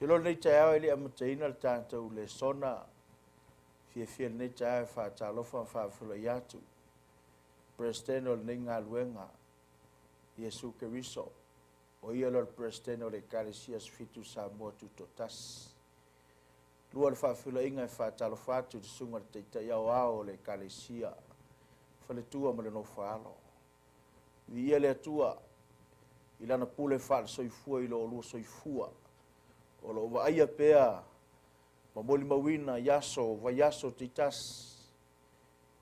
iloa lenei taeao e le i amataina le tatou lesona, fiafia lenei taeao e faatalofa ma faafeiloai atu Peresetene o lenei galuega, Iesu Keriso, o Ia lea o le Peresetene o le Ekalesia Aso Fitu Samoa Tutoatasi. Lua o le faafeiloaiga e faatalofa atu i le Susuga i le Taitai Aoao o le Ekalesia, faletua ma le nofo-a-alo. Viia le Atua i Lana pule faale-Soifua i lo oulua soifua o lo o vaaia pea ma molimauina i aso, vaiaso taitasi,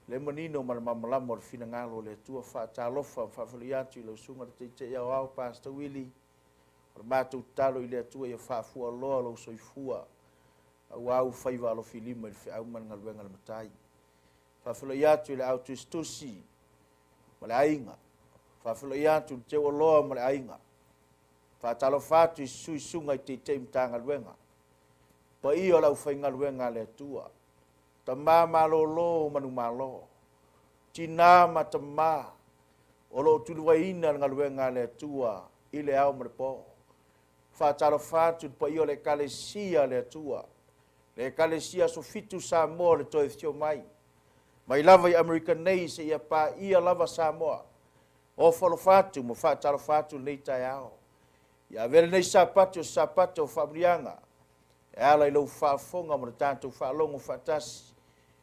le manino ma le malamalama o le finagalo o le Atua. Faatalofa ma faafeiloai atu i lau Susuga i le Taitai Aoao Pastor Willie. O le matou tatalo i le Atua ia faafualoa lou soifua aua ou faiva alofilima i le feau ma le galuega a le Matai. Faafeiloai atu i le au tusitusi ma le aiga. Faafeiloai atu i le teuoloa ma le aiga. Faatalofa atu i susuga i Taitai Matagaluega, paia o le aufaigaluega a le Atua, tama malolo manumalo, tina ma tama o lo o tulivaina le galuega a le Atua i le ao ma le po. Faatalofa atu i le paia o le Ekalesia a le Atua, le Ekalesia Aso Fitu Samoa o le Toe Afio Mai, mai lava i Amerika nei seia paia lava Samoa. Ofo alofa atu ma faatalofa atu lenei taeao. Ia avea lenei Sapati o se Sapati o faamanuiaga e ala i lau faafofoga ma le tatou faalogo faatasi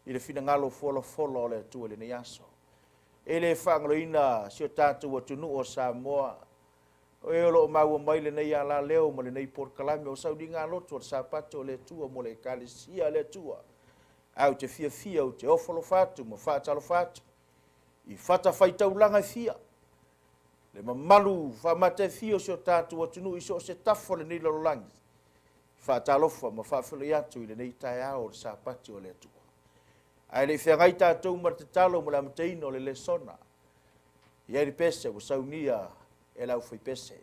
i le finagalo folafola o le Atua i lenei aso. E le faagaloina si o tatou atunuu o Samoa, o e o lo o maua mai lenei alaleo ma lenei polokalame o sauniga loto o le Sapati o le Atua mo le Ekalesia a le Atua. Ae ou te fiafia, ou te ofo alofa atu ma faatalofa atu i fatafaitaulaga e fia, le mamalu faamatafia o si o tatou atunuu i so o se tafa o lenei lalolagi. Faatalofa ma faafeiloai atu i lenei taeao o le Sapati o le Atua. Ae le i feagai tatou ma le tatalo mo le amataina o le lesona, i ai le pese ua saunia e le aufaipese.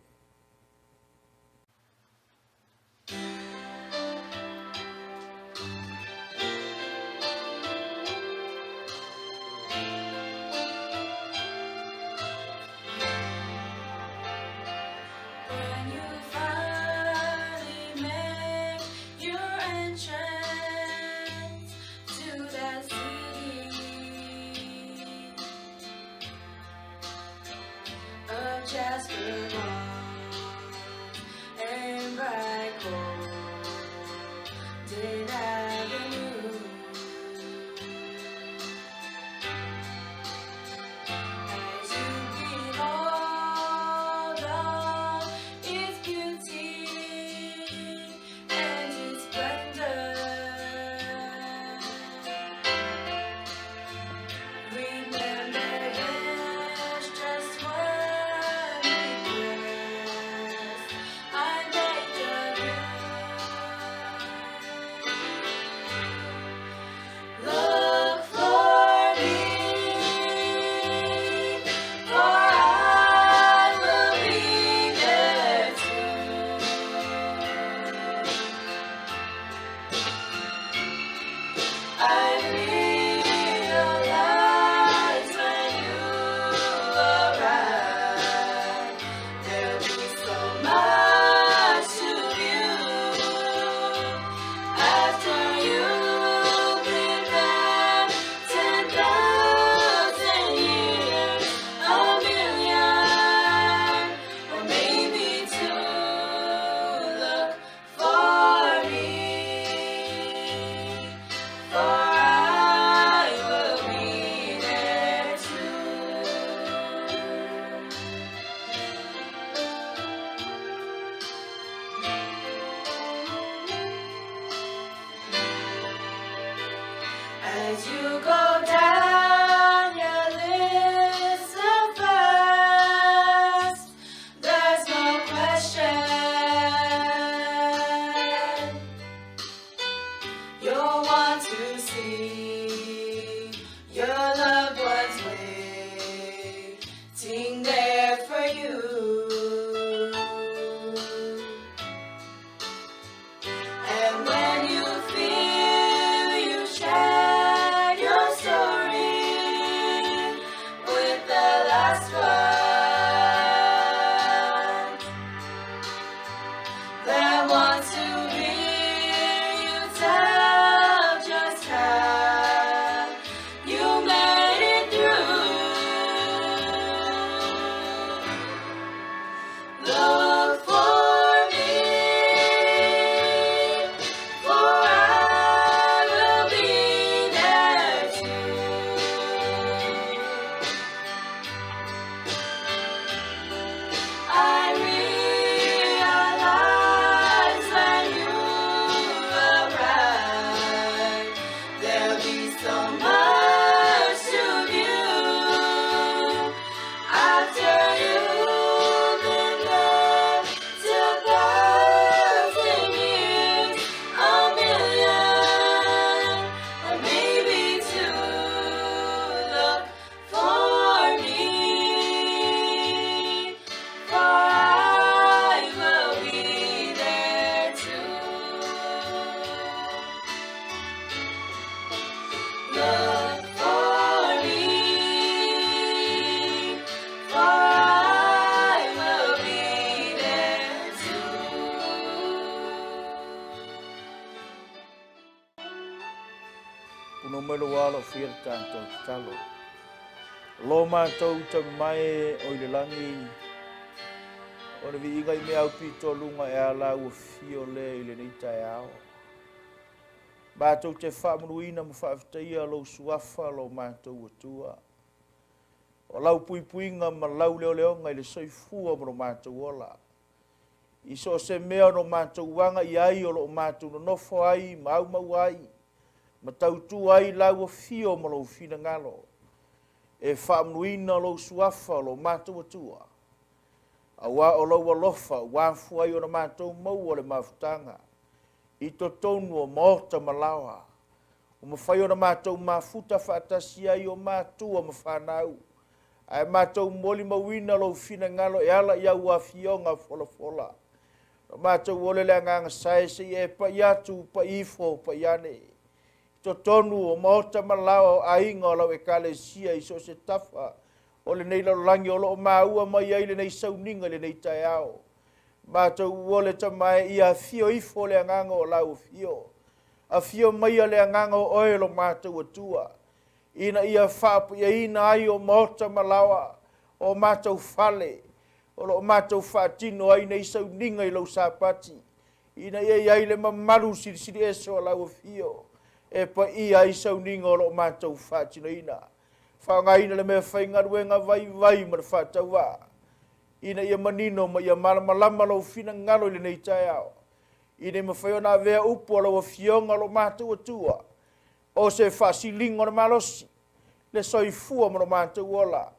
When you finally make your entrance to that city of jasper bronze and bright gold. tatou tatalo. Lo matou Tama e o i le lagi, o le viiga i mea aupito luga e ala ua fio lea i lenei taeao. Matou te faamanuina ma faafetaia lou suafa lo matou Atua. O lau puipuiga ma lau leoleoga i le soifua ma lo matou ola. I so o se mea o no matou aga i ai o lo o matou nonofo ai ma aumau ai, ma tautua ai lau afio ma lou finagalo. E faamanuina lou suafa o lo matou Atua. Auā o lou alofa ua afua ai ona matou maua le mafutaga i totonu o maota ma laoa, ua mafai ona matou mafuta faatasi ai o matua ma fanau, ae matou molimauina lou finagalo e ala i au afioga folafola. O matou ole le agaga sae seia e pai atu, pai ifo, pai ane. I totonu o maota ma laoa o aiga o lau ekalesia i so o se tafa o lenei lalolagi o lo o maua mai ai lenei sauniga i lenei taeao. Matou ole Tama e ia afio ifo le agaga o lau afio. Afio maia le agaga o oe lo matou Atua, ina ia faapaiaina ai o maota ma laoa o matou fale, o lo o matou faatino ai nei sauniga i lou Sapati, ina ia i ai le mamalu silisili ese o lau afio, e paia ai sauniga o lo o matou faatinoina. Faaaogaina le mea faigaluega vaivai ma le faatauvaa, ina ia manino ma ia malamalama lou finagalo i lenei taeao, ina ia mafai ona avea upu a lau afioga o lo matou Atua, o se faasiliga o le malosi, le soifua ma lo matou ola.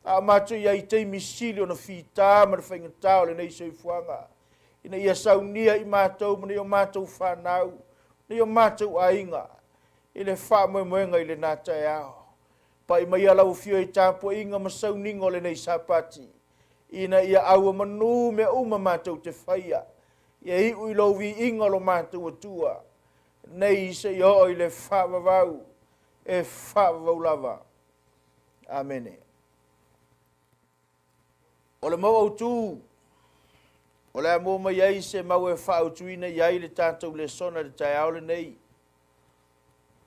A o matou i ai i taimi sili ona fita ma le faigata o lenei soifuaga, ina ia saunia i matou ma nai o matou fanau, nai o matou aiga, i le faamoemoega i lena taeao. Pai maia lau afio i tapuaiga ma sauniga o lenei Sapati, ina ia auomanu mea uma matou te faia, ia iu i lou viiga o lo matou Atua, nei seia oo i le faavavau, e faavavau lava. Amene. O le mau autu, o le a maua mai ai se mau e faaautuina i ai le tatou lesona i le taeao lenei.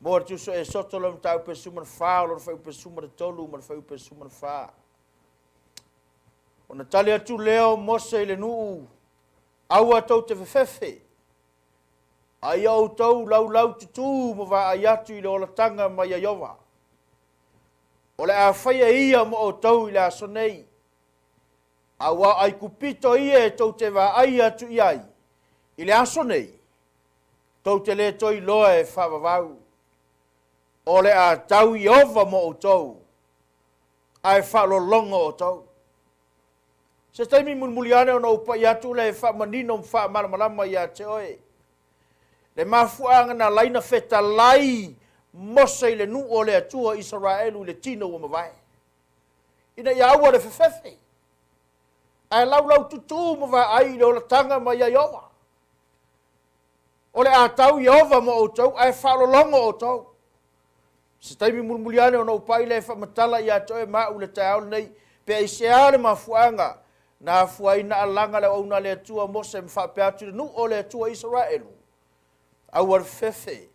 Mo le Tusi o Esoto lona mataupu e 14, o lona fuaiupu e 13 ma le fuaiupu e 14. Ona tali atu lea o Mose i le nuu, aua tou te fefefe, a ia outou laulaututu ma vaai atu i le olataga mai a Ieova. O le a faia ia mo outou i le aso nei, auā o Aikupito ia e tou te vaai atu i ai i le aso nei, tou te le toe iloa e faavavau. O le a tau Ieova mo outou, ae faalologo outou. Se taimi mulimuli ane ona ou pai atu lea e faamanino ma faamalamalama ia te oe le mafuaaga na ala ai ona fetalai Mose i le nuu o le Atua Isaraelu i le tino ua mavae, ina ia aua le fefefe, ae laulaututu ma vaai i le olataga mai a Ieova. O le a tau Ieova mo outou, ae faalologo outou. Se taimi mulimuli ane ona ou pai lea e faamatala ia te oe ma au le taeao lenei, pe aisea le mafuaaga na afua ai na alaga le auauna a le Atua Mose ma faapea atu i le nuu o le Atua Isaraelu, aua le fefefe,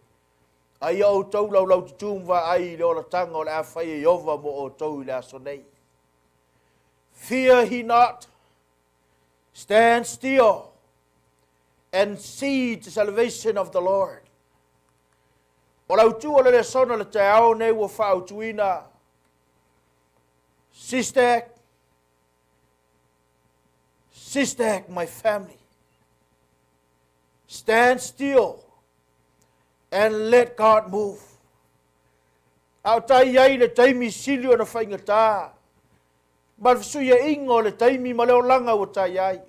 a ia outou laulaututu ma vaai i le olataga o le a fai e Ieova mo outou i le aso nei. Fear ye not, stand still and see the salvation of the Lord. O le autu o le lesona le taeao nei ua faaautuina, Sister, sister, my family, stand still and let God move. A o tai ai le taimi sili ona faigata, ma le fesuiaiga o le taimi ma le olaga ua tai ai.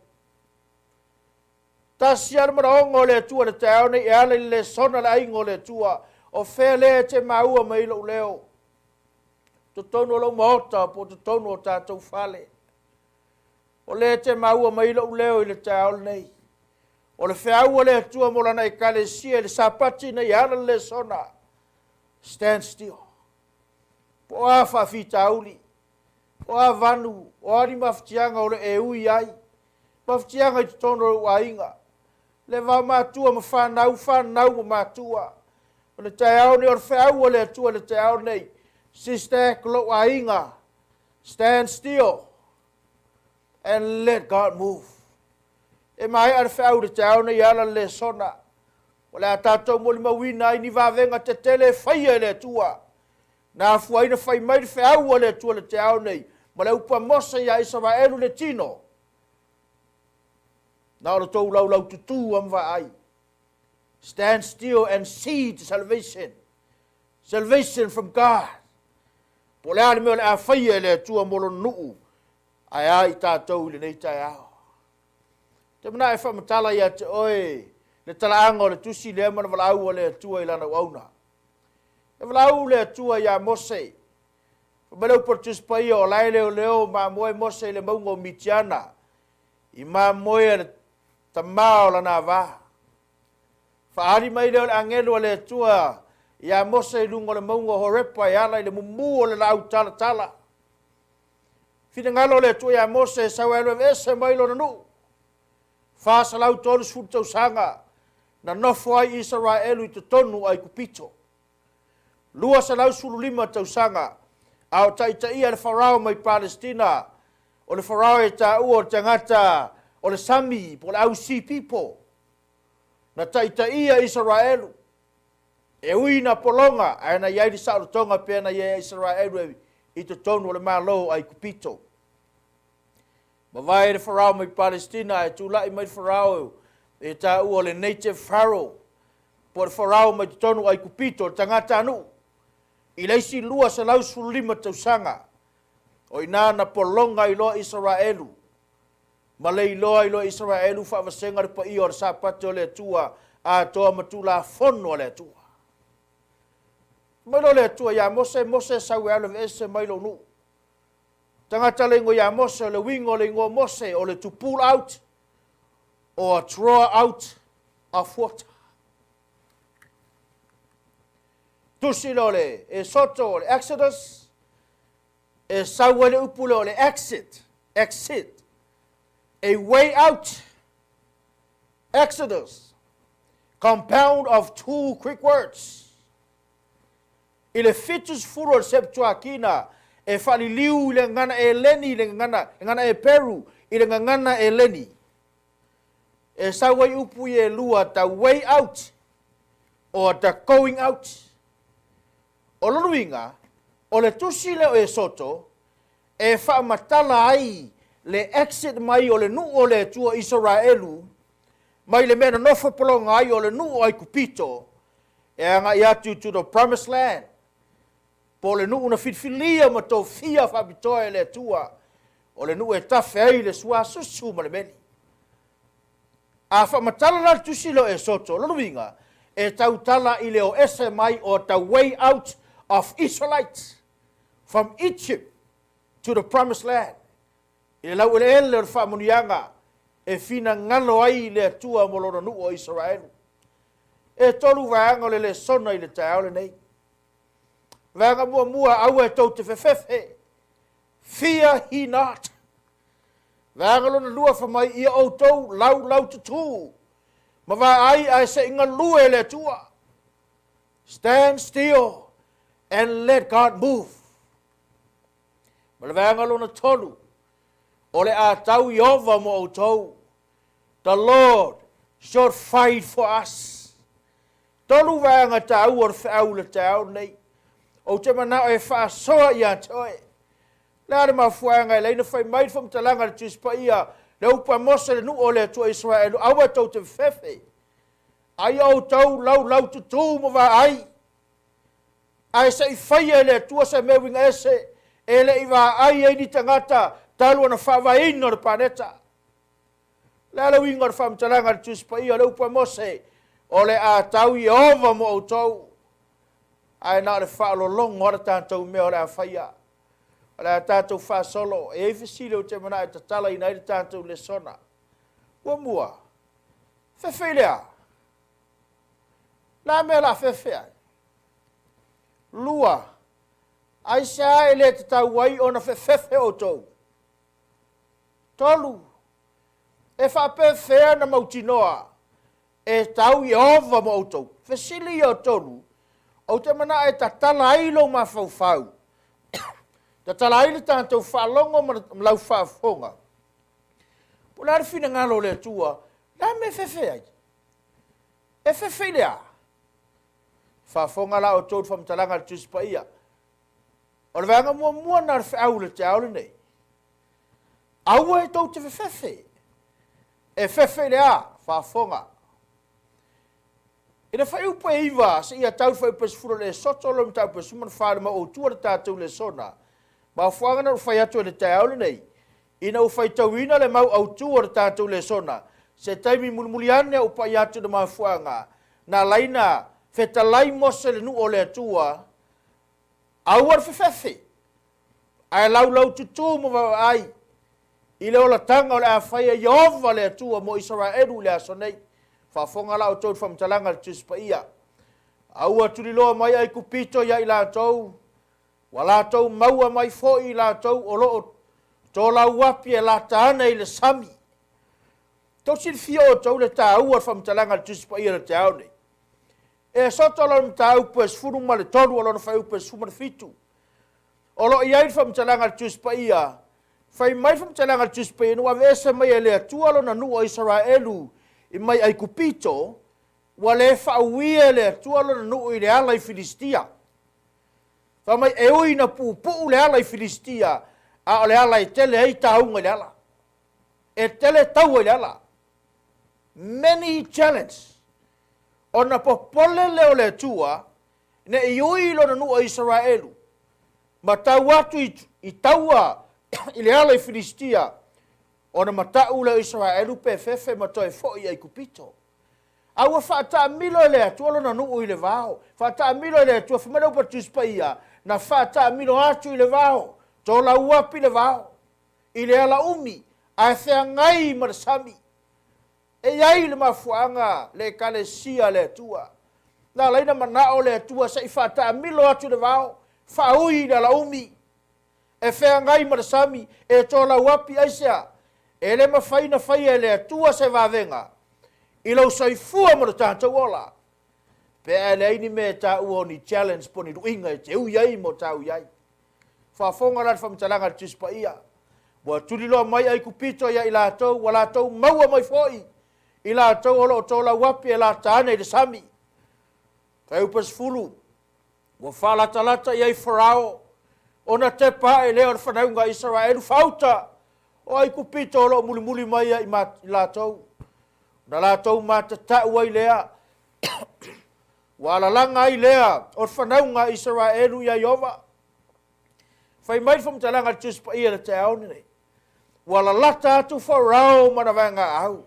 Tasi lava le manaoga o le Atua le taeao nei e ala i le lesona le aiga o le Atua, o fea lea e te maua mai lou leo, totonu o lou maota po o totonu o tatou fale. O lea e te maua mai lou leo i le taeao lenei. O le feau a le Atua mo lana ekalesia i le Sapati nei e ala i le lesona, stand still. Po o a faafitauli, o a vanu, o a ni mafatiaga o le e ui ai, mafatiaga i totonu o lou aiga, le va matua ma fanau, fanau ma matua. O le taeao nei, o le feau a le Atua i le taeao nei, Sister, lou aiga, stand still and let God move. E maea le feau i le taeao nei e ala i le lesona. O le a tatou molimauina ai ni vavega tetele e faia e le Atua. Na afua ai ona fai mai le feau a le Atua i le taeao nei, ma le upu a Mose ia Isaraelu le tino, Na o le tou laulaututu lava ma vaai. Stand still and see the salvation. Salvation from God. Po o le a le mea o le a faia e le Atua mo Lona nuu, ae a i tatou i lenei taeao. Ou te manao e faamatala ia te oe le talaaga o le tusi lea ma le valaau a le Atua i Lana auauna. E valaau le Atua ia Mose, fai mai le upu a le Tusi Paia, o la e leoleo mamoe Mose i le mauga o Mitiana, i mamoe a le tama o lana ava. Faaali mai lea o le agelu a le Atua ia Mose i luga o le mauga o Horepa e ala i le mumu o le laau talatala. Finagalo o le Atua ia Mose e sau e alu aveese mai lona nuu. 430 tausaga na nofo ai Isaraelu i totonu o Aikupito. 215 tausaga a o taitaia le Farao mai Palestina, o le Farao e taua o le tagata o le sami po o le au sea people, na taitaia Isaraelu. E ui ina pologa, ae na i ai le saolotoga pea na i ai a Isaraelu i totonu o le Malo o Aikupito. Mavae le Farao mai Palestina ae tulai mai le Farao e taua o le native Pharaoh, po o le Farao mai totonu o Aikupito, le tagatanuu, i le isi 215 tausaga. O i ina na pologa ai loa Isaraelu, ma le iloa ai loa e Isaraelu faavasega le paia o le Sapate o le Atua atoa ma Tulafono a le Atua. Fai mai loa le Atua ia Mose, Mose sau e alu aveese mai lou nuu. Tagata le igoa ia Mose, o le uiga o le igoa Mose, o le to pull out or draw out of water. Tusi lea o le Esoto, o le Exodus, e sau ai le upu lea o le exit, exit, a way out, Exodus, compound of two Greek words. I le 70 o le Septuakina e faaliliu i le gagana Eleni i le gagana, gagana Eperu i le gagana Eleni. E sau ai upu ia e lua, the way out or the going out. O lona uiga, o le tusi lea o Esoto e faamatala ai le exit mai o le nuu o le Atua Isaraelu mai le mea na nofo pologa ai o le nuu o Aikupito e agai atu to the promised land, po o le nuu na filifilia ma tofia faapitoa e le Atua, o le nuu e tafe ai le suasusu ma le meli. A faamatala la le tusi lea o Esoto, o lona uiga, e tautala i le o ese mai o the way out of Israelites from Egypt to the promised land, i le laueleele o le faamanuiaga e finagalo ai le Atua mo lona nuu o Isaraelu. E tolu vaega o le lesona i le taeao lenei. Vaega muamua, aua e tou te fefefe, fear ye not. Vaega lona lua, fai mai ia outou laulaututū ma vaai ae se i galue le Atua. Stand still and let God move. Ma le vaega lona tolu, o le a tau Ieova mo outou. The Lord shall fight for us. Tolu vaega taua o le feau i le taeao lenei. Ou te manao e faasoa ia te oe. Le a le mafuaaga e leai na fai mai le faamatalaga a le Tusi Paia, le upu a Mose le nuu o le Atua Israelu, aua tou te fefefe, a ia outou laulaututū ma vaai, ae se i faia e le Atua se mea uiga ese e le i vaai ai ni tagata talu ona faavaeina o le paneta. O le a le uiga o le faamatalaga a le Tusi Paia, o le upu a Mose, o le a tau Ieova mo outou, ae na o le faalologo lava le tatou mea o le a faia. O le a tatou faasolo. E i ai fesili ou te manao e tatalaina ai le tatou lesona. Muamua, fefe i le a? Le a mea o le a fefe ai? Lua, aisea e le tatau ai ona fefefe outou? Tolu, e faapefea na mautinoa e tau Ieova mo outou? Fesili ia o tolu, ou te manao e tatala ai lou mafaufau. Tatala ai le tatou faalogo ma lau faafofoga. Po o le a le finagalo o le Atua, o le a le mea e fefe ai? E fefe i le a? Faafofoga la outou i le faamatalaga a le Tusi Paia. O le vaega muamua lena o le feau i le taeao lenei. Aua e tou te fefefe. E fefe i le a? Faafofoga. I le fuaiupu e 9 seia tau i le fuaiupu e 10 o le Esoto lona mataupu e 14 i le mau autu o le tatou lesona, mafuaaga na ou fai atu ai i le taeao lenei, ina ua faitauina le mau autu o le tatou lesona, se taimi mulimuli ane ou pai atu i le mafuaaga na ala ai ona fetalai Mose i le nuu o le Atua, aua le fefefe, ae laulaututu ma vaavaai i le olataga o le a faia e Ieova le Atua mo Isaraelu i le aso nei. Faafofoga la outou i le faamatalaga a le Tusi Paia. A ua tuliloa mai Aikupito ia i latou, ua latou maua mai foi i latou o lo o tolauapi e lata ane i le sami. Tou silafia outou le taua o le faamatalaga a le Tusi Paia i le taeao lenei. E soto lona mataupu e 13 o lona fuaiupu e 17. O lo o i ai le faamatalaga a le Tusi Paia, fai mai le faamatalaga a le Tusi Paia, ina ua aveese mai e le Atua lona nuu o Isaraelu i mai Aikupito, ua le faauia e le Atua lona nuu i le ala i Filisitia. Fai mai, e ui ina puupuu le ala i Filisitia, a o le ala e tele ai tauga i le ala. E tele taua i le ala. Many challenge. Ona popole lea o le Atua, ne i ui lona nuu o Isaraelu, ma tau atu i taua i le ala i Filisitia, ona matau lea o Isaraelu pe fefe ma toe foi i Aikupito. A ua faataamilo e le Atua lona nuu i le vao. Faataamilo e le Atua, fai mai le upu a le Tusi Paia, na faataamilo atu i le vao, tolauapi le vao, i le ala umi, ae feagai ma le sami. E i ai le mafuaaga le Ekalesia a le Atua. Na ala ai ona manao le Atua se i faataamilo atu i le vao, faaui i le alaumi, e feagai ma le sami, e tolauapi aisea? E le mafai ona faia e le Atua se vavega i lou soifua ma lo tatou ola, pe a e leai ni mea e taua o ni challenge po o ni luiga e te ui ai ma o ta ui ai. Faafofoga la i le faamatalaga a le Tusi Paia, Ua tuliloa mai Aikupito ia i latou, ua latou maua mai foi i latou o lo o tolauapi e lata ane i le sami. Fuaiupu e 10, ua faalatalata i ai Farao, ona tepa ae lea o le fanauga a Isaraelu faauta o Aikupito o lo o mulimuli mai ia i latou. Ona latou matatau ai lea, ua alalaga ai lea o le fanauga a Isaraelu ia Ieova. Fai mai le faamatalaga a le Tusi Paia i le taeao lenei, ua lalata atu Farao ma ana vaegaau,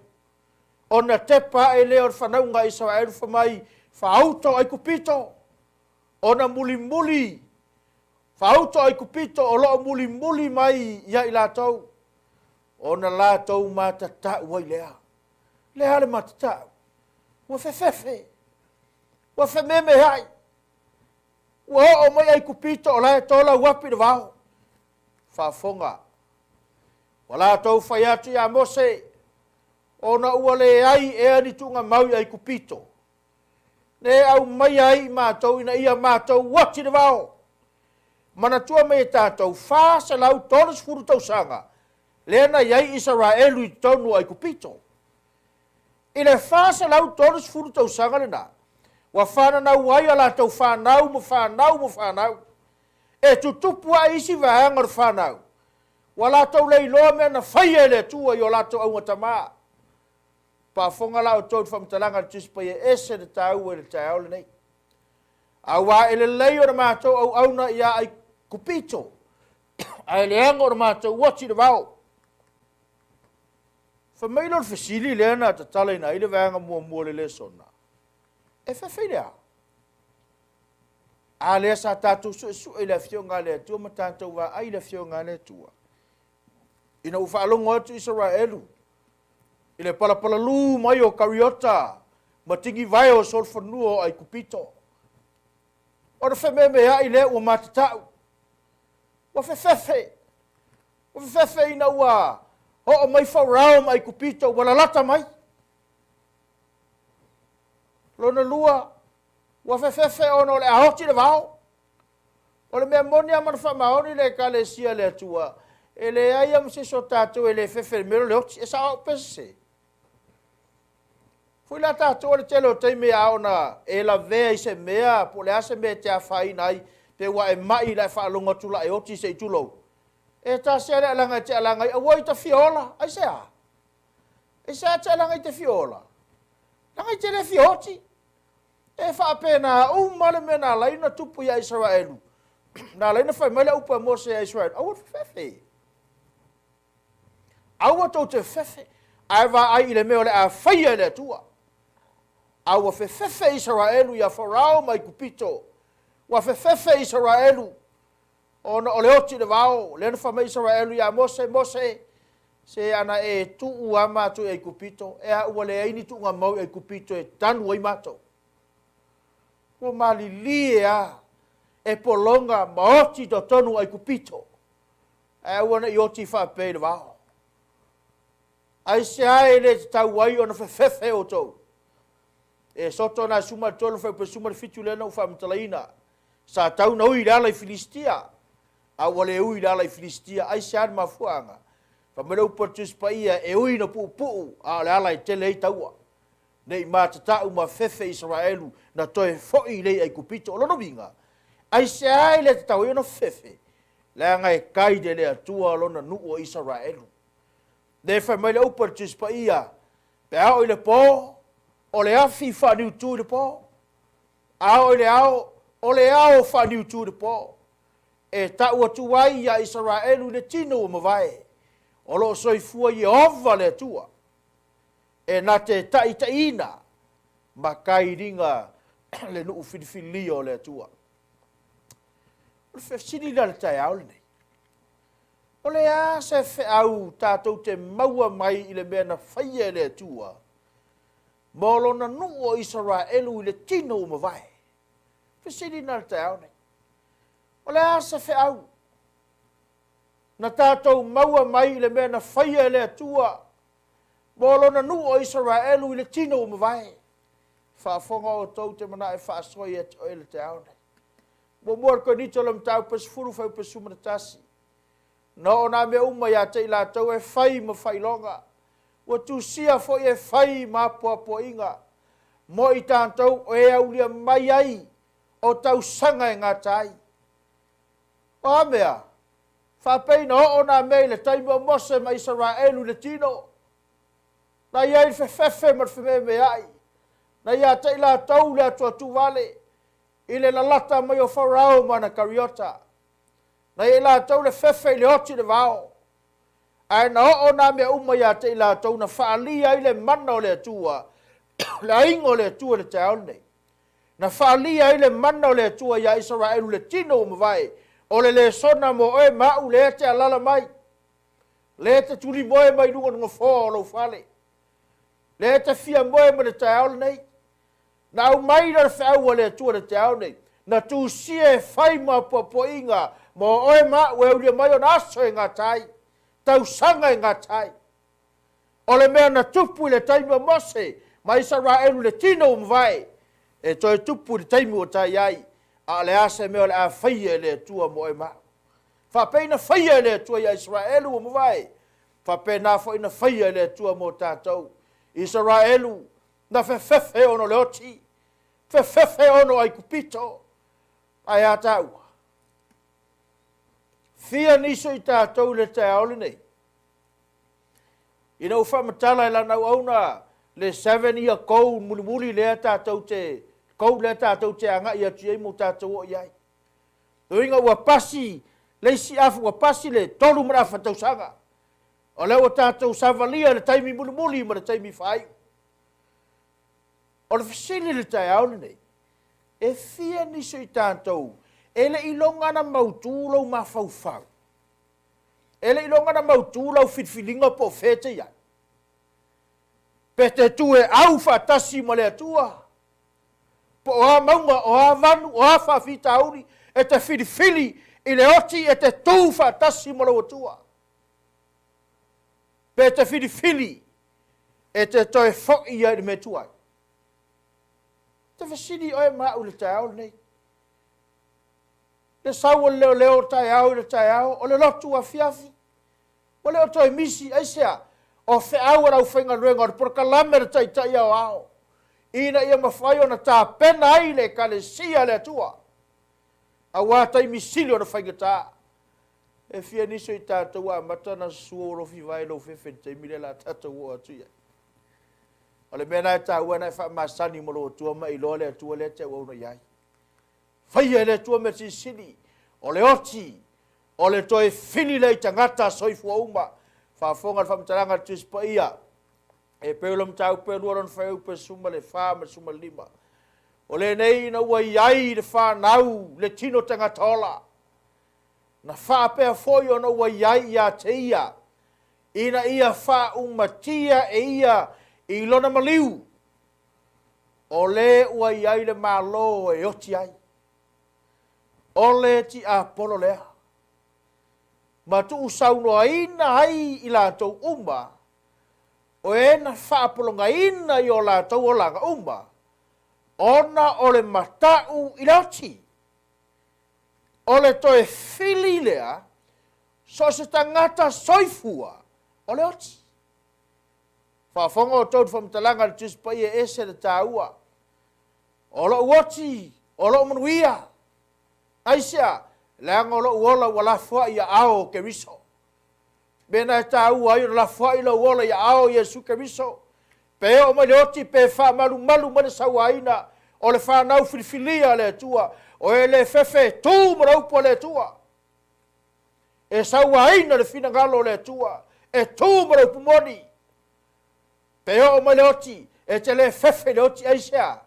ona tepa ae lea o le fanauga a Isaraelu fai mai, faauta o Aikupito, ona mulimuli, faauta o Aikupito o lo o mulimuli mai ia i latou, ona latou matatau ai lea. Le a le matatau? Ua fefefe, ua fememeai, Ua oo mai Aikupito o la e tolauapi i le vao. Faafofoga. Ua latou fai atu ia Mose, ona ua leai ea ni tuugamau i Aikupito, ne aumaia ai i matou ina ia matou oti i le vao. Manatua mai e tatou, 430 tausaga lea na i ai Isaraelu i totonu o Aikupito. I le 430 tausaga lena, ua fananau ai a latou fanau ma fanau ma fanau. E tutupu ae isi vaega o le fanau, ua latou le iloa mea na faia e le Atua i o latou augatama. Faafofoga la outou i le faamatalaga a le Tusi Paia e ese le taua i le taeao lenei. Aua e lelei ona matou auauna ia Aikupito, ae leaga ona matou oti i le vao. Fai mai lea o le fesili lea na tatalaina ai le vaega muamua o le lesona, e fefe i le a? A lea sa tatou suesue i le Afioga a le Atua ma tatou vaai i le Afioga a le Atua. Ina ua faalogo atu Isaraelu i le palapalalū mai o kariota ma tigivae o solofanua o Aikupito, ona fememeai lea ua matatau, ua fefefe, Ua fefefe ina ua oo mai Farao ma Aikupito ua lalata mai. Lona lua, ua fefefe ona o le a oti le vao. O le mea moni lava ma le faamaoni le Ekalesia a le Atua, e leai lava ma se isi o tatou e le fefe i le mea lea o le oti. E sao au pe sese? Foi la tatou o le tele o taimi a ona e lavea i se mea po o le a se mea e te afaina ai, pe ua e mai i le faalogo atu o le a e oti se i tulou, e tasi lava le alaga e te alaga ai, aua e te fia ola. Aisea? Aisea e te alaga ai e te fia ola? Leaga e te le fia oti. E faapena uma le mea na ala ai ona tupu ia Isaraelu, na ala ai ona fai mai le upu a Mose ia Isaraelu, aua le fefefe. Aua tou te fefefe, ae vaai i le mea o le a faia e le Atua. A ua fefefe Isaraelu ia Farao ma Aikupito, ua fefefe Isaraelu ona o le oti i le vao. Lea na fai mai Isaraelu ia Mose, Mose, se ana e tuu lava matou i Aikupito, e a ua leai ni tuugamau i Aikupito e tanu ai matou. Ua malilie lava e pologa ma oti i totonu o Aikupito, ae aua ne i oti faapea i le vao. Aisea e le tatau ai ona fefefe outou? Esoto na 13 fuaiupu 17 lea na ou faamatalaina. Sa tau na ui i le ala i Filisitia, a ua le ui i le ala i Filisitia. Aisea le mafuaaga? Fai mai le upu a le Tusi Paia, e ui ina puupuu, a o le ala e tele ai taua. Ne i matatau ma fefe Isaraelu na toe foi lea i Aikupito. O lona uiga, aisea e le tatau ai ona fefe? Leaga e guide e le Atua lona nuu o Isaraelu. Lea fai mai le upu a le Tusi Paia, pe a oo i le po, o le afi faaniutu i le po. A oo i le ao, o le ao faaniutu i le po. E tau atu ai ia Isaraelu i le tino ua mavae, o lo o soifua Ieova le Atua, e na te taitaiina ma kailiga le nuu filifilia o le Atua. O le fesili la i le taeao lenei, o le a se feau tatou te maua mai i le mea na faia e le Atua mo lona nuu o Isaraelu i le tino ua mavae? Fesili lena i le taeao lenei. O le a se feau na tatou maua mai i le mea na faia e le Atua mo lona nuu o Isaraelu i le tino ua mavae? Faafofoga outou te manao e faasoa ia te oe i le taeao lenei. Muamua o le Korinito le mataupu e 10 fuaiupu 11. Na oo nā mea uma ia te i latou e fai ma faailoga, ua tusia foi e fai ma apoapoaiga mo i tatou e aulia mai ai o tausaga e gata ai. O a mea? Faapei na oo nā mea i le taimi o Mose ma Isaraelu i le tino, na i ai le fefefe ma le fememeai, na ia te i latou le atuatuvale i le lalata mai o Farao ma ana kariota. Na i ai latou le fefe i le oti i le vao, ae na oo nā mea uma ia te i latou na faaalia ai le mana o le Atua, le aiga o le Atua i le taeao lenei. Na faaalia ai le mana o le Atua iā Isaraelu le tino ua mavae, o le lesona mo oe ma au lea e te alaala mai, lea e te tulimoe mai luga o le nofoa o lou fale, lea e te fia moe mai le taeao lenei. Na aumai lea o le feau a le Atua i le taeao lenei, na tusia e fai ma apoapoaiga mo oe ma au e aulia mai ona aso e gata ai, tausaga e gata ai. O le mea na tupu i le taimi o Mose ma Isaraelu i le tino ua mavae, e toe tupu i le taimi ua tai ai, a o le a se mea o le a faia e le Atua mo oe ma au. Faapei na faia e le Atua ia Isaraelu ua mavae, faapena foi na faia e le Atua mo tatou. Isaraelu na fefefe ona o le oti, fefefe ona o Aikupito, ae a taua? Fia nisi o i tatou i le taeao lenei, ina ua faamatala e lana auauna le 7 year goal mulimuli lea tatou te goal lea tatou te agai atu i ai ma tatou oo i ai. Uiga ua pasi le isi afu, ua pasi le 3 ma le afa tausaga. O lea ua tatou savalia le taimi mulimuli ma le taimi faaiu. O le fesili i le taeao lenei, e fia nisi o i tatou e le i iloga ona mautu lou mafaufau, e le i iloga ona mautu lau filifiliga po o fea e te i ai? Pe te tu e au faatasi ma le Atua, po o a mauga, o a vanu, o a faafitauli, e te filifili i le oti e te tu faatasi ma lou Atua. Pe te filifili e te toe foi ia i le mea tuai. Te fesili oe ma au i le taeao lenei. Le sau o le leoleo o taeao i le taeao, o le lotu afiafi. Ua le o toe misi, aisea? O feau a le aufaigaluega, o le polokalame a le Taitai Aoao, ina ia mafai ona tapena ai le Ekalesia a le Atua, aua taimi sili ona faigata. E fia nisi o i tatou ua amata ona sua ua lofi vae i lou fefe i le taimi lea o le a tatou oo atu i ai. O le mea lena e taua ona e faamasani ma lou Atua ma e iloa le Atua lea e te auauna i ai. Faia e le Atua mea silisili. O le oti, o le toe fili lea i tagata soifua uma. Faafofoga le faamatalaga a le Tusi Paia, e pei o le mataupu e 2 lona fuaiupu e 14 ma le 15. O lenei ina ua i ai le fanau, le tino tagata ola, na faapea foi ona ua i ai ia te ia, ina ia faaumatia e ia i lona maliu, o le ua i ai le Malo e oti ai. O le tiapolo lea, ma tuusaunoaina ai i latou uma, o e na faapologaina i o latou olaga uma, ona o le matau i le oti. O le toe fili lea, so o se tagata soifua, o le oti. Faafofoga outou i le faamatalaga a le Tusi Paia e ese le taua. O lou oti, o lou manuia. Aisea? Leaga o lou ola ua lafoai i aao o Keriso. Mea na e taua ai ona lafoai lou ola i aao o Iesu Keriso. Pe oo mai le oti pe faamalumalu mai le sauaina, o le fanau filifilia a le Atua, o e le fefe e tu ma le upu a le Atua. E sauaina le finagalo o le Atua, e tu ma le upu moni. Pe oo mai le oti, e te le fefe i le oti aisea?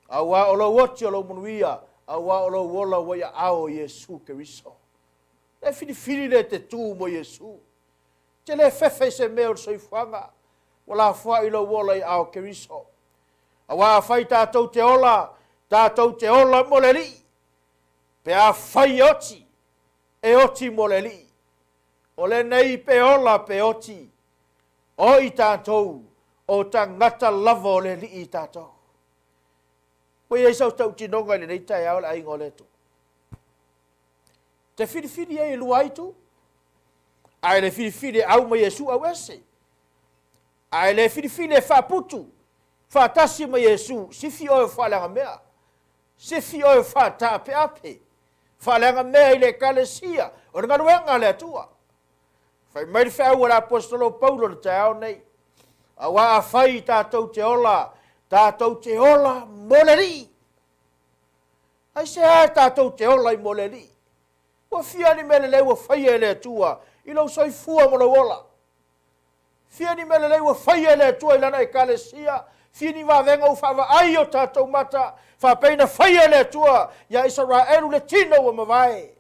Aua o lou oti o lou manuia, aua o lou ola ua i aao o Iesu Keriso. E filifili le te tu mo Iesu. Te le fefe i se mea o le soifuaga, ua lafoai lou ola i aao o Keriso. Aua afai tatou te ola, tatou te ola mo le Alii. Pe afai e oti, e oti mo le Alii. O lenei pe ola pe oti, o i tatou, o tagata lava o le Alii i tatou. Ua i ai sau tautinoga i lenei taeao le aiga o le Atua. Te filifili ai e lua ai tu. Ae le filifili e au ma Iesu au ese. Ae le filifili e faaputu faatasi ma Iesu, sifi oe o faaleagamea. Sifi oe o faataapeape. Faaleagamea i le Ekalesia, o le galuega a le Atua. Fai mai le feau a le Aposetolo Paulo i le taeao nei, aua afai tatou te ola, tatou te ola mo le Alii. Aisea tatou te ola ai mo le Alii? Ua fia ni mea lelei ua faia e le Atua i lou soifua ma lou ola? Fia ni mea lelei ua faia e le Atua i lana Ekalesia? Fia ni vavega ua faavaai o tatou mata, faapei na faia e le Atua ia Isaraelu le tino ua mavae.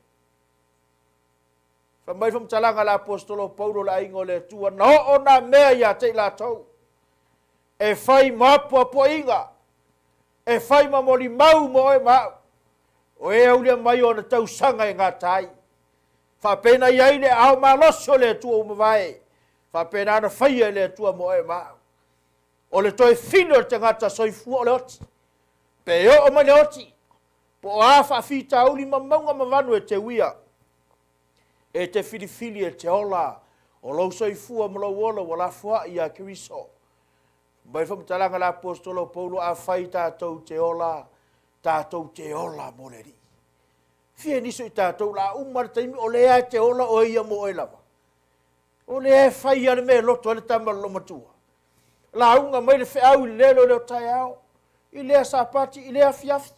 Fai mai le faamatalaga a le Aposetolo Paulo le aiga o le Atua, na oo nā mea ia te i latou, e fai ma apoapoaiga, e fai ma molimau mo oe ma au, o e aulia mai ona tausaga e gata ai. Faapena i ai le aao malosi o le Atua ua mavae, faapena na faia e le Atua mo oe ma au. O le toe fili o le tagata soifua o le oti. Pe oo mai le oti, po o a faafitauli ma mauga ma vanu e teuia, e te filifili e te ola, o lou soifua ma lou ola ua lafoai ia Keriso. Mai faamatalaga a le Aposetolo Paulo, afai tatou te ola, tatou te ola mo le Alii. Fia nisi o i tatou la uma le taimi o lea e te ola oe ia mo oe lava. O lea e fai lava le mea e loto ai le tama o le matua. Lauga mai le feau i le leo taeao, i lea Sapati, i lea afiafi.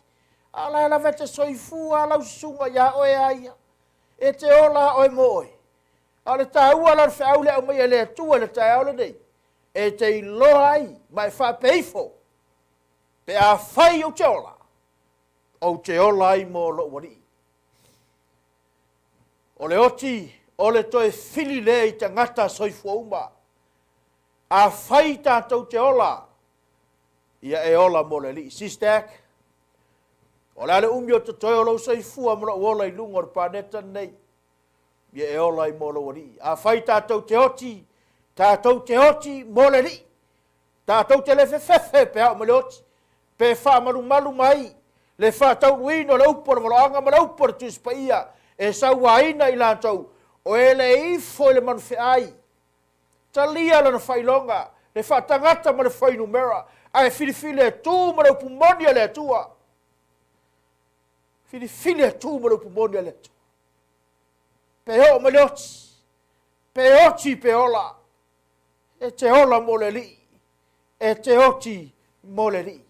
A o la e lava e te soifua lau susuga ia oe a ia. E te ola oe mo oe. A o le taua la o le feau lea aumai e le Atua i le taeao lenei, e te iloa ai ma e faapea ifo, pe afai ou te ola, ou te ola ai mo lou Alii. O le oti, o le toe fili lea i tagata soifua uma. Afai tatou te ola, ia e ola mo le Alii. Sister, o le a le umi o totoe o lou soifua ma lou ola i luga o le paneta lenei, ia e ola ai mo lou Alii. Afai tatou te oti, tatou te oti mo le Alii. Tatou te le fefefe pe ao ma le oti, pe faamalumalu mai Le faataunuuina o le upu a le valoaga ma le upu a le Tusi Paia e sauaina i latou, o e le ifo i le manufeai, talia lana faailoga, le faatagata ma le fuainumera, ae filifili e tu ma le upu moni a le Atua. Filifili e tu ma le upu moni a le Atua. Pe oo mai le oti, pe oti pe ola, e te ola mo le Alii, e te oti mo le Alii.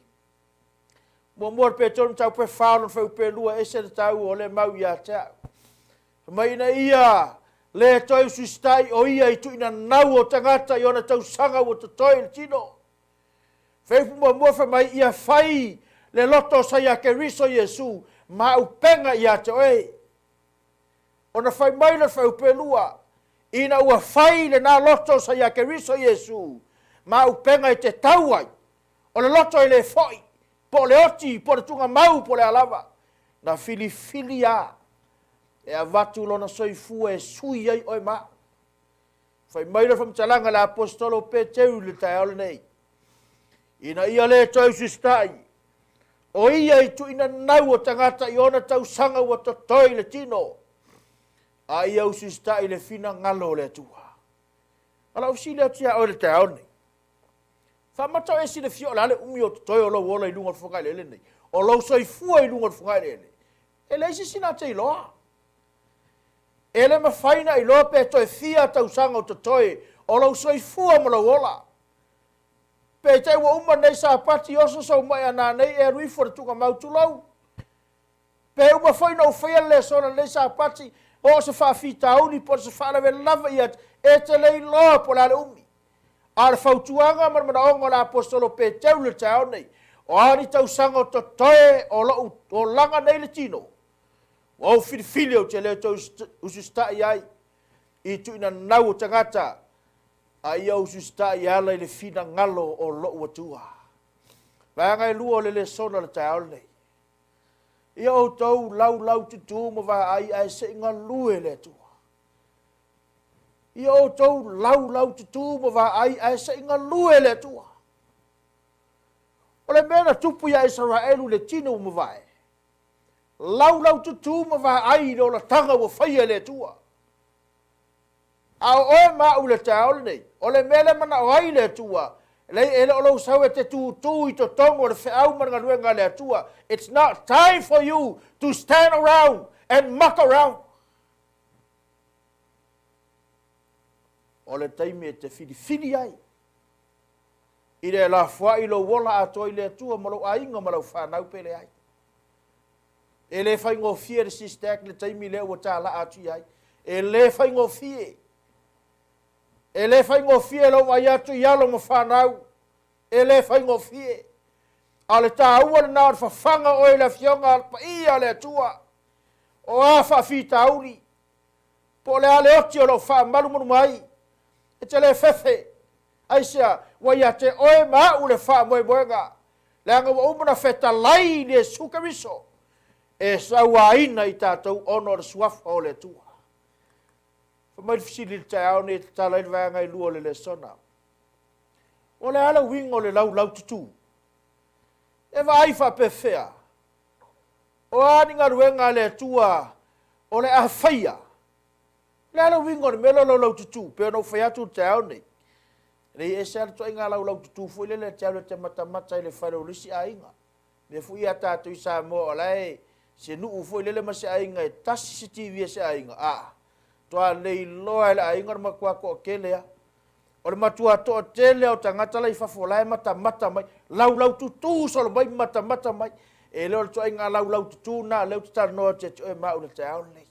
Muamua le Petelo mataupu e 4 lona fuaiupu e 2, e ese le taua o lea mau ia te au. Fai mai ina ia le toe usiusitai o ia i tuuina nau o tagata i ona tausaga ua totoe i le tino. Fuaiupu muamua fai mai ia fai le loto sa ia Keriso Iesu ma upega ia te oe. Ona fai mai le fuaiupu e 2, ina ua fai lena loto sa ia Keriso Iesu ma upega e te tau ai, o le loto e le foi, po o le oti, po o le tugamau, po o le alava, na filifili a e avatu lona soifua e sui ai oe ma. Fai mai le faamatalaga le aposetolo Peteru i le taeao lenei, ina ia le toe usiusitai, o ia i tuuina nau o tagata i ona tausaga ua totoe i le tino, a ia usiusitai i le finagalo o le Atua. O lau fesili atu ia oe le taeao lenei, faamata o e silafia o le a le umi o totoe o lou ola i luga o le fogaeleele lenei, o lou soifua i luga o le fogaeleele, e leai se isi na te iloa. E le mafai na iloa pe toe fia tausaga o totoe o lou soifua ma lou ola. Pe te ua uma nei Sapati oso sou mai ana nei e alu ifo le tugamau tulou. Pe uma foi na ou faia le lesona nei Sapati, o se faafitauli po o se faalavelave ia e te le iloa po o le a le umi. A o le fautuaga ma le manaoga o le aposetolo Peteru le taeao nei, o a ni tausaga o totoe o lou olaga nei le tino, ua ou filifili ou te le toe usiusitai ai i tuuina nau o tagata, a ia usiusitai e ala i le finagalo o lou Atua. Vaega e 2 o le lesona o le taeao lenei. Ia outou laulau tutu ma vaai ae se i galue le Atua. Ia outou laulau tutu ma vaai ae se i galue le Atua. O le mea na tupu ia Isaraelu le tino ua mavae, laulau tutu ma vaai i le olataga ua faia e le Atua. A o oe ma au le taeao lenei, o le mea le manao ai le Atua, e le o lou sau e te tutu i totonu o le feau ma le galuega a le Atua. It's not time for you to stand around and muck around. O le taimi e te filifili ai, i le lafoai lou ola atoa i le Atua ma lou aiga ma lau whanau pe leai. E le faigofie le SysDAC le taimi lea ua talaa atu i ai. E le faigofie. E le faigofie lou ai atu i alo ma whanau. E le faigofie. A le tāua lena o le fafaga oe le afioga al paia le Atua. O a faafitauli. Po o le a le oti o lou faamalumalu mai. E te le fefe. Aisea, ua ia te oe ma au le faamoemoega. Leaga ua uma na fetalai i Iesu Keriso. E sauaina i tatou ona o le suafa o le Atua. Fai mai le fesili i le taeao nei e tatala ai le vaega e 2 o le lesona. O le a le uiga o le laulau tutu? E vaai faapefea. O a ni galuega a le Atua o le a faia. O le a le uiga o le mea lea o laulau tutu? Pe ona ou fai atu le taeao nei. Lei ese lava le ituaiga laulau tutu foi lele te alu e te matamata i le fale o le isi aiga. Mea foi ia tatou i Samoa o la e se nuu foi lele ma se aiga e tasi se TV a se aiga. A, toa leiloa e le aiga o le matua toatele a. O le matua toatele o tagata la i fafo la e matamata mai. Laulau tutu solo mai matamata mai. E le o le ituaiga laulau tutu na leu te talanoa atu ia te oe ma au le taeao lenei.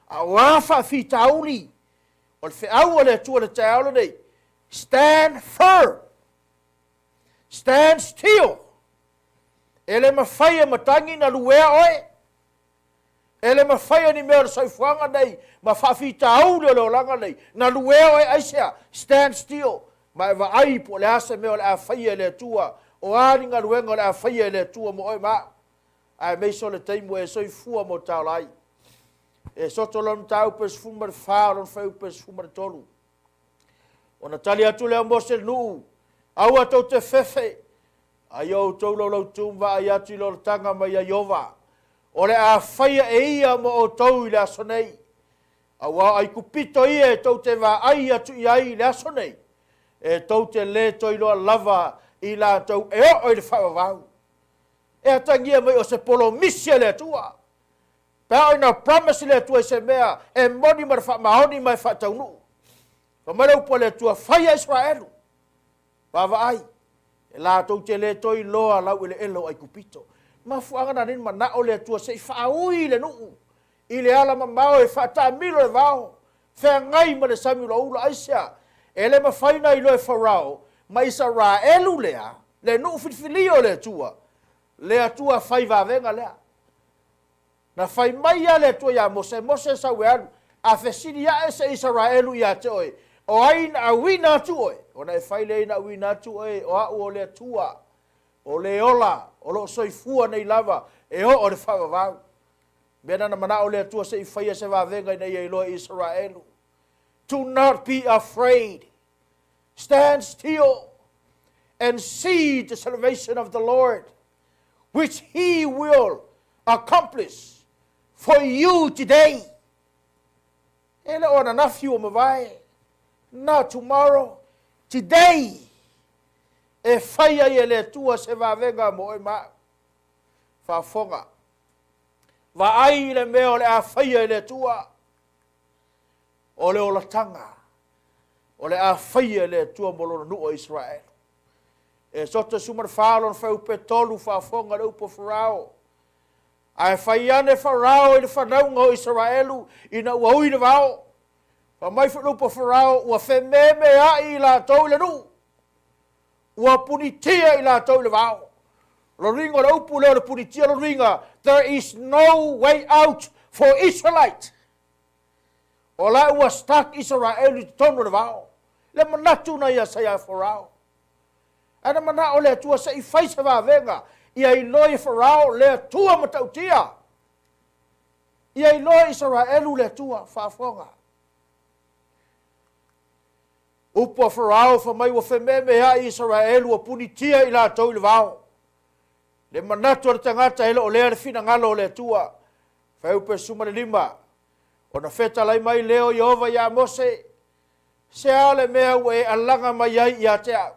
A o a faafitauli o le feau o le Atua le taeao lenei. Stand firm. Stand still. E le mafai e matagi na luea oe. E le mafai e ni mea o le soifuaga nei ma faafitauli o le olaga nei na luea oe aisea. Stand still. Ma e vaai po o le a se mea o le a faia e le Atua. O a ni galuega o le a faia e le Atua mo oe ma au. Ae meiso le taimi ua e soifua mo taola ai. E soto lona mataupu e 14 lona fuaiupu e 13. Ona tali atu lea o Mose i le nuu, aua tou te fefe, A ia outou laulautu ma vaai atu i le olataga mai ia Ieova, o le a faia e ia mo outou i le aso nei. Aua o Aikupito ia e tou te vaai atu i ai i le aso nei, e tou te lē toe iloa lava i latou e oo i le faavavau. E atagia mai o se polomisi a le Atua. Pe a oo ina promise le Atua i se mea, e moni ma le faamaoni ma e faataunuu. Fai mai le upu a le Atua, fai a Isaraelu, vaavaai, e latou te le toe iloa laueleele o Aikupito. Mafuaaga na alai manao le Atua se i faaui le nuu i le ala mamao e faataamilo le vao, feagai ma le sami ulaula. Aisea? E le mafai ona iloa e Farao ma Isaraelu lea, le nuu filifilia o le Atua, le Atua fai vavega lea. Na fai mai lava le Atua ia Mose, Mose sau e alu, a fesili ae se Isaraelu ia te oe, o ai na auina atu oe? Ona e fai lea ina auina atu oe, o au o le Atua, o le ola, o loo soifua nei lava, e oo le faavavau. Mea na manao le Atua se i faia se vavega ina ia iloa e Isaraelu. Do not be afraid. Stand still and see the salvation of the Lord, which he will accomplish for you today. E le o ananafi ua mavae. Not tomorrow, today. E fai ai e le Atua se vavega mo oe ma au. Faafofoga. Vaai i le mea o le a faia e le Atua. O le olataga o le a faia e le Atua mo lona nuu o Israel. Esoto 14 lona fuaiupu e 3, faafofoga le upu a Farao. Ae fai ane Farao i le fanauga o Isaraelu ina ua ui le vao. Fai mai foi le upu a Farao, ua fememeai i latou i le nuu, ua punitia i latou i le vao. O le uiga o le upu lea o le punitia, o le uiga, there is no way out for Israelite. O la ua stuck Israel i totonu o le vao. Le manatu na ia sa ia Farao. Ae na manao le Atua se i fai se vavega, ia iloa i Farao le Atua matautia. Ia iloa Isaraelu le Atua, faafofoga. Upu a Farao fai mai ua fememeai Isaraelu, ua punitia i latou i le vao. Le manatu o le tagata e le o lea le finagalo o le Atua. Fuaiupu e 15, ona fetalai mai lea o Ieova ia Mose, se a le mea ua e alaga mai ai ia te au?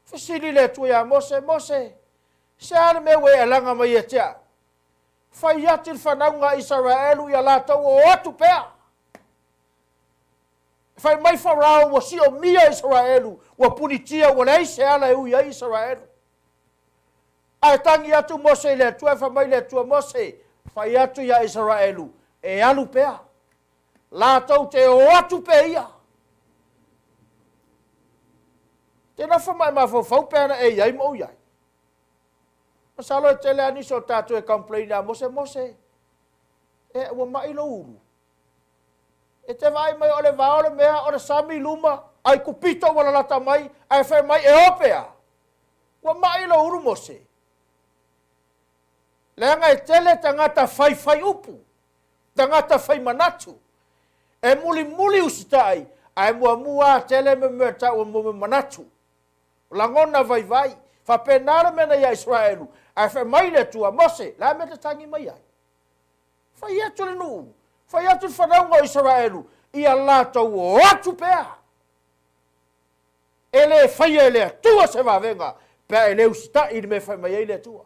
Fesili le Atua ia Mose, Mose, se a le mea ua e alaga mai ia te au? Fai atu le fanauga a Isaraelu ia latou o atu pea. Fai mai Farao ua siomia Isaraelu, ua punitia, ua leai se ala e ui ai Isaraelu. Ae tagi atu Mose i le Atua, e fai mai le Atua, Mose, fai atu ia Isaraelu, e alu pea. Latou te o atu pea ia. Te nofo mai mafaufau pe ana e iai ma ou iai. Masalo e tele lava nisi o tatou e complain ia Mose, Mose, e ua mai lou ulu. E te vaai mai o le vao le mea o le sami i luma, Aikupito ua lalata mai, ae fai mai e o pea. Ua mai lou ulu Mose. Leaga e tele tagata faifai upu, tagata fai manatu. E mulimuli usitai, ae muamua a tele me mea tau mo me manatu. Lagona vaivai. Faapena le mea na ia Israelu. Ae fai mai le Atua, Mose, le a mea te tagi mai ai? Fai atu le nuu, fai atu le fanauga o Israelu, ia latou o atu pea. E le faia e le Atua se vavega, pe a e le usitai i le mea fai mai ai le Atua.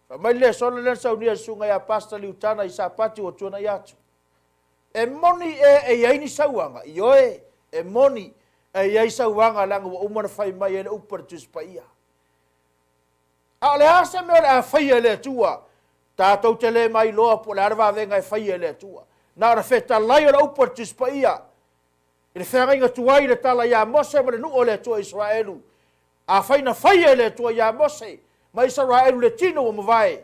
Fai mai le lesona lea na saunia e le susuga ia Pastor Liutana i Sapati ua tuanai atu. E moni ea e i ai ni sauaga? Ioe, e moni e i ai sauaga leaga ua uma ona fai mai ai le upu a le Tusi Paia. A o le a se mea o le a faia e le Atua? Tatou te le mailoa po o le a le vavega e faia e le Atua. Na ona fetalai o le upu a le Tusi Paia i le feagaiga tuai i le tala ia Mose ma le nuu o le Atua Israelu. Afai na faia e le Atua ia Mose ma Isaraelu le tino ua mavae,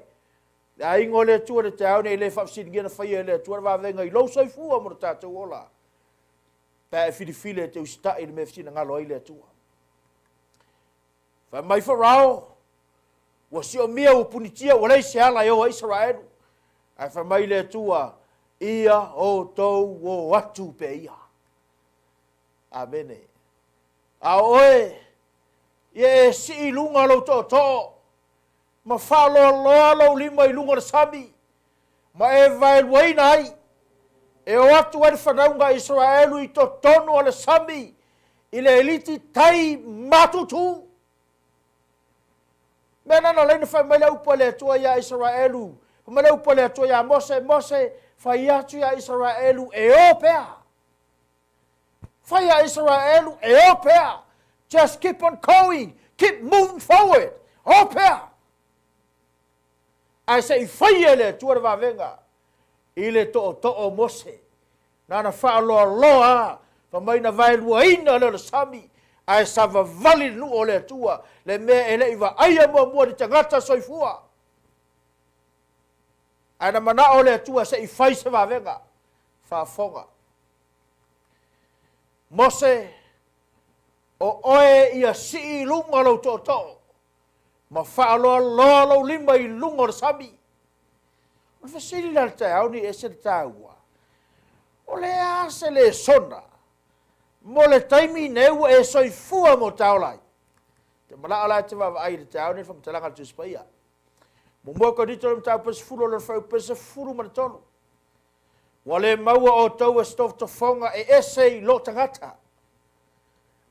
le aiga o le Atua le taeao nei le faafesiligia na faia e le Atua le vavega i lou soifua mo le tatou ola. Pe a e filifili e te usitai i le mea finagalo ai le Atua. Fai mai Farao, ua siomia, ua punitia, ua leai se ala e o ai Israelu. Ae fai mai le Atua, ia outou o atu pea ia. Amene. A o oe, Ia e sii i luga lou tootoo ma faaloaloa lou lima i luga o le sami, ma e vaeluaina ai, e o atu ai le fanauga a Isaraelu i totonu o le sami i le iliti tai matutu. Mea na na laina fai mai le upu a le Atua ia Isaraelu, fai mai le upu a le Atua ia Mose, Mose, fai atu ia Isaraelu e o pea. Fai ia Isaraelu e o pea. Just keep on going, keep moving forward. O pea. Ae se i faia e le Atua le vavega i le tootoo o Mose. Na na faaloaloa fa mai na vaeluaina lea o le sami, ae savavali le nuu o le Atua, le mea e le i vaaia muamua ni tagata soifua. Ae na manao le Atua se i fai se vavega. Faafofoga. Mose, o oe ia sii i luga lou tootoo, ma faaloaloa lou lima i luga o le sami. O le fesili la le taeao nei e ese le taua. O le a se lesona mo le taimi nei ua e soifua mo taola ai? Te manao la e te vaavaai i le taeao nei faamatalaga a le Tusi Paia. 1 Korinito le mataupu 10 o lona fuaiupu 13. Ua le maua outou e se tofotofoga e ese i loo tagata,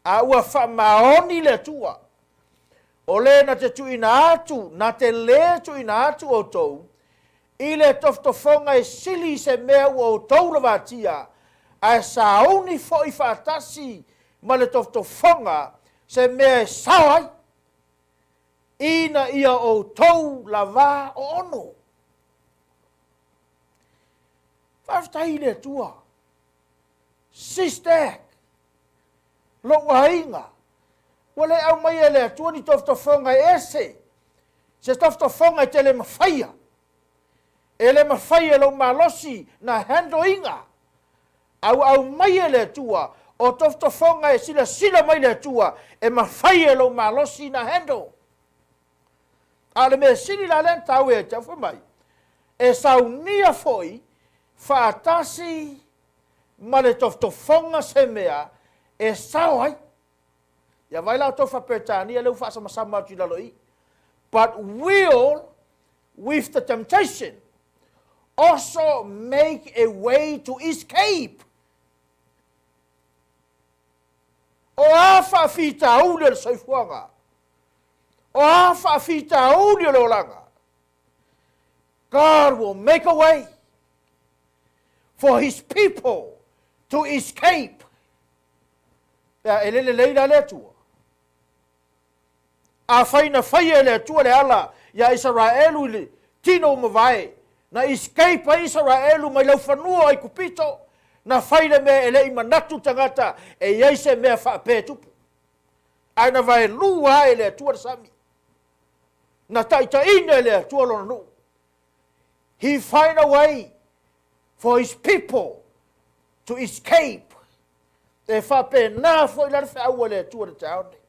a ua faamaoni le Atua, o le na te tuuina atu, na te lē tuuina atu outou i le tofotofoga e sili i se mea ua outou lavatia, ae sauni foi faatasi ma le tofotofoga se mea e sao ai, ina ia outou lavā oono. Faafetai i le Atua. Sister, lou aiga, ua le aumaia e le Atua ni tofotofoga e ese, se tofotofoga e te le mafaia. E le mafai e lou malosi na handle ina. A ua aumaia e le Atua, o tofotofoga e silasila mai le Atua, e mafai e lou malosi na handle. A o le mea sili la lea na taua ia te au fai mai, e saunia foi faatasi ma le tofotofoga se mea e sao ai. Ia vai la outou faa-Peretania lea ua faasamasama atu i lalo i. But will with the temptation also make a way to escape. O a faafitauli o le soifuaga? O a faafitauli o le olaga? God will make a way for his people to escape. Pea e le lelei la le Atua. A fai na faia e le Atua le ala ia Isaraelu i le tino o mavae, na escape ai Isaraelu mai laufanua o Aikupito, na fai le mea e le i manatu tagata e i ai se mea faapea e tupu. Ae na vaelua ai e le Atua le sami. Na taitaiina e le Atua lona nuu. He find a way for his people to escape. E faapena foi la le feau a le Atua le taeao nei.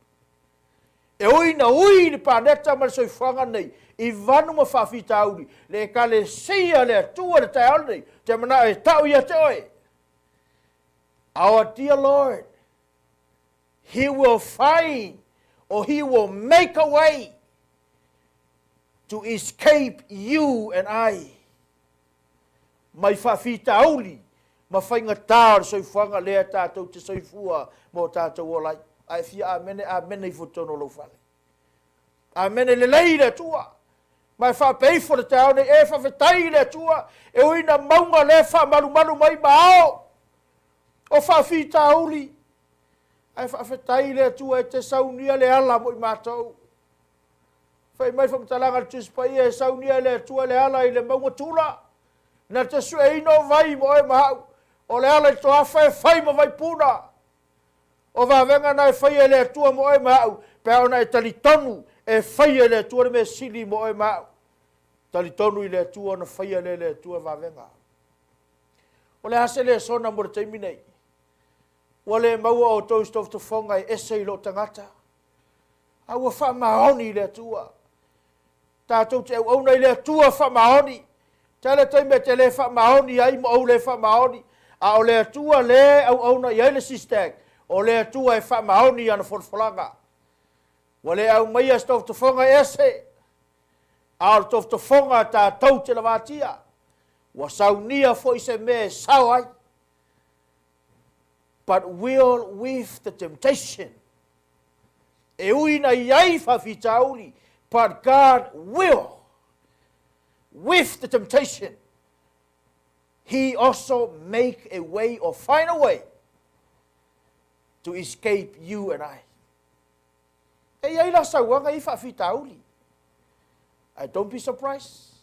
E ui na ui le paneta ma le soifuaga nei i vanu ma faafitauli, le ekalesia le Atua le taeao nei, te manao e tau ia te oe. Our dear Lord, He will find or He will make a way to escape you and I. Mai faafitauli ma faigata o le soifuaga lea tatou te soifua mo tatou ola ai. Ae fia amene, amene ifo totonu o lou fale. Amene lelei le Atua. Ma e faapea ifo le taeao nei, e faafetai i le Atua, e ui na mauga lea faamalumalu mai ma ao o faafitauli. Ae faafetai i le Atua e te saunia le ala mo i matou. Fai mai faamatalaga a le Tusi Paia e saunia e le Atua le ala i le mauga tula, na te sueina o vai mo oe ma au, o le ala i toafa e fai ma vaipuna. O vavega na e faia e le Atua mo oe ma au, pe a ona e talitonu e faia e le Atua le mea sili mo oe ma au. Talitonu i le Atua ona faia lea e le Atua vavega. O le a se lesona mo le taimi nei? Ua le maua outou i se tofotofoga e ese i lou tagata, a ua faamaoni i le Atua. Tatou te auauna i le Atua faamaoni. Tele taimi e te le faamaoni ai ma ou le faamaoni, a o le Atua le auauna i ai le sister, o le Atua e faamaoni i ana folafolaga. Ua le aumaia se tofotofoga ese, a o le tofotofoga tatou te lavatia. Ua saunia foi se mea e sao ai. But will with the temptation. E ui na i ai faafitauli, but God will with the temptation. He also make a way or find a way to escape you and I. E i ai la sauaga i faafitauli. I don't be surprised.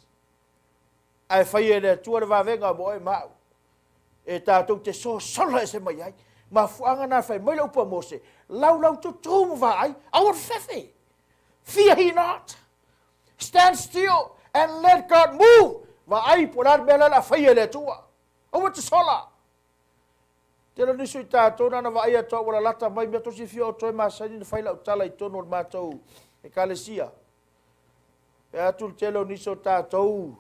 Ae fai e le Atua le vavega mo oe ma au. E tatou te sosola ese mai ai. Mafuaaga na fai mai le upu a Mose, laulau tutu ma vaai, aua le fefe. Fear he not. Stand still and let God move. Vaai po o le a le mea la o le a faia e le Atua. Aua te sola. Tele o nisi o i tatou na ona vaai atu lava ua lalata mai mea tosi fia o toe masani na fai lau tala i totonu o le matou ekalesia. E atu le tele o nisi o tatou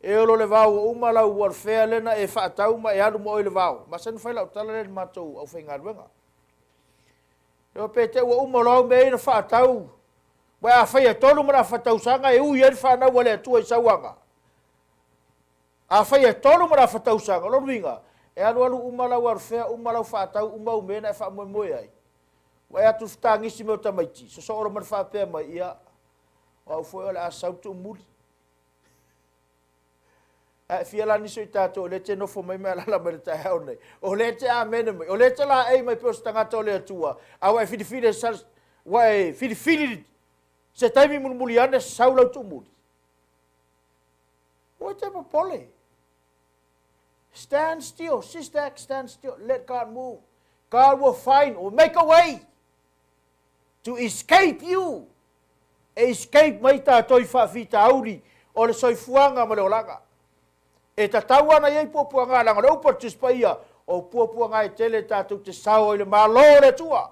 e olo le vao ua uma lau alfea lea na e faatau ma e alu ma oe i le vao. Masani fai lau tala lea i le matou aufaigaluega. E pe te ua uma loa au mea ia na faatau, ua a fai e 3 ma le afa tausaga e ui ai le fanau a le Atua i sauaga. A fai e 3 ma le afa tausaga, o lona uiga, e alualu uma lau alfea, uma lau faatau, uma au mea na e faamoemoe ai. Ua e atu fetagisi mai o tamaiti, sosoo loa ma le faapea mai, ia, o au foi o le a sau le tuumuli. Ae fia la nisi o i tatou o lea te nofo mai ma alaala mai le taeao nei. O lea te amene mai, o lea te laei mai pei o se tagata o le Atua, a ua e filifili, ua e filifili se taimi mulimuli ane sau lau tuumuli. Ua te popole. Stand still, sister, stand still. Let God move. God will find or make a way to escape you. E escape mai tatou i faafitauli o le soifuaga ma le olaga. E tatau ana i ai puapuaga, leaga o le upu a le Tusi Paia, o puapuaga e tele tatou te sao ai le Malo o le Atua.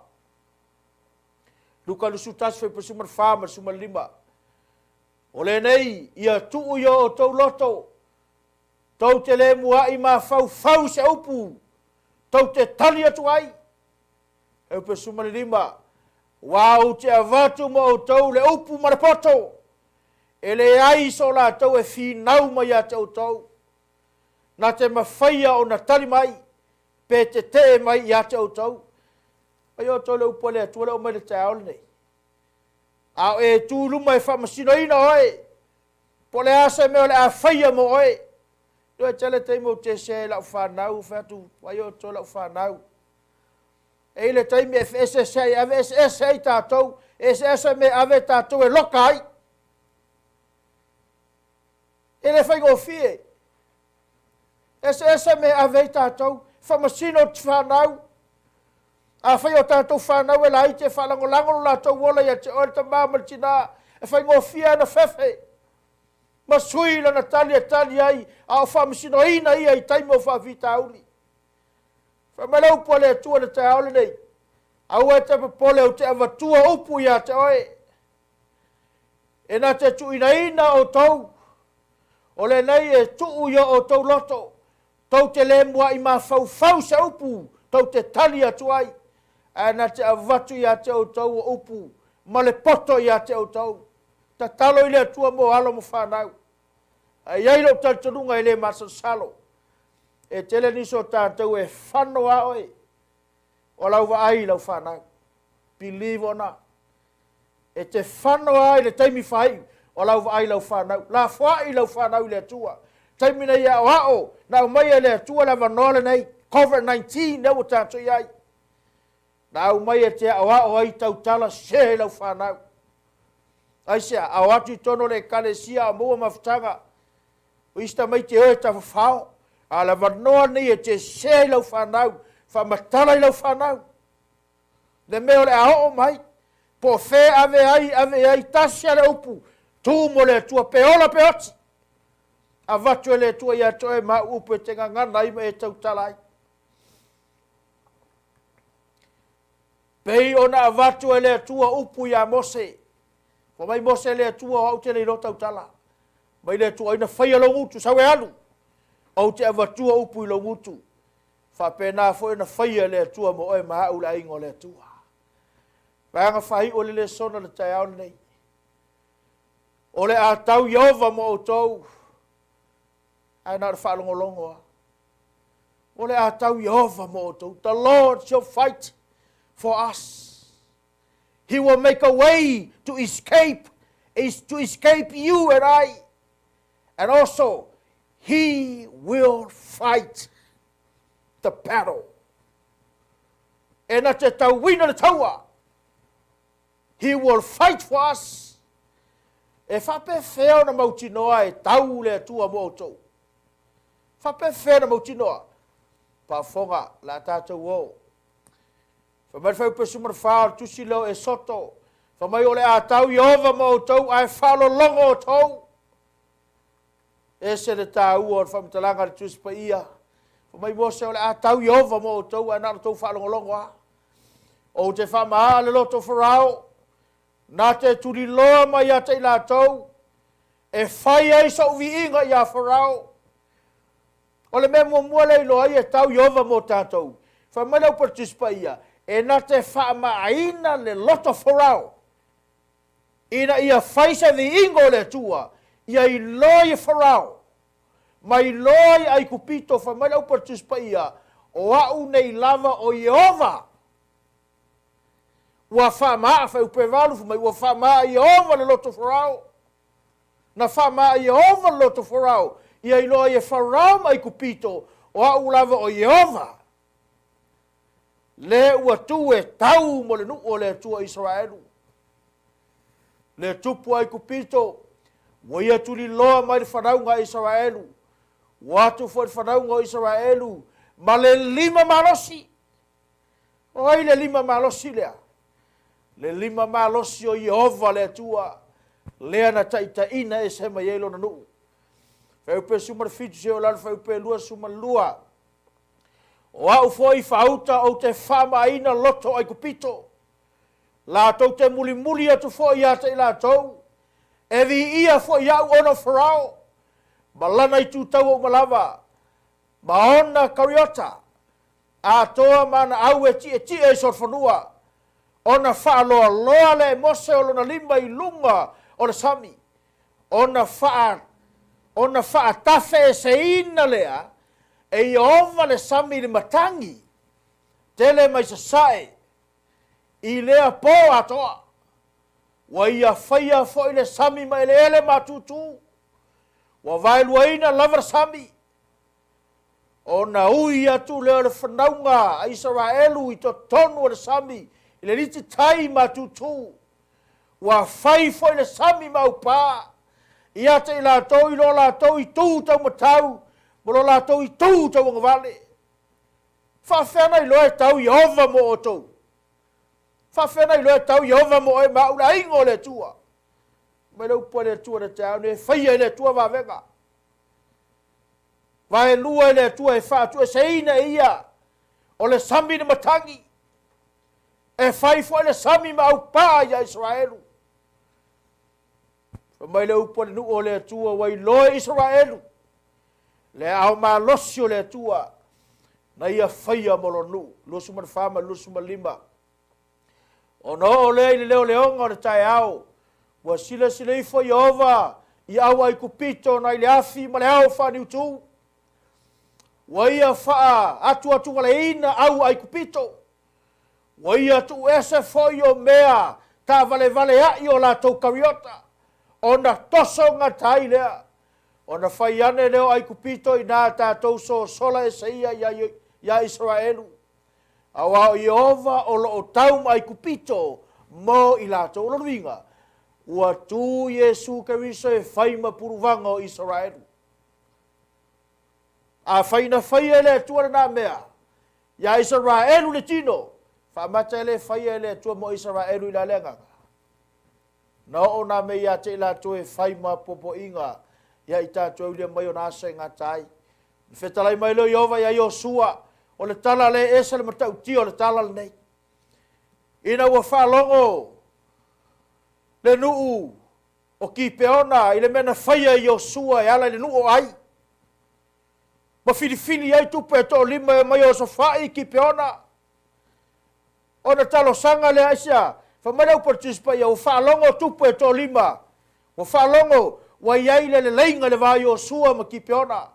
Luka 21, fuaiupu 14 ma le 15. O lenei, ia tuu i o outou loto, tou te le muai mafaufau i se upu, tou te tali atu ai. Fuaiupu 15, aua ou te avatu ma outou le upu ma le poto, e leai so latou e finau mai ia te outou, na te mafaia ona tali mai, pe tetee mai ia te outou. Ai outou le upu a le Atua le o mai le taeao lenei. A o e tu i luma e faamasinoina oe, po o le a se mea o le a faia mo oe. E tele taimi ou te ese ai lau fanau, fai atu, ai outou lau fanau. E i le taimi e feeseeseai ai, ave eseese ai tatou, eseese mea ave tatou e loka ai. E le faigofie. Eseese mea ave ai tatou, faamasino te fanau. A fai o tatou fanau e laiti e faalagolago lo latou ola ia te oe le tamā ma le tinā, e faigofie ana fefe ma sui lana tali e tali ai, a o faamasinoina ia i taimi o faafitauli. Fai mai le upu a le Atua i le taeao lenei, aua e te popole ou te avatua upu ia te oe, e na te tuuinaina outou, o lenei e tuu i o outou loto, tou te le muai mafaufau se upu, tou te tali atu ai, ae na te avatu ia te outou o upu ma le poto ia te outou. Tatalo i le Atua mo alo ma fanau. Ae i ai lou talitonuga e le masalosalo. E tele nisi o tatou e fano a oe, o lau vaai i lau fanau. Believe or not. E te fano a i le taimi faaiu, o lau vaai i lau fanau. Lafoai lau fanau i le Atua. Taimi nei aoao, na aumai e le Atua le avanoa lenei, COVID-19 lea ua tatou i ai. Na aumai e te aoao ai tautala se i lau fanau. Aisea, ao atu i totonu o le ekalesia a o maua mafutaga. O isi tamaiti e o e tafafao, a o le avanoa lenei e te sea i lau fanau, faamatala i lau fanau. Le mea o le a oo mai, po o fea ave ai, ave ai, tasi a le upu, tu mo le Atua, pe ola pe oti. Avatu e le Atua ia te oe ma au upu e te gagana ai ma e tautala ai. Pei ona avatu e le Atua upu ia Mose. Fai mai Mose le Atua o au te le iloa tautala. Mai le Atua ai na faia lou gutu, sau e alu. Ou te avatua upu i lou gutu. Faapena foi na faia e le Atua mo oe ma au le aiga o le Atua. Vaega faaiu o le lesona o le taeao lenei. O le a tau Ieova mo outou, ae na o le faalogologo lava. O le a tau Ieova mo outou. The Lord shall fight for us. He will make a way to escape, is to escape you and I. And also, He will fight the battle. E na te tauina le taua. He will fight for us. E faapefea ona mautinoa e tau le Atua mo outou? Faapefea ona mautinoa? Faafofoga la tatou o. Fai mai le fuaiupu 14 o le tusi lea o Esoto. Fai mai o le a tau Ieova mo outou ae faalologo outou. Ese le taua o le faamatalaga a le Tusi Paia. Fai mai Mose o le a tau Ieova mo outou ae na o le tou faalogologo lava. Ou te faamaa le loto o Farao, na te tuliloa mai ia te i latou, e fai ai sou viiga iā Farao. O le mea muamua lea e iloa ai e tau Ieova mo tatou. Fai mai le upu a le Tusi Paia, e na te faamaaina le loto o Farao, ina ia fai se viiga o le Atua, ia iloa i Farao, ma iloa i Aikupito, fai mai le upu a le Tusi Paia, o au nei lava o Ieova. Ua faamaa, fuaiupu 8, fai mai ua faamaa Ieova le loto o Farao. Na faamaa Ieova le loto o Farao, ia iloa ai e Farao ma Aikupito, o au lava o Ieova. Le ua tu e tau mo le nuu o le Atua o Isaraelu. Le tupu o Aikupito, ua ia tuliloa mai le fanauga a Isaraelu, ua atu foi le fanauga o Isaraelu ma le lima malosi. O ai le lima malosi lea? Le lima malosi o Ieova le Atua, lea na taitaiina ese mai ai lona nuu. Fuaiupu 17 seia oo i lalo fuaiupu 22. O au foi faauta ou te faamaaina loto o Aikupito, latou te mulimuli atu foi ia te i latou, e viia foi au ona o Farao, ma lana itu taua uma lava, ma ona kariota, atoa ma ana au e tietie i solofanua, ona faaloaloa lea e Mose o lona lima i luga o le sami, ona faa ona faatafeeseina lea e Ieova le sami i le matagi tele mai sasae i lea po atoa. Ua ia faia foi le sami ma eleele matutu, ua vaeluaina lava le sami, ona ui atu lea o le fanauga a Isaraelu i totonu o le sami i le aliti tai matutu. Ua fai foi le sami ma aupā ia te i latou i lo latou itu taumatau ma lo latou itu tauagavale. Faafefea ona iloa e tau Ieova mo outou? Faafefea ona iloa e tau Ieova mo oe ma au le aiga o le Atua? Mai le upu a le Atua i le taeao nei, e faia e le Atua vavega. Vaelua e le Atua e faatueseina e ia o le sami le matagi, e fai foi le sami ma aupā iā Isaraelu. Fai mai le upu a le nuu o le Atua, ua iloa e Isaraelu le aao malosi o le Atua na ia faia mo lona nuu. 24 ma le 25. Ona oo lea i le leoleoga o le taeao, ua silasila ifo Ieova i au Aikupito nai le afi ma le ao faaniutu. Ua ia faaatuatuvaleina au Aikupito, ua ia tuuese foi o mea taavalevaleaʻi o latou kariota, ona toso gata ai lea, ona fai ane lea o Aikupito inā tatou sosola ese ia iā Isaraelu, auā o Ieova o lo o tau ma Aikupito mo i latou. O lona uiga, ua tu Iesu Keriso e fai ma puluvaga o Isaraelu. Afai na faia e le Atua lenā mea iā Isaraelu le tino, faamata e le faia e le Atua mo Isaraelu i la le agaga? Na oo nā mea ia te i latou e fai ma popoiga ia i tatou e ulia mai ona aso e gata ai. Na fetalai mai lea o Ieova iā Iosua, o le tala lea e ese le matautia o le tala lenei. Ina ua faalogo le nuu o Kipeona i le mea na faia e Iosua e ala i le nuu o Ai, ma filifili ai tupe e toalima e omai e osofai i Kipeona. Ona talosaga lea, aisea? Fai mai le upu a le Tusi Paia, ua faalogo tupu e toalima, ua faalogo ua i ai le leleiga i le va o Iosua ma Kipeona.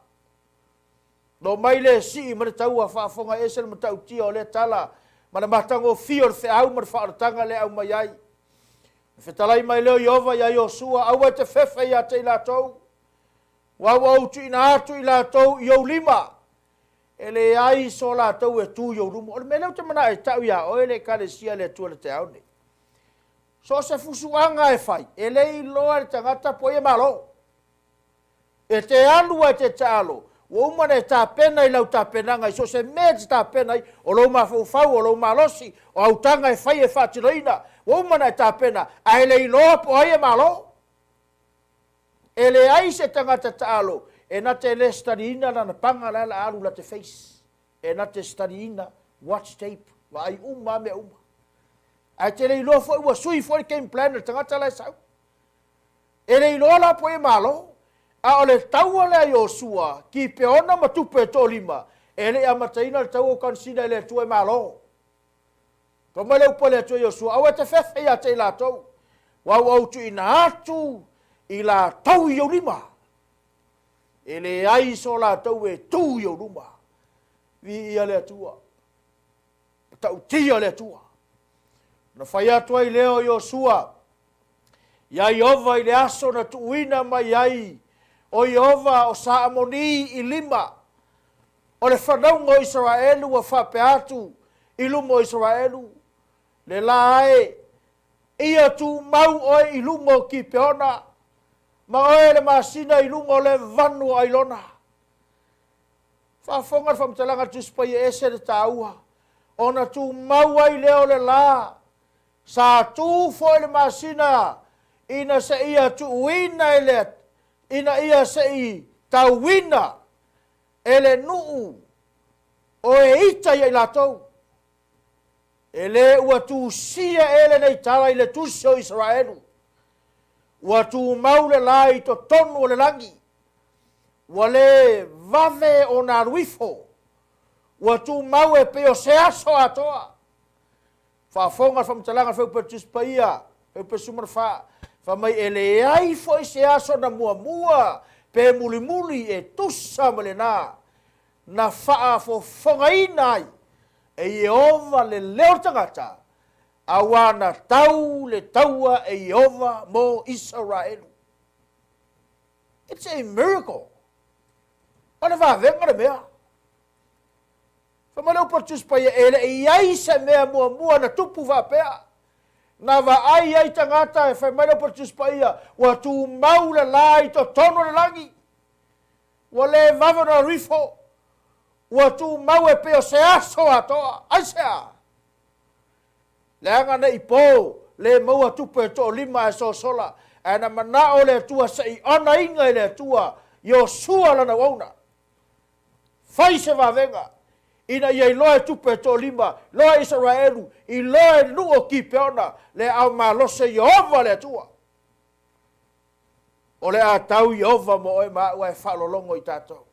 Na omai le sii ma le taua faafofoga ese le matautia o lea tala ma le matagofie o le feau ma le faaolataga lea e aumai ai. Na fetalai mai lea o Ieova iā Iosua, Aua e te fefe ia te i latou, aua ua ou tuuina atu i latou i ou lima, e leai so latou e tu i ou luma. O le mea lea ou te manao e tau ia oe le Ekalesia a le Atua i le taeao lenei. So o se fusuaga e fai, e le iloa e le tagata po o ai e malo. E te alu lava e te taalo, ua uma ona e tapena i lau tapenaga i so o se mea e te tapena ai, o lou mafaufau, o lou malosi, o autaga e fai e faatinoina, ua uma ona e tapena, ae le iloa po o ai e malo. E leai se tagata taalo e na te le study-ina lana paga la e o le a alu la te face. E na te study-ina, watch tape, vaai uma lava mea uma. Ae te le iloa foi ua sui foi le game plan a le tagata la e sau. E le iloa la po o ai e malo. A o le taua lea a Iosua, Kipeona ma tupu e toalima, e le i amataina le taua ua kanisina e le Atua e malo. Fai mai le upu a le Atua i Iosua, Aua e te fefe ia te i latou, aua ua ou tuuina atu i latou i ou lima. E leai so latou e tu i ou luma. Viia le Atua. Matautia le Atua. Ona fai atu ai lea o Iosua iā Ieova i le aso na tuuina mai ai o Ieova o Saamoni i lima o le fanauga o Isaraelu ua faapea atu i luma o Isaraelu, Le la e, ia tumau oe i luga o Kipeona, ma oe le masina i luga o le vanu o Ailona. Faafofoga le faamatalaga a le Tusi Paia e ese le taua, ona tumau ai lea o le la, sa tu foi le masina ina seia tuuina e le, ina ia se i tauina e le nuu o Eita ia i latou. E le ua tusia ea lenei tala i le tusi o Isaraelu, ua tumau le la i totonu o le lagi, ua le vave ona alu ifo, ua tumau e pei o se aso atoa. Faafofoga le faamatalaga a le Fuaiupu a le Tusi Paia, Fuaiupu 14, fai mai e leai foi se aso na muamua pe mulimuli e tusa ma lena na faafofogaina ai e Ieova le leo o le tagata, aua na tau le taua e Ieova mo Isaraelu. It's a miracle. O le vavega le mea. Fai mai le upu a le Tusi Paia, e le i ai se mea muamua na tupu faapea. Na vaai ai tagata, e fai mai le upu a le Tusi Paia, ua tumau le la i totonu o le lagi. Ua le vave ona alu ifo. Ua tumau e pei o se aso atoa. Aisea? Leaga ne i po, le maua tupe e toalima ae sosola, ae na manao le Atua se i onaina e le Atua Iosua lana auauna. Fai se vavega, ina ia iloa e tupe e toalima, iloa e Isaraelu, iloa e le nuu o Kipeona, le aao malosi o Ieova le Atua. O le a tau Ieova mo oe ma au ae faalologo i tatou.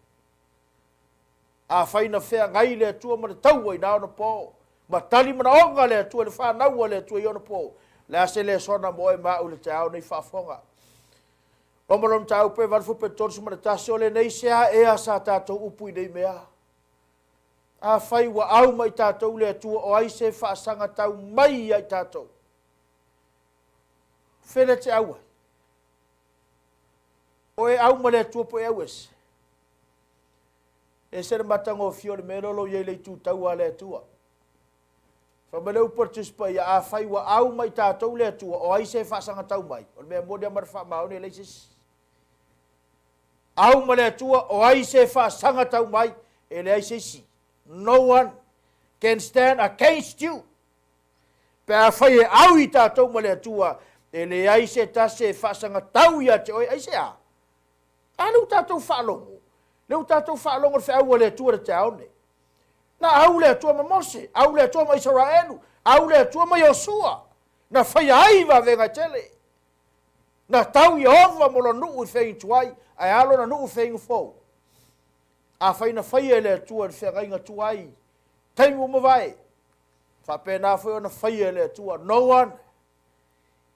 Afai na feagai le Atua ma le taua i na ona po, ma tali manaoga le Atua i le fanau a le Atua i ona po, o le a se lesona mo oe ma au i le taeao nei faafofoga? Roma lona mataupu e 8 fuaiupu 31, o lenei sea ea sa tatou upu i nei mea? Afai ua au ma i tatou le Atua, o ai se faasagatau mai ia i tatou? Fele te au ai? O e au ma le Atua po e au ese? Ese le matagofie o le mea lea o lo o i ai i le itu taua a le Atua. Fai mai le upu a le Tusi Paia, afai ua au ma i tatou le Atua, o ai se faasagatau mai? O le mea moni lava ma le faamaoni e leai se isi. Au ma le Atua, o ai se faasagatau mai? E leai se isi. No one can stand against you. Pe afai e au i tatou ma le Atua, e leai se tasi e faasagatau ia te oe. Aisea? A lea ua tatou faalogo, lea ua tatou faalogo i le feau a le Atua i le taeao lenei. Na au le Atua ma Mose, au le Atua ma Isaraelu, au le Atua ma Iosua, na faia ai vavega e tele. Na tau Ieova mo lona nuu i le feagaiga tuai, ae a lona nuu i le feagaiga fou? Afai na faia e le Atua i le feagaiga tuai, taimi ua mavae, faapena foi ona faia e le Atua. No one.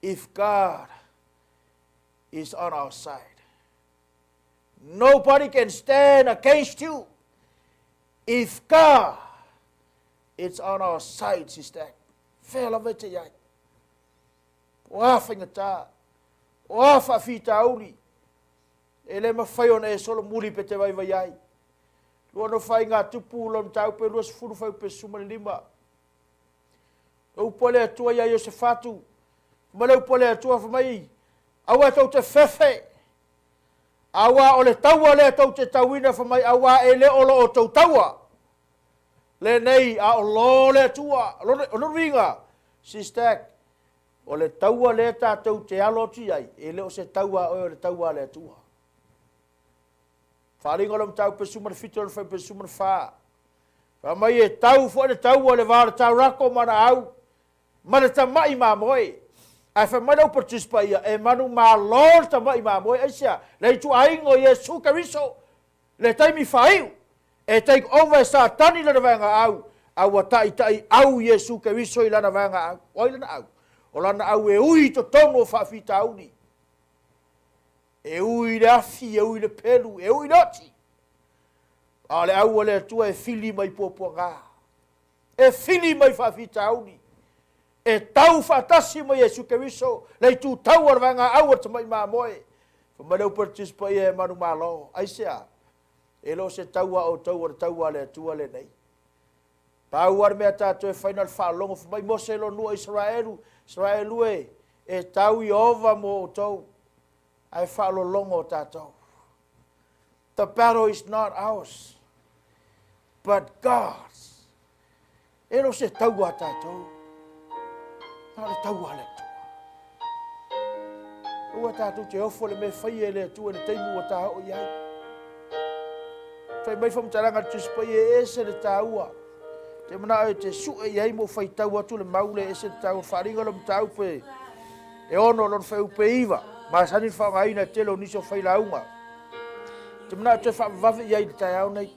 If God is on our side, nobody can stand against you. If God is on our side, sister, fea lava e te i ai. O a faigata, o a faafitauli, e le mafai ona e solomuli pe te vaivai ai. Lua no Faigatupu lona mataupu e 20 fuaiupu 15. O upu a le Atua ia Iosefatu, ma le upu a le Atua fai mai, aua tou te fefe, auā o le taua lea tou te tauina fai mai, auā e le o lo outou taua lenei, a o lo le Atua. O lona uiga, sister, o le taua lea tatou te alo atu i ai, e le o se taua a oe, o le taua a le Atua. Faaaliga o le mataupu 17 o le fuaiupu 14. Fai mai e tau foi le taua i le va o le taurako ma ana au ma le tamai mamoe. Ae fai mai le upu a le Tusi Paia, e manumalo le tamai mamoe. Aisea? Le ituaiga o Iesu Keriso, le taimi faaiu, e take over e Satani lana vaega au, a ua taitai au Iesu Keriso i lana vaega au. O ai lana au? O lana au e ui i totonu o faafitauli. E ui i le afi, e ui i le pelu, e ui i le oti. A o le au a le Atua e fili mai puapuaga, e fili mai faafitauli, e tau faatasi ma Iesu Keriso le itu tau o le vaega au a le tamai mamoe. Fai mai le upu a le Tusi Paia e manumalo. Aisea? E le o se taua a outou, o le taua a le Atua lenei. Pau lava le mea tatou e fai na o le faalogo fai mai Mose lona nuu o Isaraelu, Isaraelu e, e tau Ieova mo outou, ae faalologo tatou. The battle is not ours, but God's. E le o se taua a tatou, a o le taua a le Atua. Aua tatou te ofo i le mea e faia e le Atua i le taimi ua ta oo i ai. Fai mai faamatalaga a le Tusi Paia e ese le taua. Te manao e te sue i ai ma ou faitau atu le mau lea e ese le taua. Faaaliga o le mataupu e 6 lona fuaiupu e 9. Masani le faaaogaina e tele o nisi o failauga. Te manao e toe faavavave i ai i le taeao nei.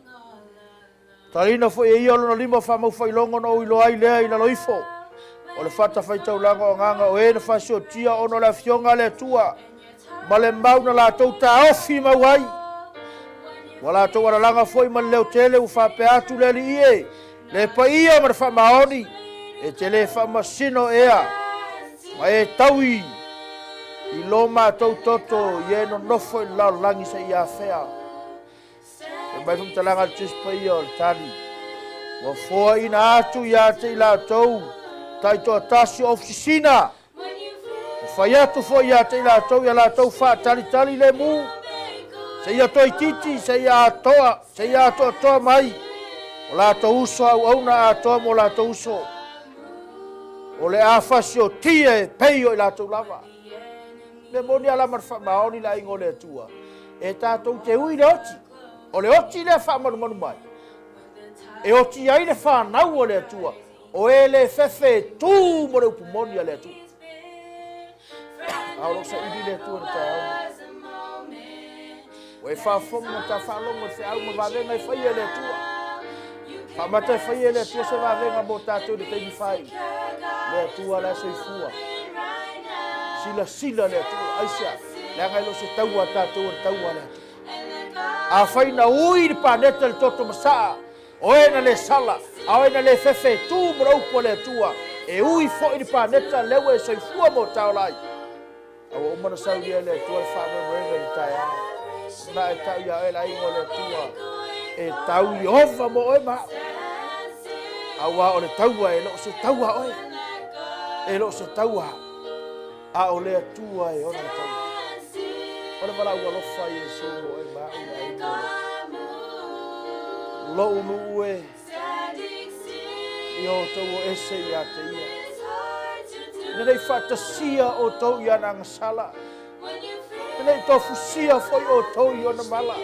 Taliina foi e ia lona lima faamaufailoga ona ou iloa ai lea i lalo ifo o le fatafaitaulaga o agaga o e na faasiotia ona o le Afioga a le Atua ma le mau na latou taofi mau ai. Ua latou alalaga foi ma le leo tele ua faapea atu le Alii e, le paia ma le faamaoni, e te le faamasino ea ma e taui i lo matou toto i e nonofo i le lalolagi seia afea. Fai mai faamatalaga a le Tusi Paia o le tali, ua foaiina atu ia te i latou taitoatasi o ofisisina, ua fai atu foi ia te i latou ia latou faatalitali lemu, seia toeitiiti, seia atoa, seia atoatoa mai o latou uso auauna atoa mo latou uso. O le a fasiotia e pei o i latou lava. Mea moni a la ma le faamaoni le aiga o le Atua, e tatou te ui le oti. O le oti lea faamanumanu mai, e oti ai le fanau o le Atua, o e le fefe e tu mo le upu moni a le Atua. A o lo o saili le Atua i le taeao nei. Ua e faafofoga ma ta faalogo i le feau ma vavega e faia e le Atua. Faamata e faia e le Atua se vavega mo tatou i le taimi fai. Le Atua la e soifua. Silasila le Atua. Aisea? Leaga e le o se taua a tatou, o le taua a le Atua. Afai na ui le paneta le toto masaa, o e na le sala, a o e na le fefe e tu mo le upu a le Atua, e ui foi le paneta lea ua e soifua ma o ta ola ai. A ua uma ona saunia e le Atua le faamoemoega i le taeao. Na e tau ia oe le aiga o le Atua, e tau Ieova mo oe ma au. Auā o le taua e le o se taua a oe, e le o se taua a o le Atua e ona le taua. O le valaau alofa a Iesu mo oe ma au le aiga o le Atua. Lou nuu e, ia outou o ese ia te ia. Ina ne i faatasia outou i ana agasala, ina ne i tofusia foi outou i ona mala.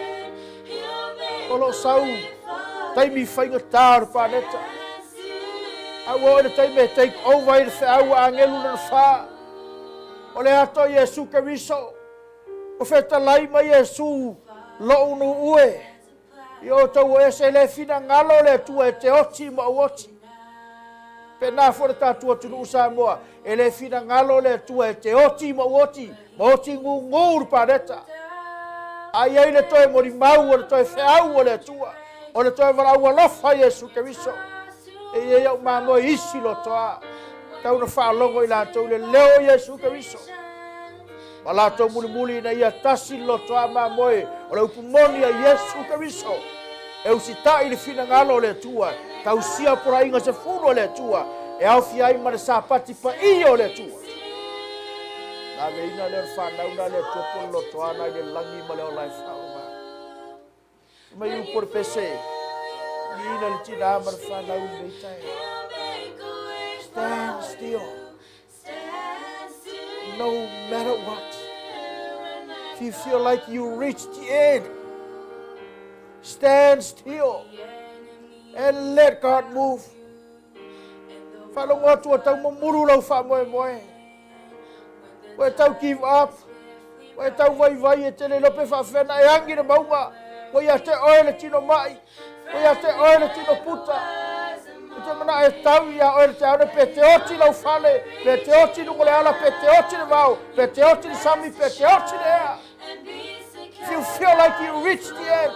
O lo o sau taimi faigata o le paneta. A ua oo i le taimi e take over ai le feau a agelu lona fa. O le ato a Iesu Keriso, o fetalai mai Iesu, lou nuu e, I outou o ese le finagalo o le Atua e te oti ma ou oti. Pēnā foi le tatou atunuu Samoa, e le finagalo le Atua e te oti ma oti, ma oti gūgū le paleta. A i ai le toe molimau o le toe feau o le Atua, o le toe valaau alofa a Iesu Keriso, e i ai au mamoe isi lotoa, tau na faalogo i latou i le leo o Iesu Keriso. Ma latou mulimuli ina ia tasi le lotoa mamoe o le upu moni a Iesu Keriso. E usitai le finagalo o le Atua, tausia poloaiga 10 a le Atua, e aofia ai ma le Sapati paia o le Atua. Na aveina lea o le fanau na le Atua po o le lotoa na i le lagi ma le ola e faavavau. Mai upu o le pese, viiina le tinā ma le fanau i lenei taeao. Stand still. No matter what. If you feel like you reached the end, stand still and let God move. Faalogo atu ua tau mamulu lau faamoemoe. Ua e tau give up. Ua e tau vaivai e te le iloa pe faafefea ona e agi le mauga. Ua ia te oe le tino mai. Ua ia te oe le tino puta. E te manao e tau ia oe le taeao pe te oti lau fale, pe te oti luga o le ala, pe te oti le vao, pe te oti le sami, pe te oti le ea. If you feel like you reached the end,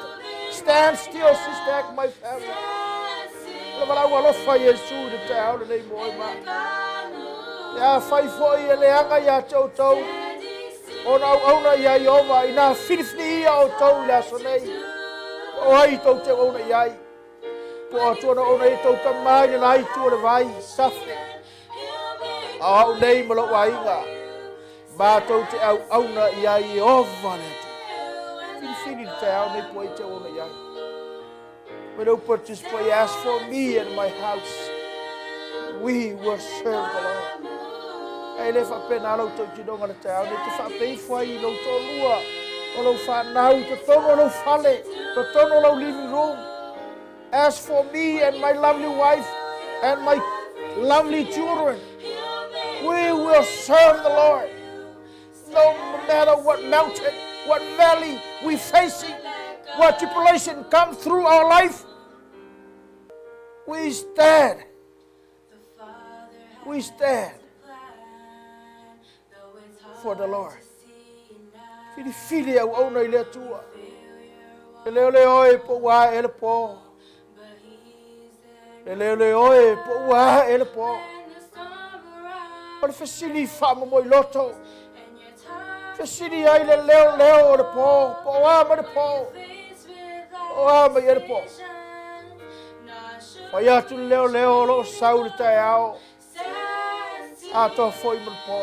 stand still, sister, my family. O le valaau alofa Iesu i le taeao lenei mo oe ma. Pe afai foi e leaga ia te outou, ona auauna ia Ieova, ina filifili ia outou i le aso nei. O ai tou te auauna i ai. Po o atu ona auauna i tou tamā i le la itu o le vai, safe. A o au nei ma lou aiga, matou te auauna ia Ieova le Atua. Filifili le taeao nei po ai te auauna i ai. Mai le upu a le Tusi Paia, as for me and my house, we will serve the Lord. Ae le faapena lau tautinoga le taeao nei te faapea ifo ai i lou toalua, o lou fanau, totonu o lou fale, totonu o lou living room. As for me and my lovely wife and my lovely children, we will serve the Lord. No matter what mountain, what valley we facing, what tribulation come through our life, we stand. We stand for the Lord. Filifili auauna i le Atua. E leo le oe po ua e le po. E leo le oe po ua e le po. O le fesili faamomoi loto. Fesili ai le leo leo o le po. Po o a mai le po. O a mai e le po. Fai atu le leo leo o loo sau le taeao. Atoa foi ma le po.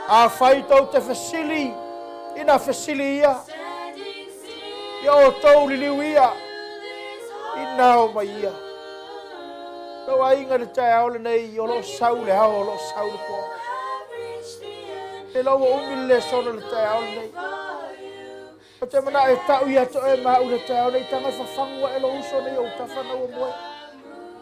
Afai tou te fesili, ina fesili ia. Ia outou liliu ia. Ina o mai ia. Lou aiga le taeao lenei o loo sau le ao o loo sau le po. E lau ua umi le lesona le taeao lenei. O te manao e tau ia te oe ma au le taeao nei taga e fafagu ae lou uso nei ou tafa na ua moe.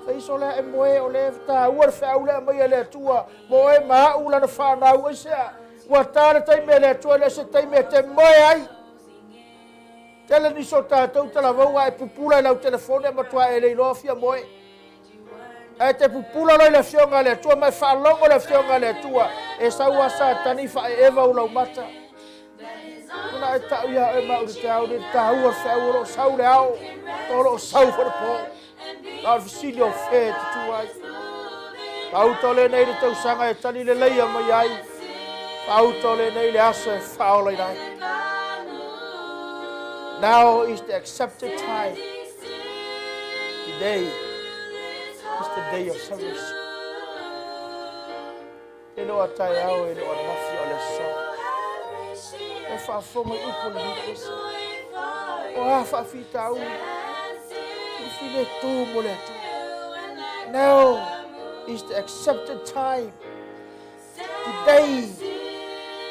Faiso lea e moe o le taua le feau lea mai e le Atua mo oe ma au lana whanau aisea. Ua tā le taimi e le Atua le se taimi e te moe ai. Tele nisi o tatou talavou a e pupula i lau telefone e matua e le iloa fia moe. Ae te pupula loa i le afioga a le Atua ma e faalogo le afioga a le Atua e sau a Satani faaeeva u lau mata. Ona e tau ia oe ma au le taeao nei le taua le feau o loo sau le ao, o loo sau foi le po. Na o le fesili o fea e te tu ai. Faauta o lenei le tausaga e tali leleia mai ai. Faauta o lenei le aso e faaolaina ai. Now is the accepted time. Today is the day of salvation. E le o a taeao, e le o ananafi o le aso. E faafofoga i upu o lenei pese. O a faafitauli. Filifili e tu mo le Atua. Now is the accepted time. Today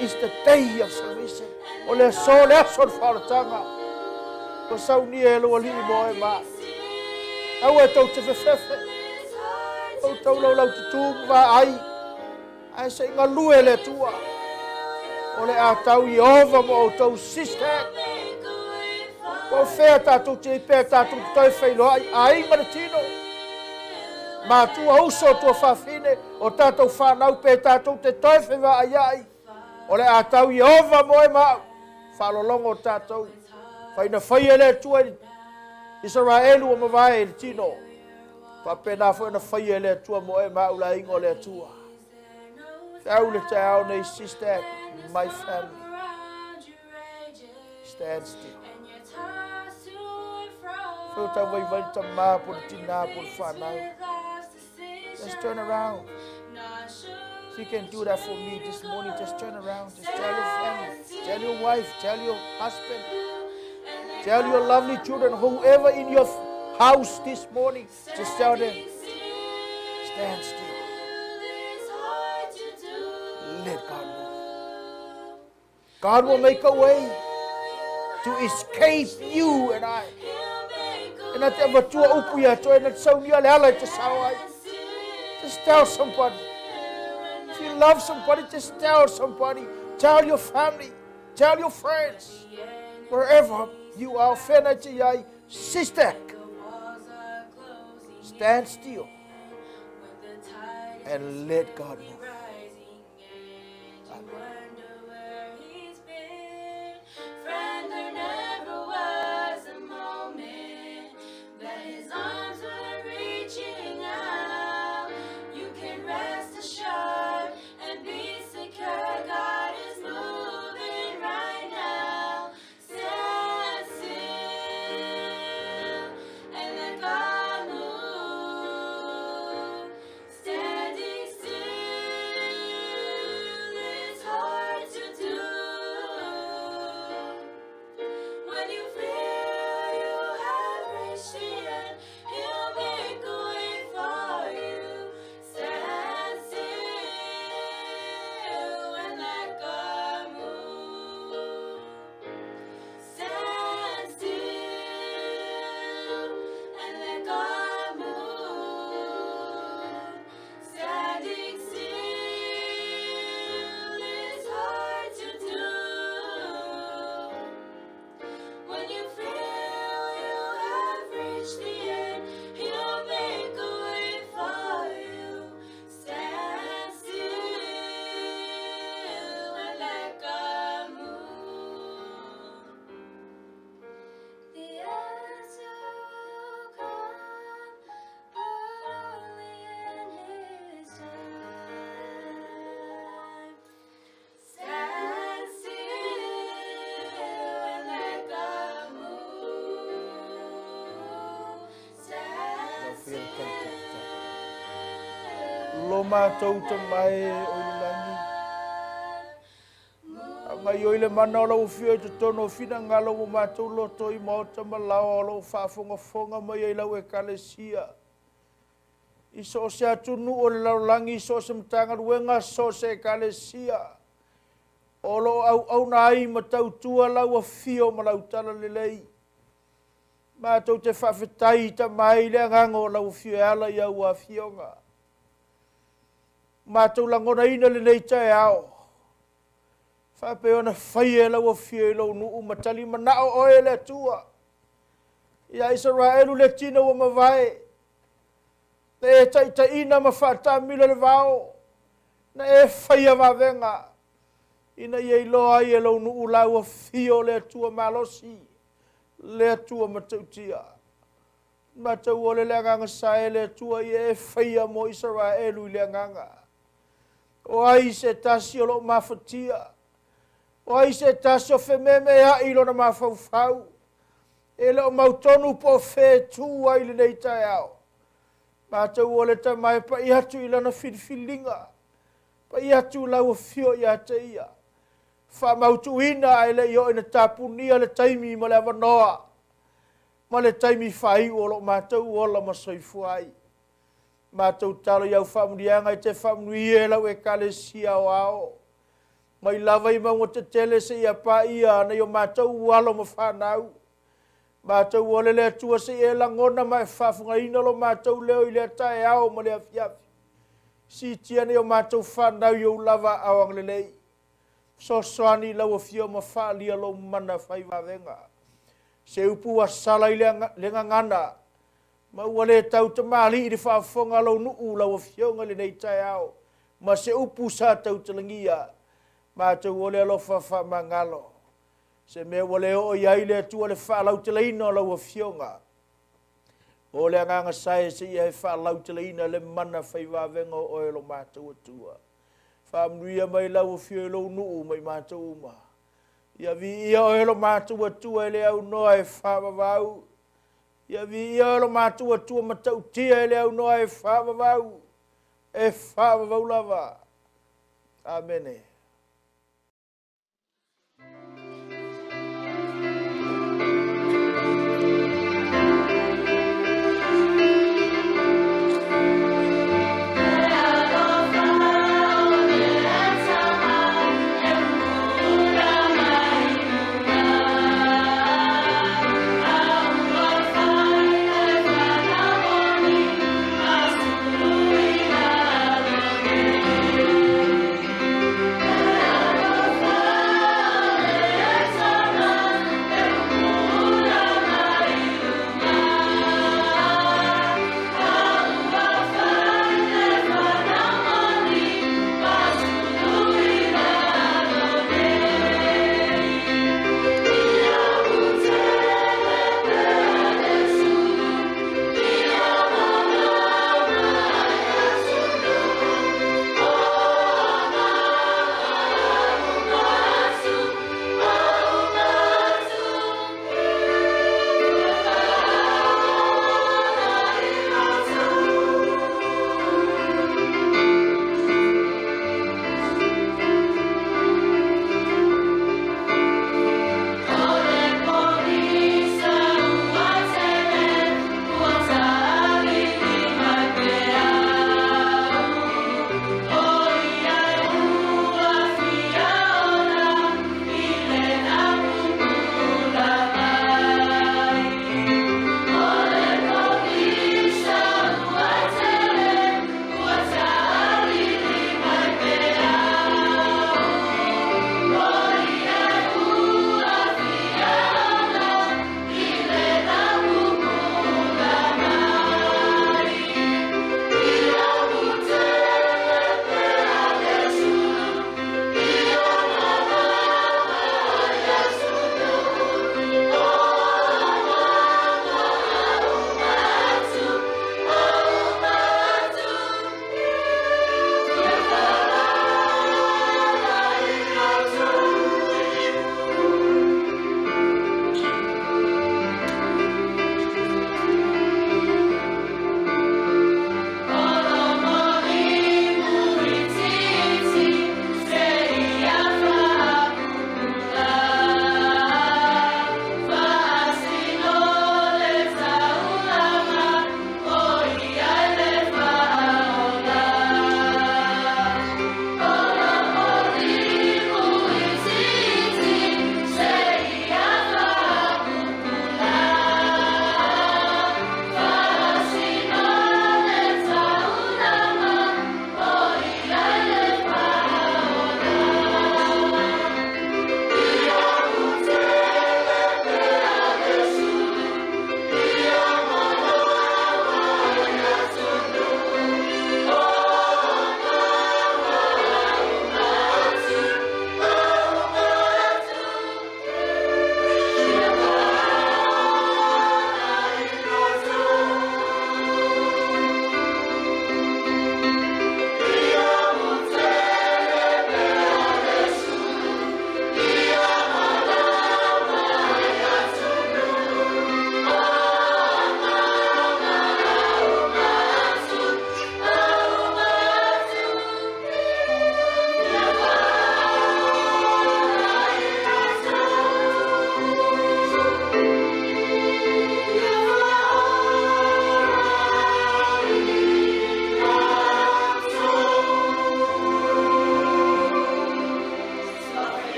is the day of salvation. O le aso, le aso o le faaolataga. Ua saunia e lou alii mo oe ma. Aua e tou te fefefe. Outou laulau tutū ma vaai. Ae se i galue le Atua. O le a tau Ieova mo outou sister. Po o fea tatou te i pea tatou te toe feiloai aiga le tino. Matua, uso, tuafafine, o tatou fanau pe tatou te toe fevaaiai. O le a tau Ieova mo oe ma au. Faalologo tatou. Faina faia e le Atua i Isaraelu ua mavae i le tino. Faapena foi ona faia e le Atua mo oe ma au le aiga o le Atua. Feau le taeao nei, sister, my family. Stand still. Feu tau vaivai le tamā po le tinā po le whanau. Just turn around. If you can do that for me this morning, just turn around. Just tell your family, tell your wife, tell your husband, tell your lovely children, whoever in your house this morning, just tell them, stand still. Let God move. God will make a way to escape you and I. E na te avatua upu ia toe na te saunia le ala i te sao ai. Just tell somebody. If you love somebody, just tell somebody. Tell your family. Tell your friends. Wherever you are, whena te iai, sister, stand still and let God move. Amen. Friend, there never was a moment that his arms were reaching out. You can rest assured and be secure. God is moving right now. Stand still and let God move. Standing still is hard to do. When you feel you have reached the end, He'll make a way for you. Stand still and let God move. Stand still and let God move. Standing still is hard to do. When you feel you have reached the end, He'll make a way for you. Stand still and let God move. The answer will come, but only in His time. Stand still and let God move. Stand Lau fia le still Lo matou Tama e o i le lagi. Aumai oi le mana o lau afio i totonu o finagalo ma matou loto i maota ma laoa o lo o faafogafoga mai ai lau ekalesia. I so o se atunuu o le lalolagi, so o se Matagaluega, so o se ekalesia. O lo o auauna ai ma tautua lau afio ma lau talalelei. Matou te faafetai Tama i le agaga o lau afio e ala i au afioga. Matou lagonaina lenei taeao. Faapea ona faia e lau afio i lou nuu ma tali manao oe le Atua. Ia Isaraelu le tino ua mavae. Na e taitaiina ma faatamilo le vao. Na e faia vavega. Ina ia iloa ai e lou nuu lau afio le Atua malosi. Le Atua matautia. Matou ole le agaga sa e le Atua ia e faia mo Isaraelu i le agaga. O ai se tasi o loo mafatia. O ai se tasi o fememeai i lona mafaufau. E le o mautonu po o fea e tu ai lenei taeao. Matou o le Tama e pai atu i lana filifiliga. Pai atu lau afio ia te ia. Faamautuina ae le i oo ina tapunia le taimi ma le avanoa. Ma le taimi faaiu o lo matou ola ma soifua ai. Matou talo i au faamanuiaga e te faamanuia e lau ekalesia o ao. Mai lava i mauga tetele seia paia nai o matou alo ma fanau. Matou ole le Atua se i e lagona ma e faafofogaina lo matou leo i le taeao ma le afiafi. Siitia nei o matou fanau i ou lava aao agalelei. Fesoasoani i lau afio ma faaalia lou mana fai vavega. Se upu ua sala i le gagana. Ma ua le tautamalii i le faafofoga a lou nuu lau Afioga i lenei taeao, ma se upu sa tautalagia, matou o le alofa faamagalo. Se mea ua le oo i ai le Atua le faalauteleina o lau Afioga. O le agaga sae seia e faalauteleina le mana fai vavega o oe lo matou Atua. Faamanuia mai lau Afioga i lou nuu ma i matou uma. Ia viia oe lo matou Atua e le aunoa e faavavau. Ia viia oe lo matou Atua matautia e le aunoa e faavavau. E faavavau lava. Amene.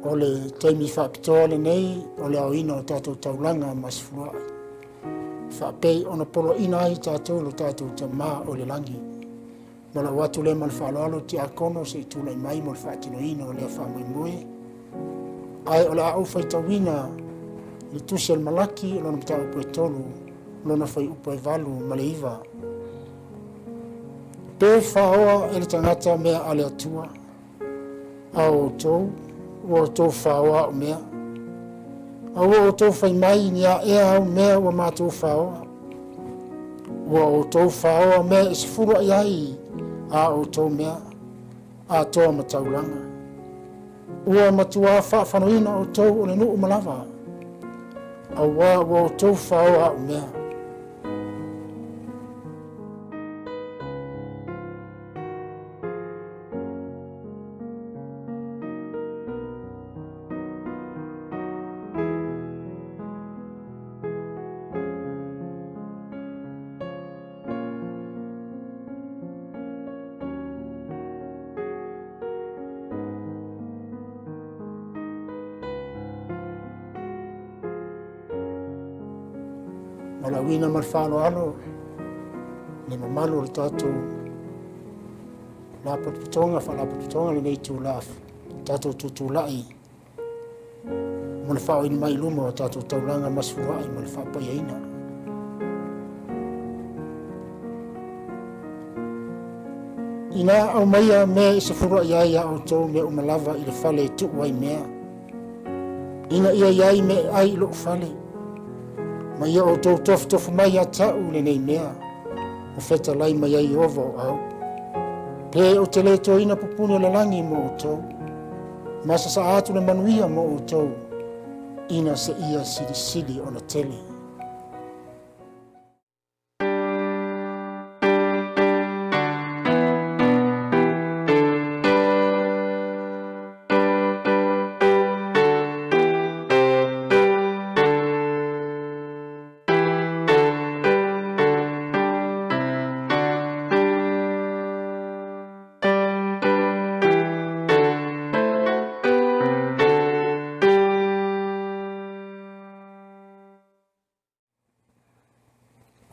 O le taimi faapitoa lenei o le aoina o tatou taulaga ma sefuluai. Faapei ona poloaiina ai tatou lo tatou Tamā o le lagi. Ma lau atu lea ma le faaaloalo tiakono se i tulai mai mo le faatinoina o lea faamoemoe. Ae o le a ou faitauina le tusi a le Malaki lona mataupu e 3, lona fuaiupu e 8 ma le 9. Pe faoa e le tagata mea a le Atua, a outou, ua outou faoa au mea. A ua outou fai mai ni a ea au mea ua matou faoa. Ua outou faoa mea e sefuluai ai a outou mea, atoa ma taulaga. Ua matua faafanoina outou o le nuu malava, auā ua outou faoa au mea. Valaauina ma le faaaloalo le mamalu o le tatou lapotopotoga faalapotopotoga lenei itula tatou tutulai mo le faaoina mai i luma o tatou taulaga ma sefuluai ma le faapaiaina. Ina aumaia mea e sefuluai ai a outou mea uma lava i le fale e tuu ai mea, ina ia i ai mea e ai i lou fale, ma ia outou tofutofu mai ia te a'u lenei mea, ua fetalai mai ai Ieova o au. Pe ou te le toina pupuni o le lagi mo outou, ma sasaa atu le manuia mo outou, ina seia silisili ona tele.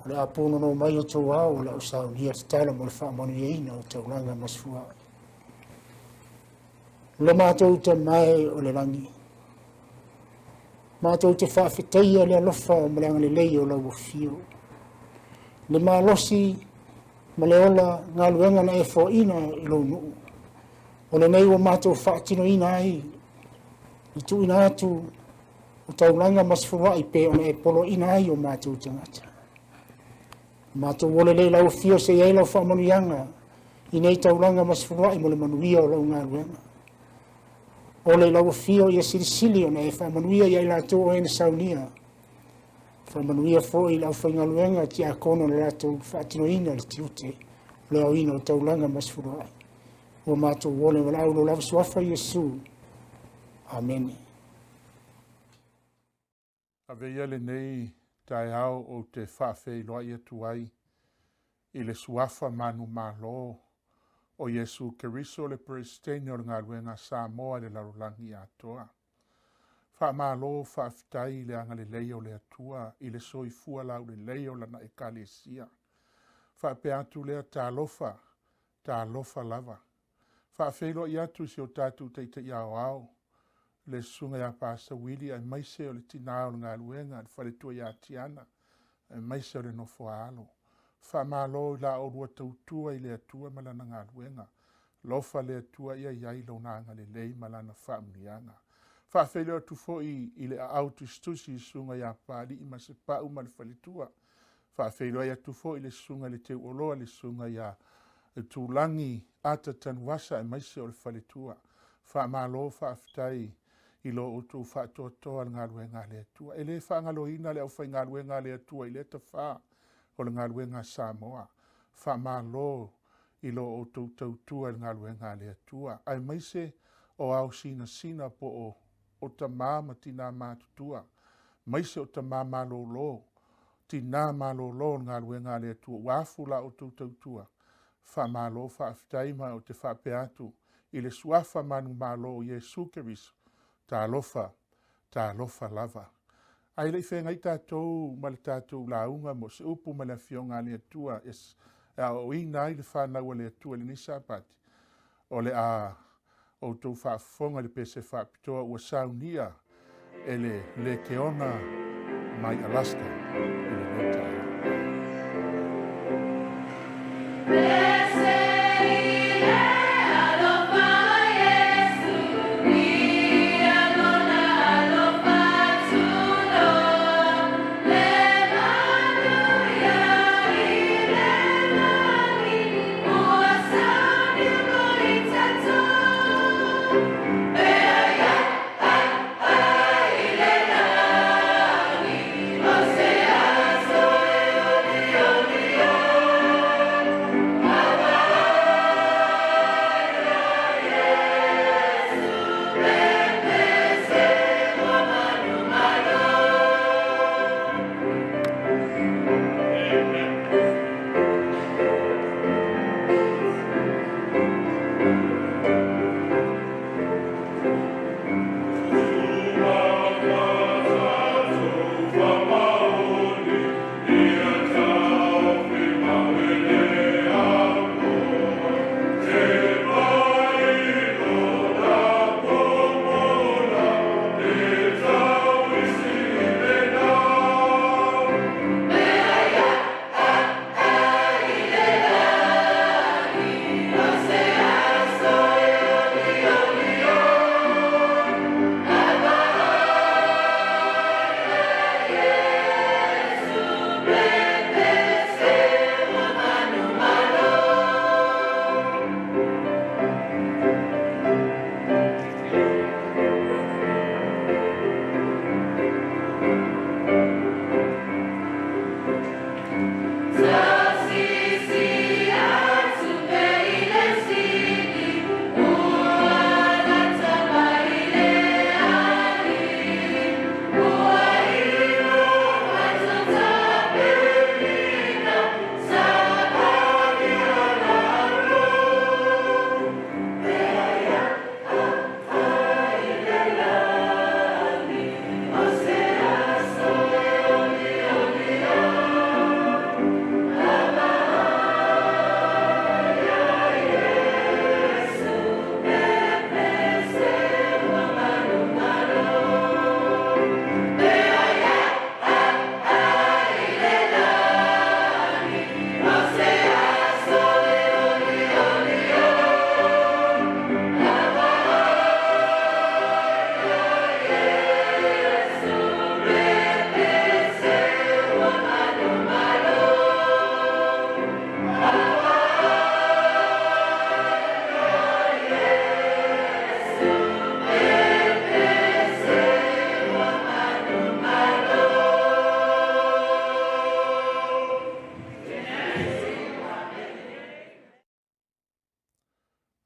O le a pūnono mai outou ao o le a ou saunia tatalo mo le faamanuiaina o taulaga ma sefuai. Lo matou Tama e o le lagi, matou te faafetaia le alofa ma le agalelei o lau afio, le malosi ma le ola galuega na e foaina i lou nuu. O lenei ua matou faatinoina ai le tuuina atu o taulaga ma sefuluai pe ona e poloaiina ai o matou tagata. Matou ole lea i lau afio se i ai lau faamanuiaga i nei taulaga ma sefuluai mo le manuia o lau galuega. Ole i lau afio ia silisili ona e faamanuia ia i latou o e na saunia. Faamanuia foi i le aufaigaluega tiakono na latou faatinoina le tiute o le aoina o taulaga ma sefuluai. Ua matou ole valaau lo lava suafa Iesu. Amene. Ave ia lenei taeao ou te faafeiloai atu ai i le suafa manumalo o Iesu Keriso le Peresetene o le galuega a Samoa i le lalolagi atoa. Faamalo faafetai i le agalelei o le Atua i le soifua laulelei o lana ekalesia. Faapea atu lea talofa, talofa lava. Faafeiloai atu i si o tatou Taitai Aoao, le susuga ia Pasa Wili aemaise o le tina o le galuega, le faletua ia Tiana, aemaise o le nofo a alo. Faamalo i la oulua tautua i le Atua ma lana galuega. Alofa le Atua ia i ai lona agalelei ma lana faamuliaga. Faafeiloai atu foi i le aau tusitusi i susuga ia Papalii ma Sepau ma le faletua. Faafeiloai atu foi i le susuga i le Teuoloa, le susuga ia Tulagi Ata Tanuvasa aemaise o le faletua. Faamalo faafetai i lo outou faatoatoa i le galuega a le Atua. E le faagaloina le aufaigaluega a le Atua i lea tafā o le galuega a Samoa. Faamalo i lo outou tautua i le galuega a le Atua, aemaise o ao sinasina po o tamā ma tinā matutua, aemaise o tamā malolo, tinā malolo o le galuega a le Atua. Ua afu la outou tautua. Faamalo faafetai ma ou te faapea atu i le suafa manumalo o Iesu Keriso. Talofa, talofa lava. Ae le i feagai tatou ma le tatou lauga mo se upu ma le Afioga a le Atua e aoaoina ai le fanau a le Atua i lenei Sapati, o le a outou faafofoga i le pese faapitoa ua saunia e le Lekeona mai Alaska i lenei taeao.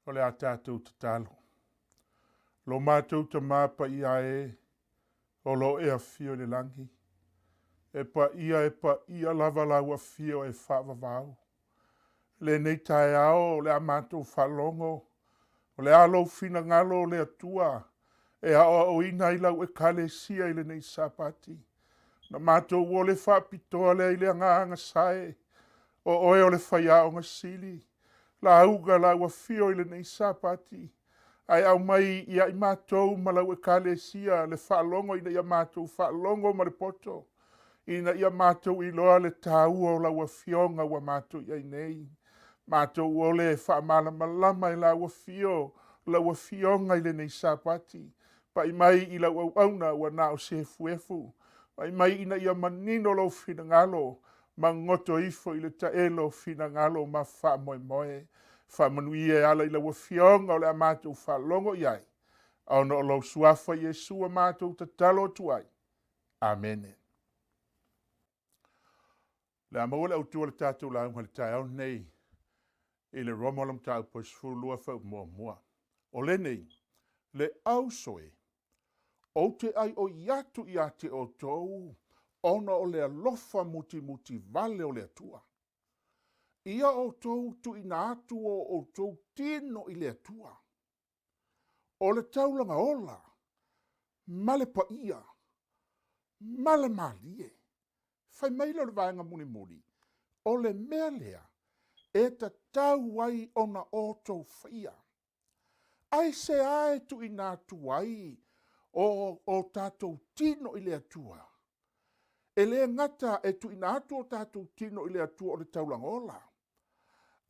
O le a tatou tatalo. Lo matou Tama paia e, o lo o e afio i le lagi, e paia e paia lava lau afio e faavavau. Lenei taeao o le a matou faalogo, o le a lou finagalo o le Atua e aoaoina ai lau Ekalesia i lenei Sapati. Na matou ole faapitoa lea i le agaga sae, o oe o le faiaoga sili, lauga lau afio i lenei Sapati, ae aumai ia i matou ma lau Ekalesia le faalogo ina ia matou faalogo ma le poto, ina ia matou iloa le taua o lau Afioga ua matou i ai nei. Matou ole e faamalamalama e lau afio lau Afioga i lenei Sapati. Pai mai i lau auauna ua na o se efuefu. Pai mai ina ia manino lou finagalo ma goto ifo i le taelo o finagalo ma faamoemoe. Faamanuia e ala i lau Afioga o le a matou faalogo i ai, ona o lou Suafa Iesu ua matou tatalo atu ai. Amene. O le a maua le autu o le tatou lauga i le taeao lenei i le Roma o le mataupu e 12 fuaiupu muamua. O lenei, le auso e, ou te aioi atu ia te outou ona o le alofa mutimuti vale o le Atua. Ia outou tuuina atu o outou tino i le Atua. O le taulaga ola. ma le paia ma le malie. Fai mai lea o le vaega mulimuli, o le mea lea e tatau ai ona outou faia. Aisea e tuuina atu ai o, o tatou tino i le Atua? E le gata e tuuina atu o tatou tino i le Atua o le taulaga ola,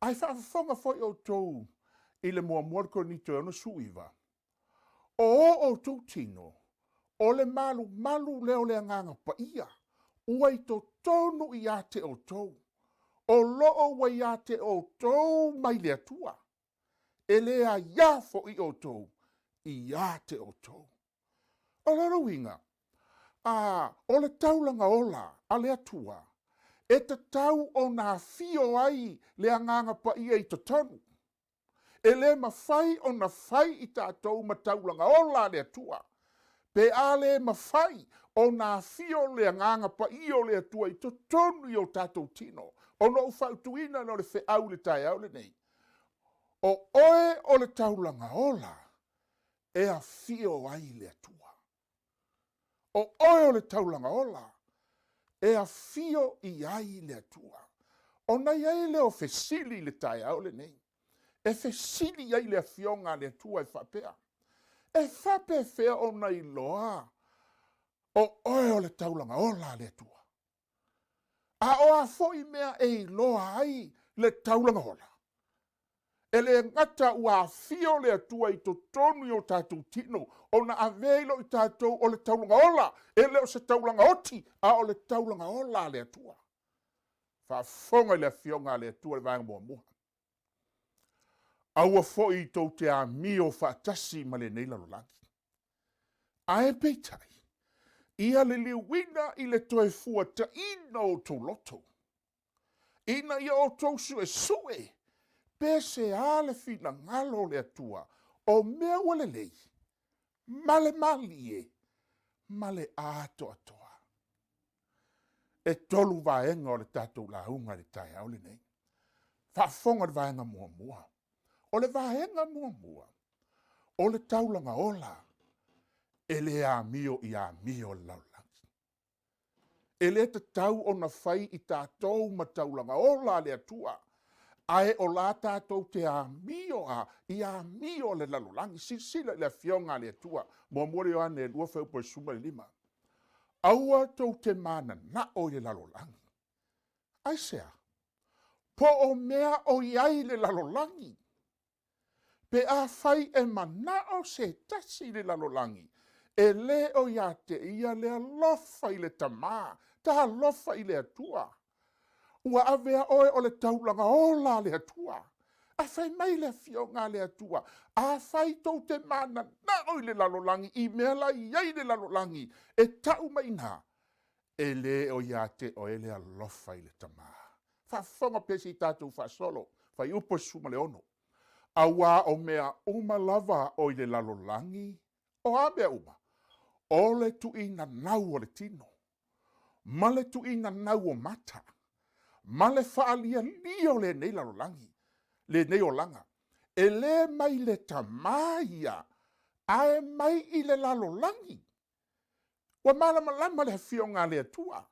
ae faafofoga foi outou i le muamua o le Korinito e 69, o o outou tino, o le malumalu lea o le Agaga Paia, ua i totonu ia te outou, o lo o ua ia te outou mai le Atua. E le aiā foi outou ia te outou. O lona uiga, a, o le taulaga ola a le Atua, e tatau ona afio ai le Agaga Paia i totonu. E le mafai ona fai i tatou ma taulaga ola a le Atua, pe a le mafai ona afio le Agaga Paia o le Atua i totonu i o tatou tino. Ona ou fautuina lea o le feau i le taeao lenei, o oe o le taulaga ola e afio ai le Atua. O oe o le taulaga ola e afio i ai le Atua. Ona i ai lea o fesili i le taeao lenei, e fesili ai le Afioga a le Atua e faapea, E faapefea ona iloa o oe o le taulaga ola a le Atua? A o a foi mea e iloa ai le taulaga ola? E le gata ua afio le Atua i totonu i o tatou tino, ona avea ai lea o i tatou o le taulaga ola, e le o se taulaga oti, a o le taulaga ola a le Atua. Faafofoga i le Afioga a le Atua i le vaega muamua. Aua foi tou te amio faatasi ma lenei lalolagi. Ae peitai, ia liliuina i le toe fuataina o outou loto, ina ia outou suesue pe se a le finagalo o le Atua o mea ua lelei, ma le malie, ma le atoatoa. E tolu vaega o le tatou lauga i le taeao lenei. Faafofoga i le vaega muamua. O le vaega muamua, o le taulaga ola e le amio i amio a le lalolagi. E le tatau ona fai i tatou ma taulaga ola a le Atua, ae o la tatou te amio a i amio a le lalolagi. Silasila i le Afioga a le Atua, muamua le Ioane 2 fuaiupu 15. Aua tou te mananao i le lalolagi. Aisea? Po o mea o i ai le lalolagi? Pe afai e manao se tasi i le lalolagi, e lē o ia te ia le alofa i le Tamā, talofa i le Atua. Ua avea oe o le taulaga ola a le Atua. Ae fai mai le Afioga a le Atua, afai tou te mananao i le lalolagi i mea la i ai le lalolagi, e tau mai i ina, e lē o ia te oe le alofa i le Tamā. Faafofoga pea se i tatou faasolo, Fuaiupu 16. Auā o mea uma lava o i le lalolagi, o a mea uma? O le tuuinanau o le tino, ma le tuuinanau o mata, ma le faalialia o lenei lalolagi, lenei olaga, e lē mai le Tamā ia, ae mai i le lalolagi. Ua malamalama le Afioga a le Atua.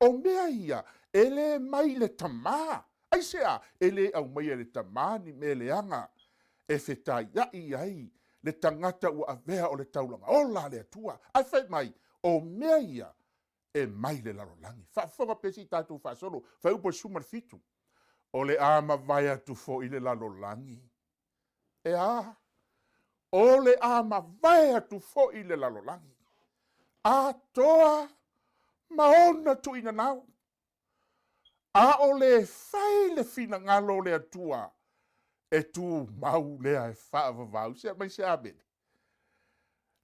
O mea ia, e lē mai le Tamā. Aisea? E lē aumaia e le Tamā ni mea leaga e fetaiai ai le tagata ua avea o le taulaga ola a le Atua. Ae fai mai, o mea ia e mai le lalolagi. Faafofoga pea se i tatou faasolo, Fuaiupu 17. O le a mavae atu foi le lalolagi. E a? O le a mavae atu foi le lalolagi, atoa ma ona tuuinanau, a o le fai le finagalo o le Atua, e tumau lea e faavavau. Se aumai se amene.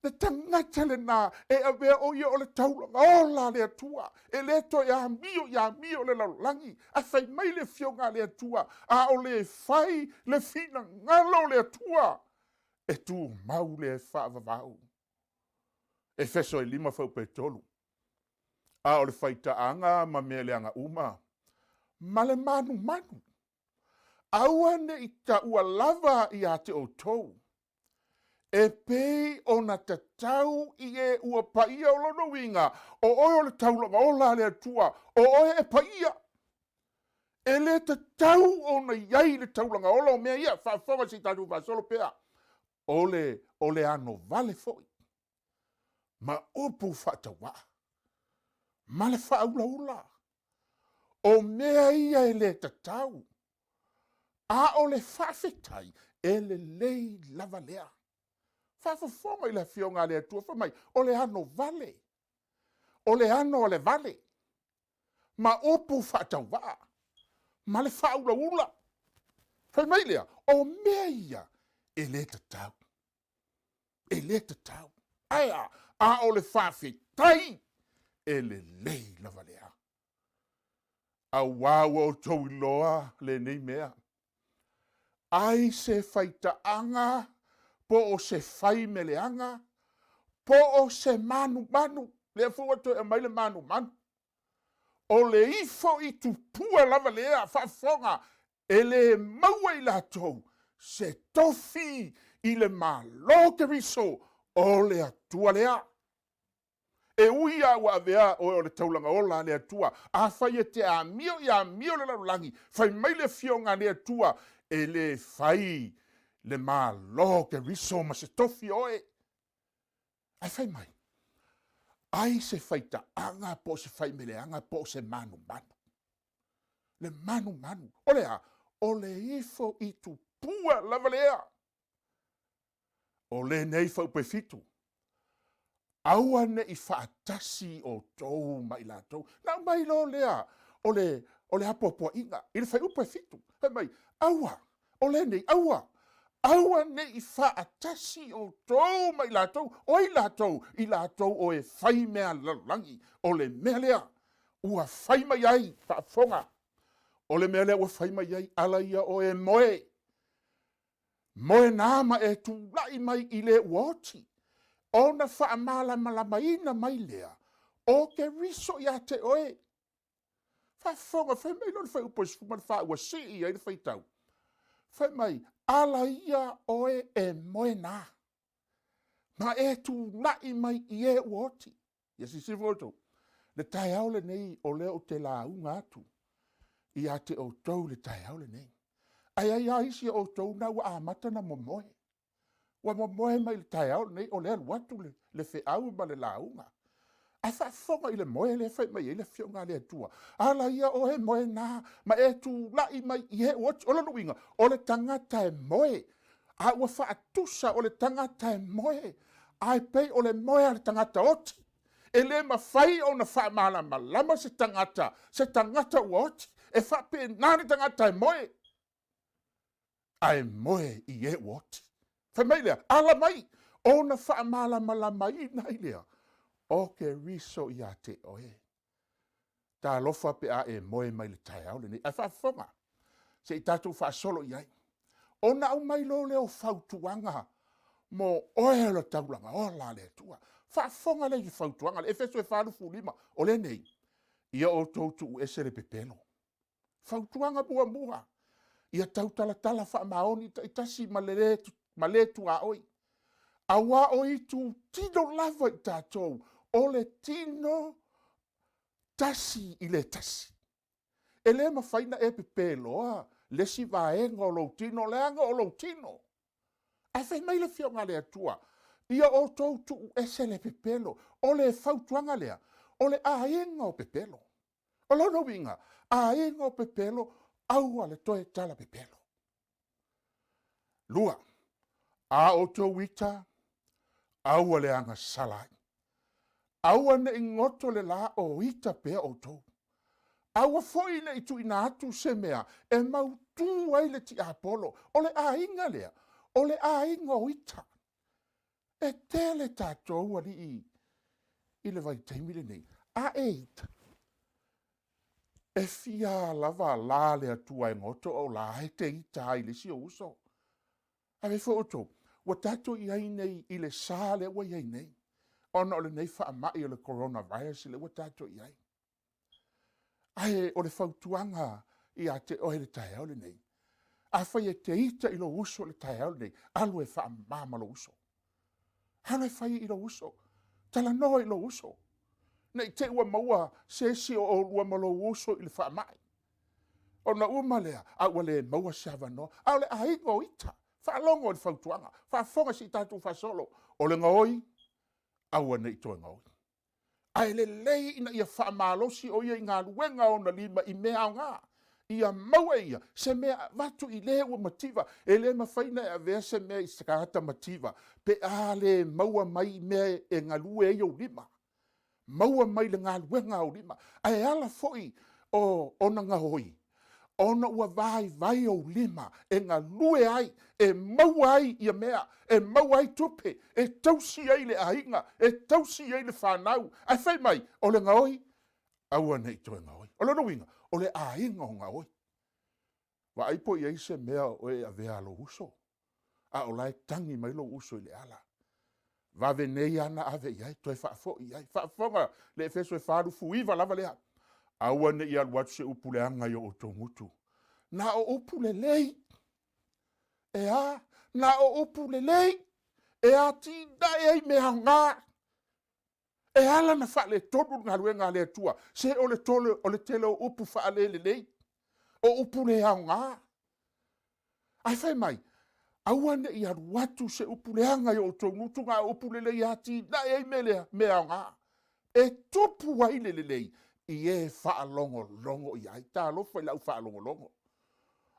Le tagata lena e avea o ia o le taulaga ola a le Atua, e le toe amio i amio o le lalolagi, ae fai mai le Afioga a le Atua, a o le fai le finagalo o le Atua, e tumau lea e faavavau. Efeso e 5 fuaiupu e 3. A o le faitaaga ma mea leaga uma, ma le manumanu, aua ne i taua lava ia te outou. E pei ona tatau i e ua paia o lona uiga, o oe o le taulaga ola a le Atua, o oe e paia. E le tatau ona i ai le taulaga ola o mea ia, faafofoga se i tatou faasolo pea, o le, o le ano vale foi, ma upu faatauvaa, ma le faaulaula. O mea ia e le tatau, a o le faafetai e lelei lava lea. Faafofoga i le Afioga a le Atua fai mai, o le ano vale, o le ano a le vale, ma upu faatauvaa, ma le faaulaula. Fai mai lea, o mea ia e le tatau, e le tatau. Ae a? A o le faafetai e lelei lava lea. Auā ua outou iloa lenei mea, ai se faitaaga po o se faimeleaga po o se manumanu, lea foi ua toe aumai le manumanu, o le ifo i tupua lava lea, faafofoga, e le maua i latou se tofi i le Malo o Keriso o le Atua lea. E ui lava ua avea oe o le taulaga ola a le Atua, afai e te amio i amio le lalolagi, fai mai le Afioga a le Atua, e le fai le Malo o Keriso ma se tofi oe. Ae fai mai, ai se faitaaga po o se faimeleaga po o se manumanu. Le manumanu, o le a? O le ifo i tupua lava lea. O lenei faupe fitu, aua ne i faatasi outou ma i latou. Na aumai loa lea o le, o le apoapoaiga i le fuaiupu e fitu. Fai mai, aua, o lenei, aua, aua ne i faatasi outou ma i latou. O ai latou? I latou o e fai mea a le lalolagi. O le mea lea ua fai mai ai, faafofoga, o le mea lea ua fai mai ai, ala ia oe e moe. Moe na ma e tulai mai i le ua oti, ona faamalamalamaina mai lea o Keriso ia te oe. Faafofoga, fai mai loa le fuaiupu e 14 ua sii ai le faitau. Fai mai, ala ia oe e moe na, ma e tulai mai i e ua oti. Ia silasila foi outou, le taeao lenei o lea ou te lauga atu ia te outou i le taeao lenei. Ae i ai lava isi o outou na ua amata ona momoe. Ua momoe mai i le taeao lenei o lea e alu atu le feau ma le lauga. Ae faafofoga i le moe lea e fai mai ai le Afioga a le Atua, ala ia oe e moe na, ma e tulai mai i e ua oti. O lona uiga, o le tagata e moe, a ua faatusa o le tagata e moe, ae pei o le moe a le tagata oti. E le mafai ona faamalamalama se tagata, se tagata ua oti. E faapena le tagata e moe, ae moe i e ua oti. Fai mai lea, ala mai, ona faamalamalamaina ai lea o Keriso ia te oe. Talofa pe a e moe mai le taeao lenei. Ae faafofoga, se i tatou faasolo i ai. Ona aumai loa lea o fautuaga mo oe o le taulaga ola a le Atua. Faafofoga lea i le fautuaga, le Efeso e 4:25, o lenei, ia outou tuuese le pepelo. Fautuaga muamua, ia tautalatala faamaoni taitasi ma le, ma le tuaoi. Auā o itu tino lava i tatou, o le tino tasi i le tasi. E le mafai ona e pepeloa le isi vaega o lou tino, leaga o lou tino. Ae fai mai le Afioga a le Atua, ia outou tuuese le pepelo. O le fautuaga lea, o le aiga o pepelo. O lona uiga, aiga o pepelo, aua le toe tala pepelo. Lua, a outou ita, aua le agasala ai. Aua ne i goto le la o ita pea outou. Aua foi ne i tuuina atu se mea e mautū ai le tiapolo. O le aiga lea, o le aiga o ita. E tele tatou alii i le vaitaimi lenei, a e ita, e fia lava la le Atua e goto o la e te ita ai i le isi ou uso. A fai foi outou, ua tatou i ai nei i le sa lea ua i ai nei, ona o lenei faamai o le coronavirus lea ua tatou i ai. Ae o le fautuaga ia te oe i le taeao lenei, afai e te ita i lou uso i le taeao lenei, alu e faamama ma lou uso. Alu e fai i lou uso. Talanoa i lou uso. Ne i te i ua maua se isi o oulua ma lou uso i le faamai. Ona uma lea, a ua le maua se avanoa. A o le aiga o ita, faalogo i le fautuaga, faafofoga se i tatou faasolo. O le gaoi, aua ne i toe gaoi. Ae lelei ina ia faamalosi o ia i galuega a ona lima i mea aoga, ia maua e ia se mea e avatu i le ua mativa. E le mafai ona e avea se mea i se tagata mativa pe a le maua mai mea e galue ai ou lima, maua mai le galuega a ou lima. Ae ala foi ona gaoi, ona ua vaivai ou lima e galue ai, e maua ai ia mea, e maua ai tupe, e tausi ai le aiga, e tausi ai le fanau. Ae fai mai, o le gaoi, aua ne i toe gaoi. O lona uiga, o le aiga o gaoi. Vaai po o i ai se mea o e avea a lou uso, a o la e tagi mai lou uso i le ala. Vave nei lava ona ave i ai, toe faafoi i ai. Faafofoga le Efeso e 4:29 lava lea. Aua ne i alu atu se upu leaga i o outou gutu, na o upu lelei. E a? Na o upu lelei e atinae ai mea aoga. E ala ona faaletonu le galuega a le Atua, se o le tele o, le tele o upu faalelelei, o upu le aoga. Ae fai mai, aua ne i alu atu se upu leaga i o outou gutu, na o upu lelei e atinae ai mea, lea, mea aoga, e tupu ai le lelei i e faalogologo i ai. Talofa i lau faalogologo,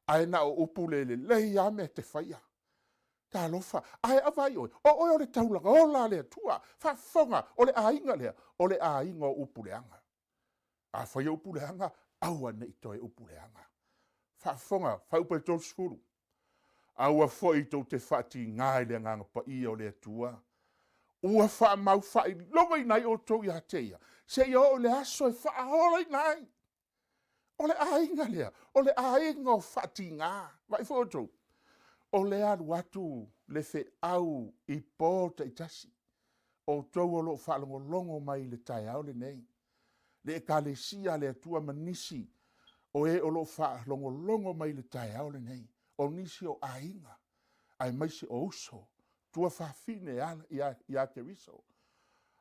ae na o upu le lelei lava mea e te faia. Talofa, ae vaai oe, o oe o le taulaga ola a le Atua. Faafofoga, o le aiga lea, o le aiga o upu leaga. A faia upu leaga, aua ne i toe upu leaga. Faafofoga, fuaiupu e 30. Aua foi tou te faatiga i le Agaga Paia o le Atua, ua faamaufaailogaina ai outou ia te ia, seia oo i le aso e faaolaina ai. O le aiga lea, o le aiga o faatiga. Vaai foi outou, o lea e alu atu le feau i po taitasi, outou o lo o faalogologo mai i le taeao lenei, le ekalesia a le Atua ma nisi o e o lo o faalogologo mai i le taeao lenei, o nisi o aiga aemaise o uso, tuafafine ia Keriso.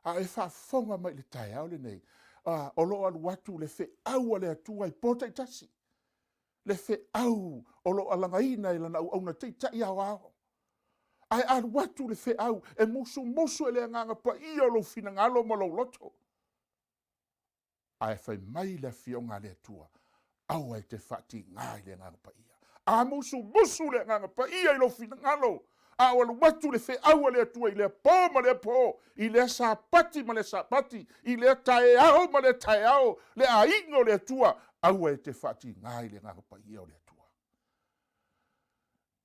A o e faafofoga mai i le taeao lenei, o lo o alu atu le feau a le Atua i po taitasi, le feau o lo o alagaina e lana auauna taitai aoao. Ae a alu atu le feau e musumusu e le Agaga Paia lou finagalo ma lou loto, ae fai mai le Afioga a le Atua, aua e te faatiga i le Agaga Paia. A musumusu le Agaga Paia i lou finagalo, a o alu atu le feau a le Atua i lea po ma lea po, i lea Sapati ma lea Sapati, i lea taeao ma lea taeao, le aiga o le Atua, aua e te faatiga i le Agaga Paia o le Atua.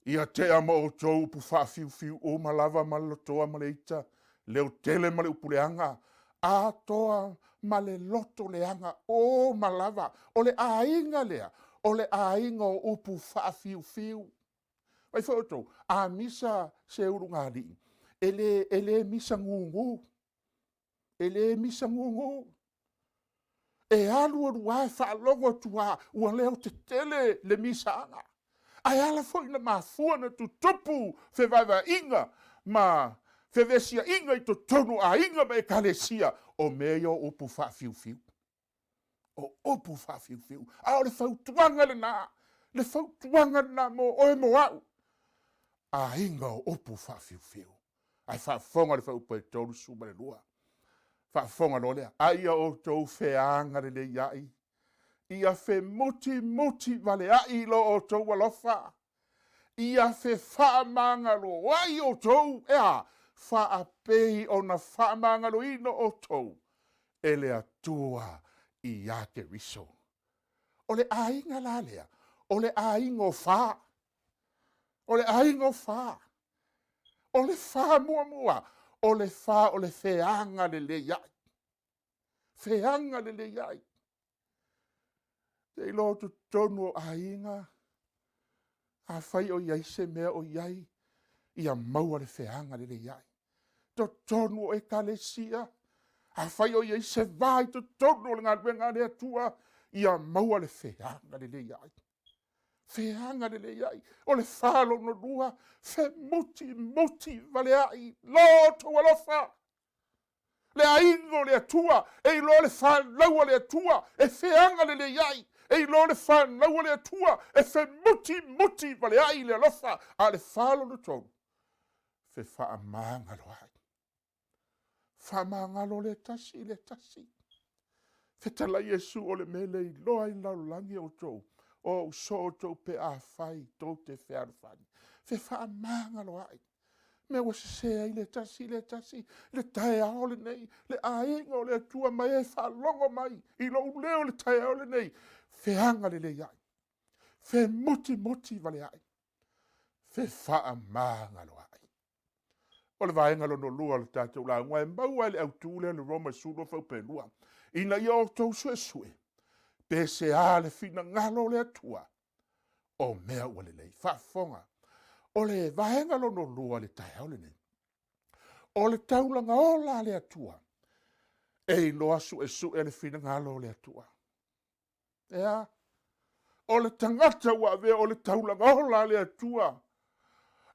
Ia tea ma outou upu faafiufiu uma lava ma le lotoa ma le ita, leotele ma le upu leaga, atoa ma le loto leaga uma lava. O le aiga lea, o le aiga o upu faafiufiu. Vaai foi outou, a misa se ulugalii, e le, e le misa gugu, e le misa gugu. E alu alu lava e faalogo atu lava ua leotetele le misaaga. Ae ala foi ona mafua ona tutupu fevaevaeaiga ma fevesiaiga i totonu o aiga ma ekalesia, o mea ia o upu faafiufiu. O upu faafiufiu. A o le fautuaga lena, le fautuaga lena mo oe mo au, aiga o upu faafiufiu. Ae faafofoga le fuaiupu e 32. Faafofoga loa lea, a ia outou feagaleleiai, ia femutimutivaleai lo outou alofa, ia fefaamagaloai outou, e a? Faapei ona faamagaloina outou e le Atua ia Keriso. O le aiga la lea, o le aiga o fa. O le aiga o fa. O le fa muamua, o le fa o le feagaleleiai. Feagaleleiai. Te iloa o totonu o aiga, afai o i ai se mea o i ai, ia maua le feagaleleiai. Totonu o ekalesia, afai o i ai se va i totonu o le galuega a le Atua, ia maua le feagaleleiai. Feagalelei ai. O le fā lona lua, femuti vale ai lo outou alofa. Le aiga o le Atua, e iloa le fanau a le Atua, e feagalelei ai. E iloa le fanau a le Atua, e femuti vale ai le alofa. A o le fā lona tolu, fefaamagalo ai. Faamagalo le tasi i le tasi. Fetalai Iesu o le mea e le iloa ai le lalolagi outou, o ou soo outou pe afai tou te fealofani. Fefaamagaloai. Mea ua sese ai le tasi le tasi, le taeao lenei, le aiga o le Atua ma e faalogo mai i lou leo i le taeao lenei, feagalelei ai, femutimuti vale ai, fefaamagaloai. O le vaega lona lua o le tatou lauga e maua i le autu lea o le Roma 12 fuaiupu 2, ina ia outou suesue pe sea le finagalo o le Atua, o mea ua lelei. Faafofoga, o le vaega lona lua i le taeao lenei, o le taulaga ola a le Atua, e iloa suesue le finagalo o le Atua. E a? O le tagata ua avea o le taulaga ola a le Atua,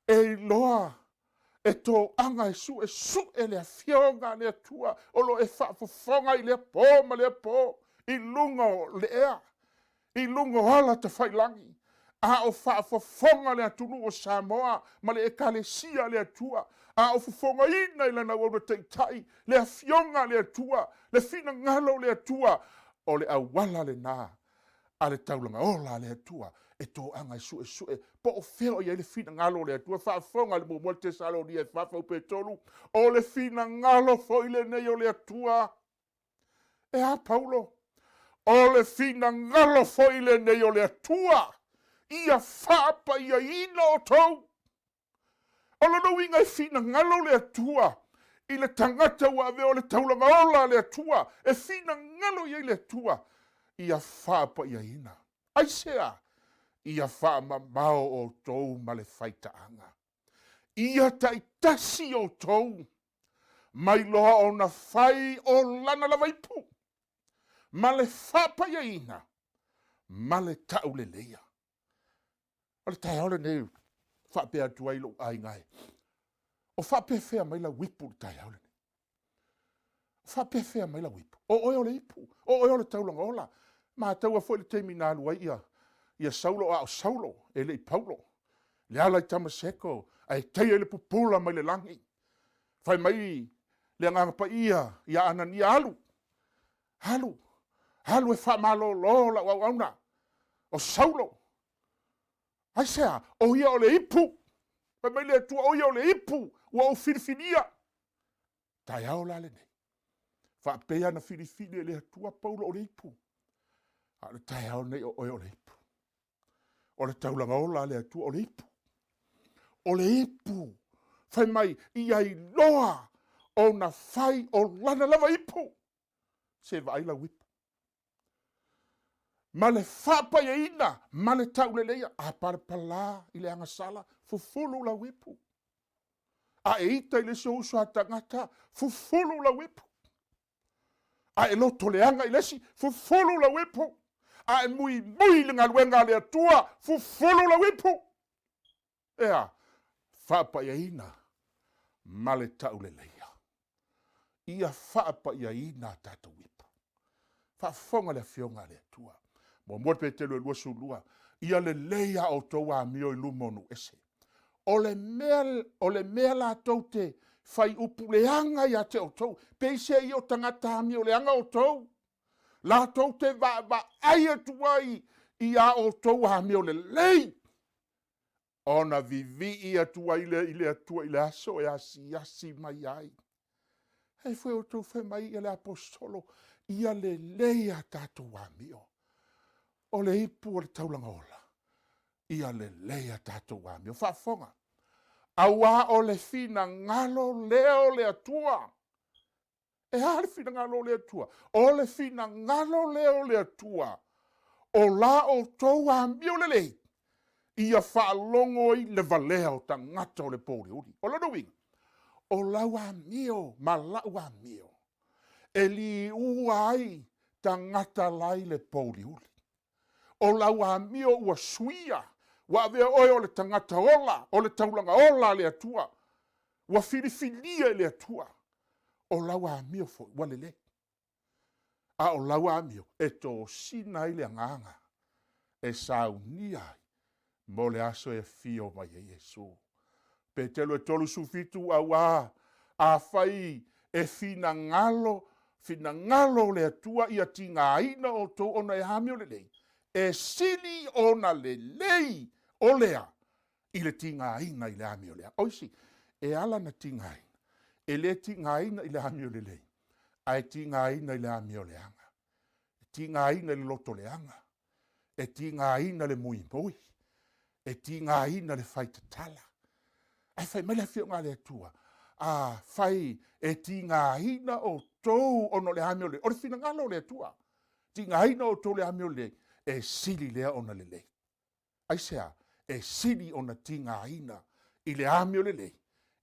e iloa e toaga e suesue le afioga a le Atua o lo o e faafofoga i lea po ma lea po i luga o le ea, i luga o ala tafailagi, a o faafofoga le atunuu o Samoa ma le Ekalesia a le Atua, a o fofogaina e lana auauna taitai le afioga a le Atua, le finagalo o le Atua, o le auala lena a le taulaga ola a le Atua e toaga e suesue po o fea o i ai le finagalo o le Atua. Faafofoga i le 1 Tesalonia 4 fuaiupu 3, o le finagalo foi lenei o le Atua. E a Paulo? O le finagalo foi lenei o le Atua, ia faapaiaina outou. O lona uiga e finagalo le Atua i le tagata ua avea o le taulaga ola a le Atua, e finagalo i ai le Atua, ia faapaiaina. Aisea? Ia faamamao outou ma le faitaaga. Ia taitasi outou, mai loa ona fai o lana lava ipu, ma le faapaiaina, ma le tauleleia. O le taeao lenei faapea atu ai lou aiga e, o faapefea mai lau ipu i le taeao lenei? O faapefea mai lau ipu? O oe o le ipu, o oe o le taulaga ola. Mataua foi le taimi na alu ai ia Saulo a o Saulo, e le i Paulo, le ala i Tamaseko, ae taia i le pupula mai le lagi. Fai mai le Agaga Paia ia Anania, alu, alu, alu e faamalolo lau auauna, o Saulo. Aisea? O ia o le ipu. Fai mai le Atua, o ia o le ipu ua ou filifilia. Taeao la lenei, faapea na filifili e le Atua Paulo o le ipu. A o le taeao lenei o oe o le ipu. O le taulaga ola a le Atua o le ipu. O le ipu, fai mai, ia iloa ona fai o lana lava ipu. Se vaai lau ipu. Ma le faapaiaina ma le tauleleia, a palapala i le agasala, fufulu lau ipu. A e ita i le isi ou uso a tagata, fufulu lau ipu. A e loto leaga i le isi, fufulu lau ipu. A e muimui i le galuega a le Atua, fufulu lau ipu. E a? Faapaiaina ma le tauleleia. Ia faapaiaina a tatou ipu. Faafofoga le afioga a le Atua. 1 Petelo 2:12, ia lelei a outou amio i luma o nuu ese. O le mea latou te fai upu leaga ia te outou, peisei o tagata amio leaga outou, latou te vaavaai atu ai ia outou amio lelei, ona vivii atu ai lea i le Atua i le aso e asiasi mai ai. E foi outou fai mai ia le aposetolo, ia lelei a tatou amio. O le ipu o le taulaga ola, ia lelei a tatou amio. Faafofoga, aua o le finagalo lea o le Atua. E a le finagalo o le Atua? O le finagalo lea o le Atua, o la outou amio lelei, ia faalogo ai le valea o tagata o le pouliuli. O lona uiga, o lau amio ma lau amio, e liua ai tagata lai le pouliuli. O lau amio ua suia, ua avea oe o le tagata ola, o le taulaga ola a le Atua, ua filifilia e le Atua. O lau amio foi ua lelei. A o lau amio e tosina ai le agaga e saunia ai mo le aso e afio mai ai Iesu. Petelo e 37, auā afai e finagalo, finagalo o le Atua ia tigaina outou ona e amio lelei, e sili ona lelei o lea i le tigaina i le amio leaga. O isi, e ala ona tigaina, e le tigaina i le amio lelei, ae tigaina i le amio leaga. E tigaina i le loto leaga, e tigaina le muimui, e tigaina le faitatala. Ae fai mai le Afioga a le Atua, afai e tigaina outou ona o le amio lelei, o le finagalo o le Atua, tigaina outou i le amio lelei, e sili lea ona lelei. Aisea? E sili ona tigaina i le amio lelei,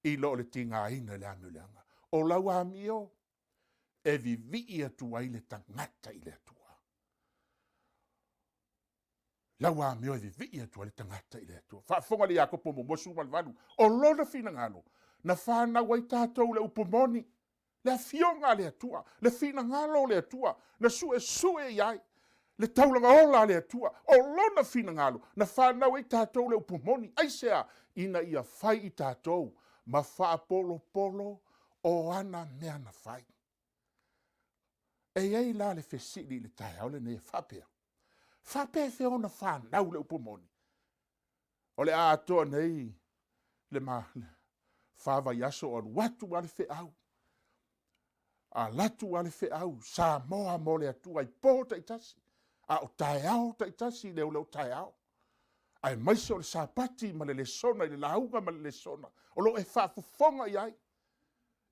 i lo le tigaina i le amio leaga. O lau amio e vivii atu ai le tagata i le Atua. Lau amio e vivii atu ai le tagata i le Atua. Faafofoga le Iakopo muamua 18, o lona finagalo, na fanau ai tatou i le upu moni, le afioga a le Atua, le finagalo o le Atua, na suesue i ai le taulaga ola a le Atua. O lona finagalo, na fanau ai tatou i le upu moni. Aisea? Ina ia fai i tatou ma faapolopolo o ana mea na fai. E i ai la le fesili i le taeao lenei e faapea, faapefea ona fanau le upu moni? O le a atoa nei le fa vaiaso o alu atu lava le feau, alu atu lava le feau, Samoa mo le Atua i po taitasi, a o taeao taitasi i le aoauli taeao, aemaise o le Sapati ma le lesona i le lauga ma le lesona, o lo o e faafofoga i ai.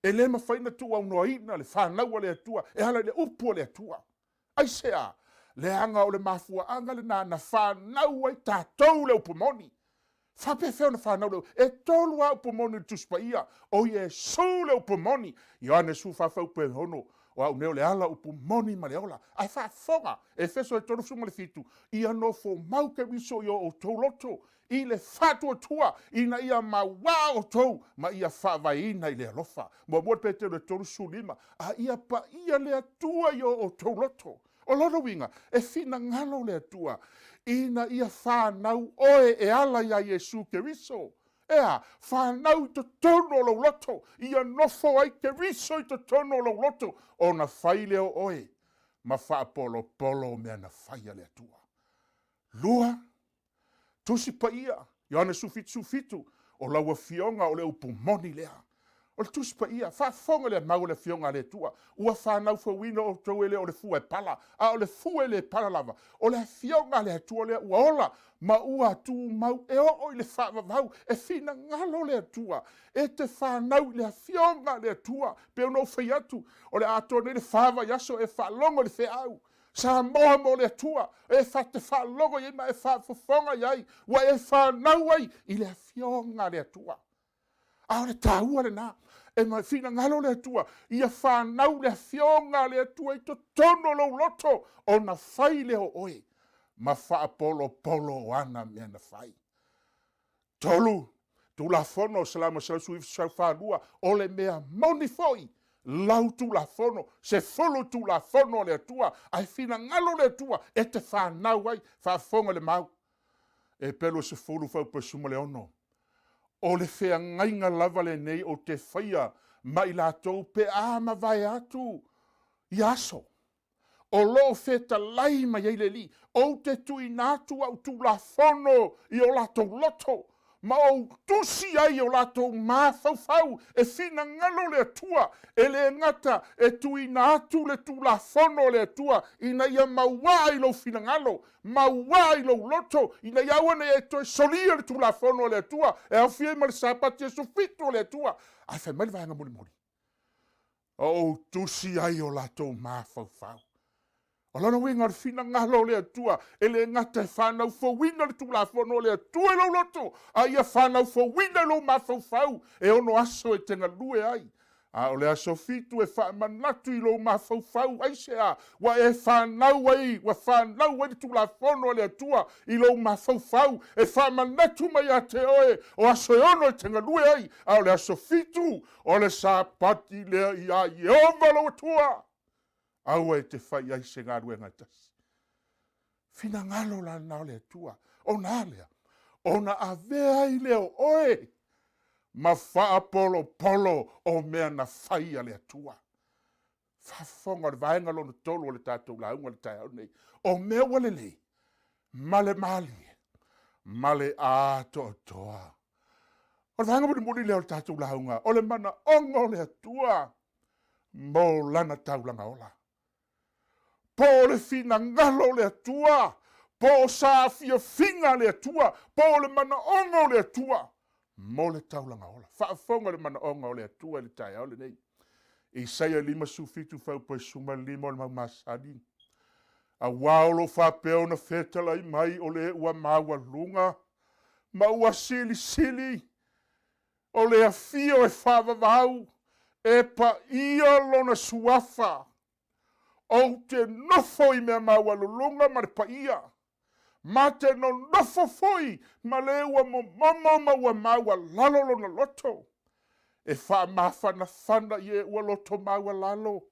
E le mafai ona tuuaunoaina le fanau a le Atua e ala i le upu a le Atua. Aisea? Leaga o le mafuaaga lena na fanau ai tatou le upu moni. E faapefea ona fanau le upu? E tolu lava upu moni o le Tusi Paia. O Iesu le upu moni. Ioane 14 fuaiupu e 6, o au nei o le ala, upu moni ma le ola. Ae faafofoga, Efeso e 37, ia nofo mau Keriso i o outou loto i le faatuatua ina ia mauā outou ma ia faavaeina i le alofa. Muamua Petelo e 35, a ia paia le Atua i o outou loto. O lona uiga, e finagalo le Atua ina ia fanau oe e ala iā Iesu Keriso. E a? Fanau i totonu o lou loto, ia nofo ai Keriso i totonu o lou loto, ona fai lea o oe ma faapolopolo o mea na fai a le Atua. Lua, Tusi Paia, Ioane 17, 17, o lau Afioga o le upu moni lea. O le Tusi Paia, faafofoga le mau a le Afioga a le Atua, ua fanau fouina outou e le o le fua e pala, a o le fua e le pala lava, o le Afioga a le Atua lea ua ola ma ua tumau e oo i le faavavau. E finagalo le Atua e te fanau i le Afioga a le Atua. Pei ona ou fai atu, o le a atoa nei le fa vaiaso e faalogo i le feau Samoa mo le Atua, e te faalogo i ai ma e faafofoga i ai, ua e fanau ai i le Afioga a le Atua. A o le taua lena, e finagalo le Atua, ia fanau le Afioga a le Atua i totonu o lou loto, ona fai lea o oe ma faapolopolo o ana mea na fai. Tolu, Tulafono Salamo 142, o le mea moni foi lau Tulafono, 10 Tulafono a le Atua, ae finagalo le Atua e te fanau ai, faafofoga le mau. Epelu e 10 fuaiupu e 16, o le feagaiga lava lenei ou te faia ma i latou pe a mavae atu ia aso. O lo o fetalai mai ai le Alii, ou te tuuina atu au Tulafono i o latou loto, ma ou tusi ai i o latou mafaufau. E finagalo le Atua, e le gata e tuuina atu le Tulafono a le Atua ina ia mauaa i lou finagalo, mauaa i lou loto, ina ia aua ne i e toe solia le Tulafono a le Atua, e aofia ai ma le Sapati aso 7 o le Atua. Ae fai mai le vaega mulimuli, o ou tusi ai o latou mafaufau. O lona uiga o le finagalo o le Atua, e le gata e fanau fouina le Tulafono o le Atua i lou loto, a ia fanau fouina i lou mafaufau, e ono aso e te galue ai. A o le aso fitu e faamanatu i lou mafaufau, aisea? Ua e fanau ai, ua fanau ai le Tulafono a le Atua i lou mafaufau, e faamanatu mai ia te oe, o aso e ono e te galue ai, a o le aso fitu, o le Sapati lea iā Ieova lou Atua. Aua e te fai ai se galuega e tasi. Finagalo la lena o le Atua, ona a lea? Ona avea ai lea o oe ma faapolopolo o mea na fai a le Atua. Faafofoga o le vaega lona tolu o le tatou lauga i le taeao lenei, o mea ua lelei ma le malie ma le atoatoa. O le vaega mulimuli lea o le tatou lauga, o le manaoga o le Atua mo lana taulaga ola. Po o le finagalo o le Atua, po o saafiafiga a le Atua, po o le manaoga o le Atua mo le taulaga ola. Faafofoga i le manaoga o le Atua i le taeao lenei. Isaia 57 fuaiupu e 15 o le mau masani. Aua o lo o faapea ona fetalai mai o le ua maualuga ma ua silisili, o le afio e faavavau, e paia lona suafa. Ou te nofo i mea maualuluga ma le paia, ma te nonofo foi ma le ua momomo ma ua maualalo lona loto, e faamafanafana i e ua loto maualalo,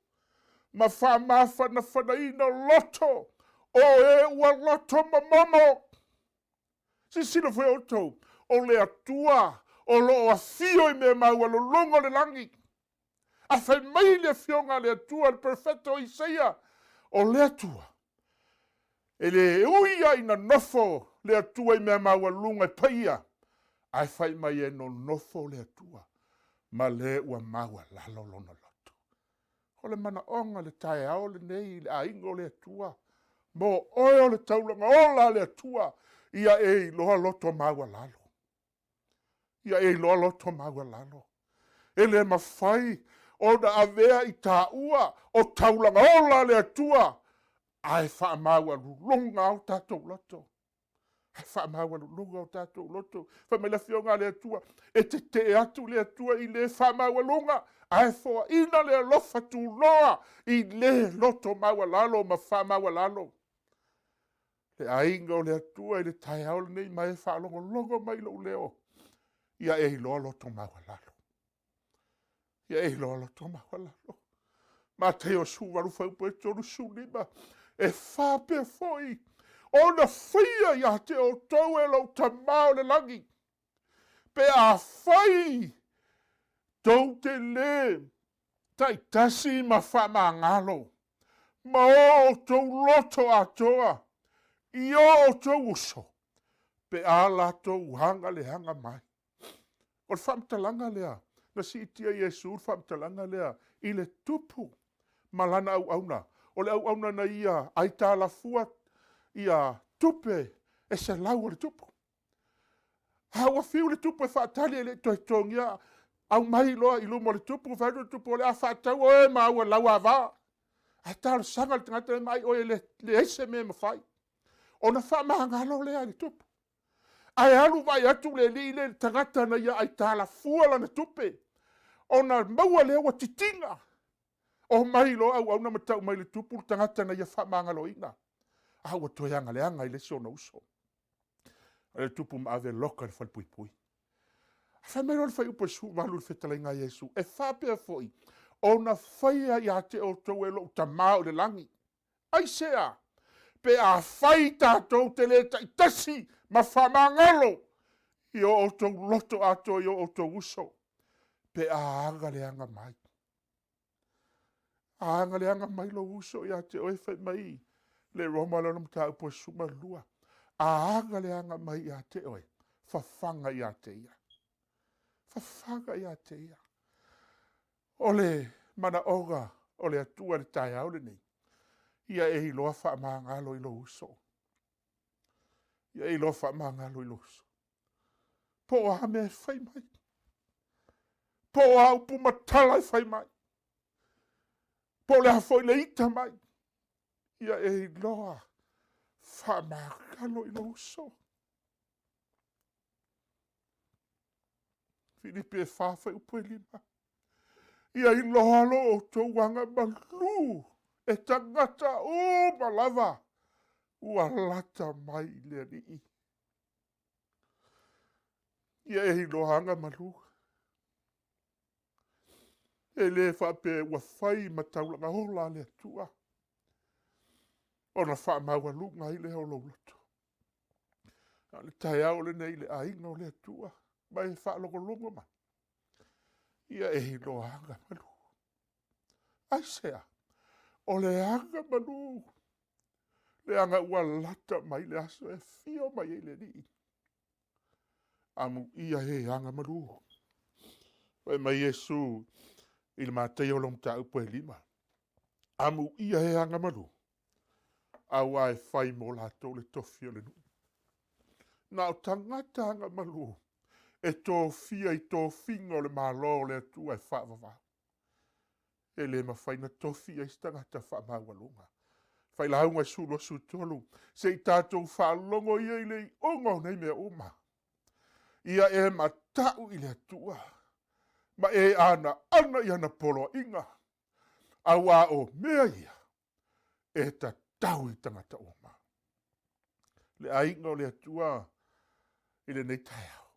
ma faamafanafanaina loto o e ua loto momomo. Silasila foi outou, o le Atua o lo o afio i mea maualuluga o le lagi. A fai mai le Afioga a le Atua, le Perofeta o Isaia, o le Atua, e le ui lava ina nofo le Atua i mea maualuluga e paia, ae fai mai e nonofo le Atua ma le ua maualalo lona loto. O le manaoga i le taeao lenei i le aiga o le Atua, mo oe o le taulaga ola a le Atua, ia e iloa loto maualalo. Ia e iloa loto maualalo. E le mafai ona avea i taua o taulaga ola a le Atua, ae faamaualuluga o tatou loto. Ae faamaualuluga o tatou loto. Fai mai le Afioga a le Atua, e tetee atu le Atua i le faamaualuga, ae foaina le alofa tunoa i le loto maualalo ma faamaualalo. Le aiga o le Atua i le taeao lenei ma e faalogologo mai i lou leo, ia e iloa loto maualalo. Ia e iloa loto maualalo. Mataio 18 fuaiupu e 35, e faapea foi ona faia ia te outou e lou Tama o le lagi, pe afai tou te lē taitasi ma faamagalo ma o outou loto atoa i o outou uso, pe a latou agaleaga mai. O le faamatalaga lea na siitia e Iesu le faamatalaga lea i le tupu ma lana auauna. O le auauna na ia aitalafua tupe e 100 a le tupu. A ua fiu le tupu e faatali e le i toe totogia, aumai loa i luma o le tupu, fai atu le tupu, o le a faatau oe ma au lauava. Ae talosaga le tagata lea, maai oe e leai se mea e mafai. Ona faamagalo lea e le tupu. Ae alu vaai atu le alii lea i le tagata na ia aitalafua lana tupe, ona maua lea ua titiga. Omai loa auauna ma tau mai i le tupu le tagata na ia faamagaloina, a ua toe agaleaga i le isi ona uso. O le tupu maave loka i le falepuipui. Fai mai loa le fuaiupu 18 i le fetalaiga a Iesu, e faapea foi ona faia ia te outou e lou Tama o i le lagi. Aisea? Pe afai tatou te le taitasi ma faamagalo i o outou loto atoa i o outou uso, pe a agaleaga mai. A agaleaga mai lou uso ia te oe, fai mai le Roma lona mataupu e 12, a agaleaga mai ia te oe, fafaga ia te ia. Fafaga ia te ia. O le manaoga o le Atua i le taeao lenei, ia e iloa faamagalo i lou uso. Ia e iloa faamagalo i lou uso. Po o a mea e fai mai, po o a upu matala e fai mai, po o le a foi le ita mai, ia e iloa faamagalo i lou uso. Filipi e 4 fuaiupu e 5. Ia iloa lo outou agamalu e tagata uma lava ua lata mai le Alii. Ia e iloa agamalu. E le faapea ua fai ma taulaga ola a le Atua ona faamaualuga ai lea o lou loto. A o le taeao lenei i le aiga o le Atua ma e faalogologo mai, ia e iloa agamalu. Aisea? O le agamalu, leaga ua lata mai le aso e afio mai ai le Alii. Amuia e agamalu. Fai mai Iesu i le Mataio lona mataupu e 5, amuia e agamalu, aua e fai mo latou le tofi o le nuu. Na o tagata agamalu e tofia i tofiga o le Malo o le Atua e faavavau. E le mafai ona tofi i ai se tagata faamaualuga. Failauga 10:23, se i tatou faalogo ia i le iuga o nei mea uma. Ia e matau i le Atua ma e anaana i ana poloaiga, aua o mea ia e tatau i tagata uma. Le aiga o le Atua i lenei taeao,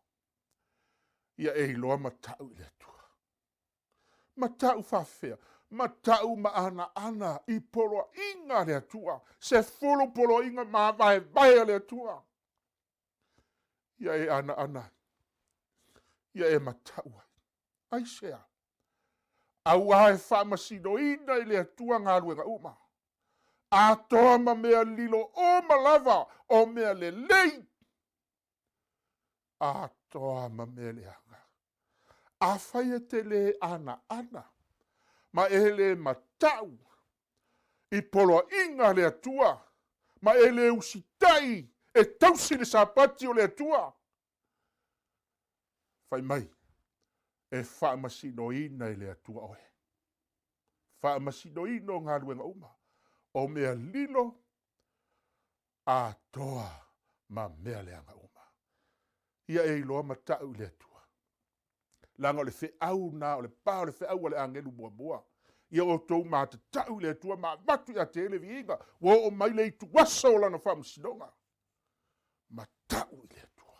ia e iloa matau i le Atua. Matau faafefea? Matau ma anaana i poloaiga a le Atua, 10 poloaiga mavaevae a le Atua. Ia e anaana ai, ia e matau ai. Aisea? Aua e faamasinoina i le Atua galuega uma, atoa ma mea lilo uma lava o mea lelei, atoa ma mea leaga. Afai e te le anaana ma e le matau i poloaiga a le Atua, ma e le usitai e tausi le Sapati o le Atua, fai mai, e faamasinoina e le Atua oe. Faamasinoina o galuega uma, o mea lilo atoa ma mea leaga uma. Ia e iloa matau i le Atua, leaga o le feau lena, o le pa o le feau a le agelu muamua. Ia outou matatau i le Atua ma avatu ia te ia le viiga, ua oo mai le ituaso o lana faamasinoga. Matau i le Atua.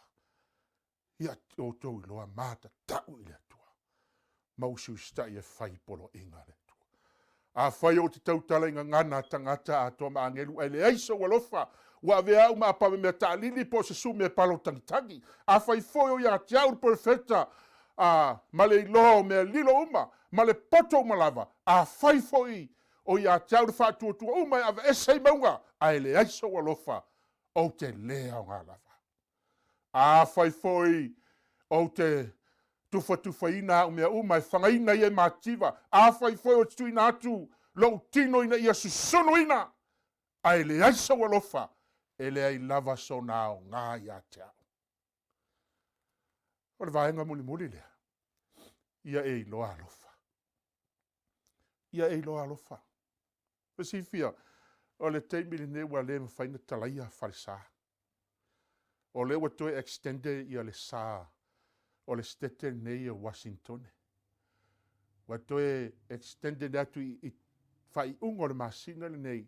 Ia outou iloa matatau i le Atua ma usiusitai e fai poloaiga a le Atua. Afai ou te tautala i gagana a tagata atoa ma agelu ae leai sou alofa, ua avea au ma apave mea taalili po o se sume e palo tagitagi. Afai foi o ia te au le perofeta ma le iloa o mea lilo uma ma le poto uma lava, afai foi o ia te au le faatuatua uma e aveese ai mauga, ae leai sou alofa, ou te le aoga lava. Afai foi ou te tufatufaina au mea uma e fagaina ia i mativa, afai foi ou te tuuina atu lou tino ina ia susunuina, ae leai sou alofa, e leai lava sona aoga ia te au. O le vaega mulimuli lea, ia e iloa alofa. Ia e iloa alofa. Silafia, o le taimi lenei ua le mafai ona talaia falesa. O lea ua toe extended ia le sa o le setete lenei o Wasingtone. Ua toe extended atu i faaiuga o le masina lenei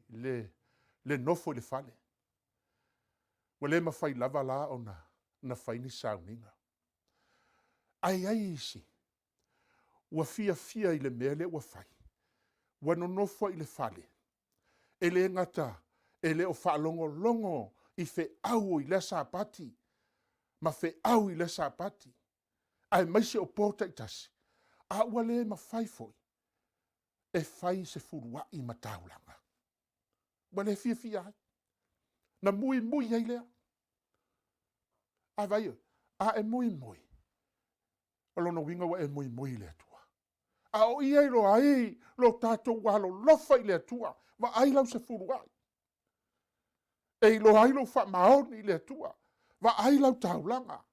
le nofo i le fale. Ua le mafai lava la ona na fai ni sauniga. Ae i ai isi ua fiafia i le mea lea ua fai, ua nonofo i le fale, e le gata e le o faalogologo i feau i lea Sapati ma feau i lea Sapati, aemaise o po taitasi, a ua le mafai foi e fai se fuluai ma taulaga. Ua le fiafia ai. Na muimui ai lea. A vaai oe, a e muimui, o lona uiga ua e muimui i le Atua. A o i e iloa ai lo tatou alolofa i le Atua, vaai lau sefuluai. E iloa ai lou faamaoni i le Atua, vaai lau taulaga.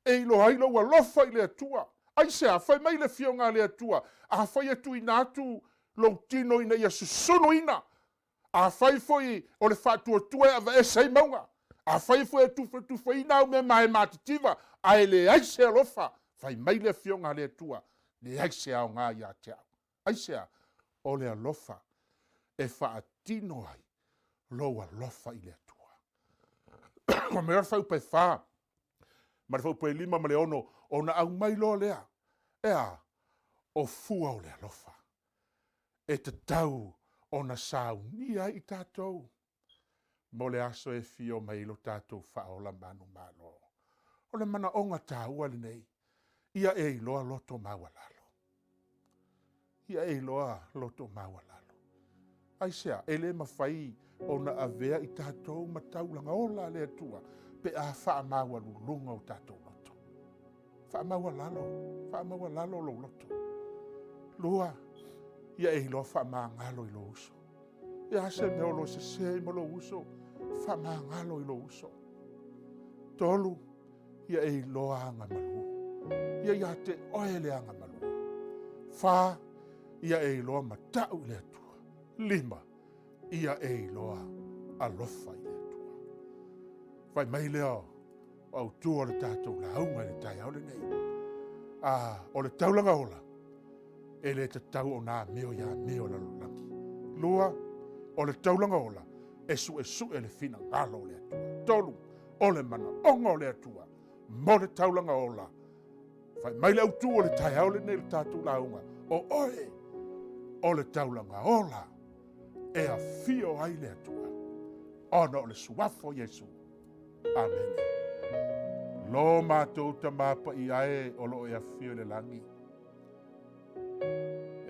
E iloa ai lou alofa i le Atua. Aisea? Fai mai le Afioga a le Atua, afai e tuuina atu lou tino ina ia susunuina, afai foi o le faatuatua e aveese ai mauga, afai foi e tufatufaina au mea mae matitiva, ae leai se alofa, fai mai le Afioga a le Atua, Leai se aoga ia te au. Aisea? O le alofa e faatino ai lou alofa i le Atua. Ua mea le fuaiupu e 4 ma le fuaiupu e 5 ma le 6, ona aumai loa lea, e a? O fua o le alofa e tatau ona saunia ai i tatou mo le aso e afio mai ai lo tatou Faaola manumalo. O le manaoga taua lenei, ia e iloa loto maualalo. Ia e iloa loto maualalo. Aisea? E le mafai ona avea i tatou ma taulaga ola a le Atua pe a faamaualuluga o tatou loto. Faamaualalo, faamaualalo lou loto. 2, ia e iloa faamagalo i lou uso. E a se mea o lo o sese ai ma lou uso? Faamagalo i lou uso. 3, ia e iloa agamalu. Ia ia te oe le agamalu. 4, ia e iloa matau i le Atua. 5, ia e iloa alofa i le Atua. Fai mai lea o autu o le tatou lauga i le taeao lenei. O le taulaga ola, e le tatau ona amio i amio a le lalolagi. 2, o le taulaga ola, e suesue le finagalo o le Atua. 3, o le manaoga o le Atua mo le taulaga ola. Fai mai le autu o le taeao lenei le tatou lauga, o oe o le taulaga ola e afio ai le Atua, ona o le suafa o Iesu. Amene. Lo matou Tama Paia e o lo o e afio i le lagi,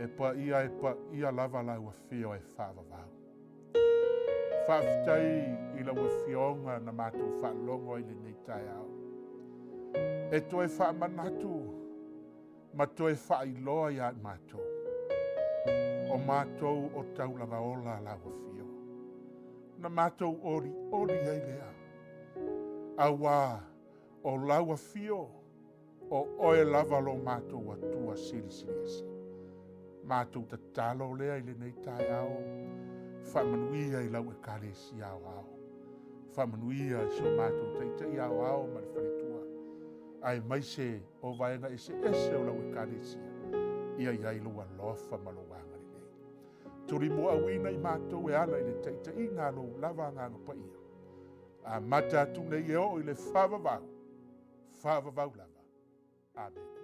e paia e paia lava lau afio e faavavau. Faafetai i lau afioga na matou faalogo ai lenei taeao. E toe faamanatu ma toe faailoa ia i matou, o matou o taulaga ola lau afio. Na matou oli oli ai lea, auā o lau afio o oe lava lo matou Atua silisili ese. Matou tatalo lea i lenei taeao, faamanuia i lau Ekalesia Aoao, faamanuia i so matou Taitai Aoao ma le faletua, aemaise o vaega eseese o lau Ekalesia, ia i ai lou alofa ma lou agalelei. Tulimuaauina i matou e ala i le taitaiga a lou lava Agaga Paia, amata atu nei e oo i le faavavau, faavavau lava. Amene.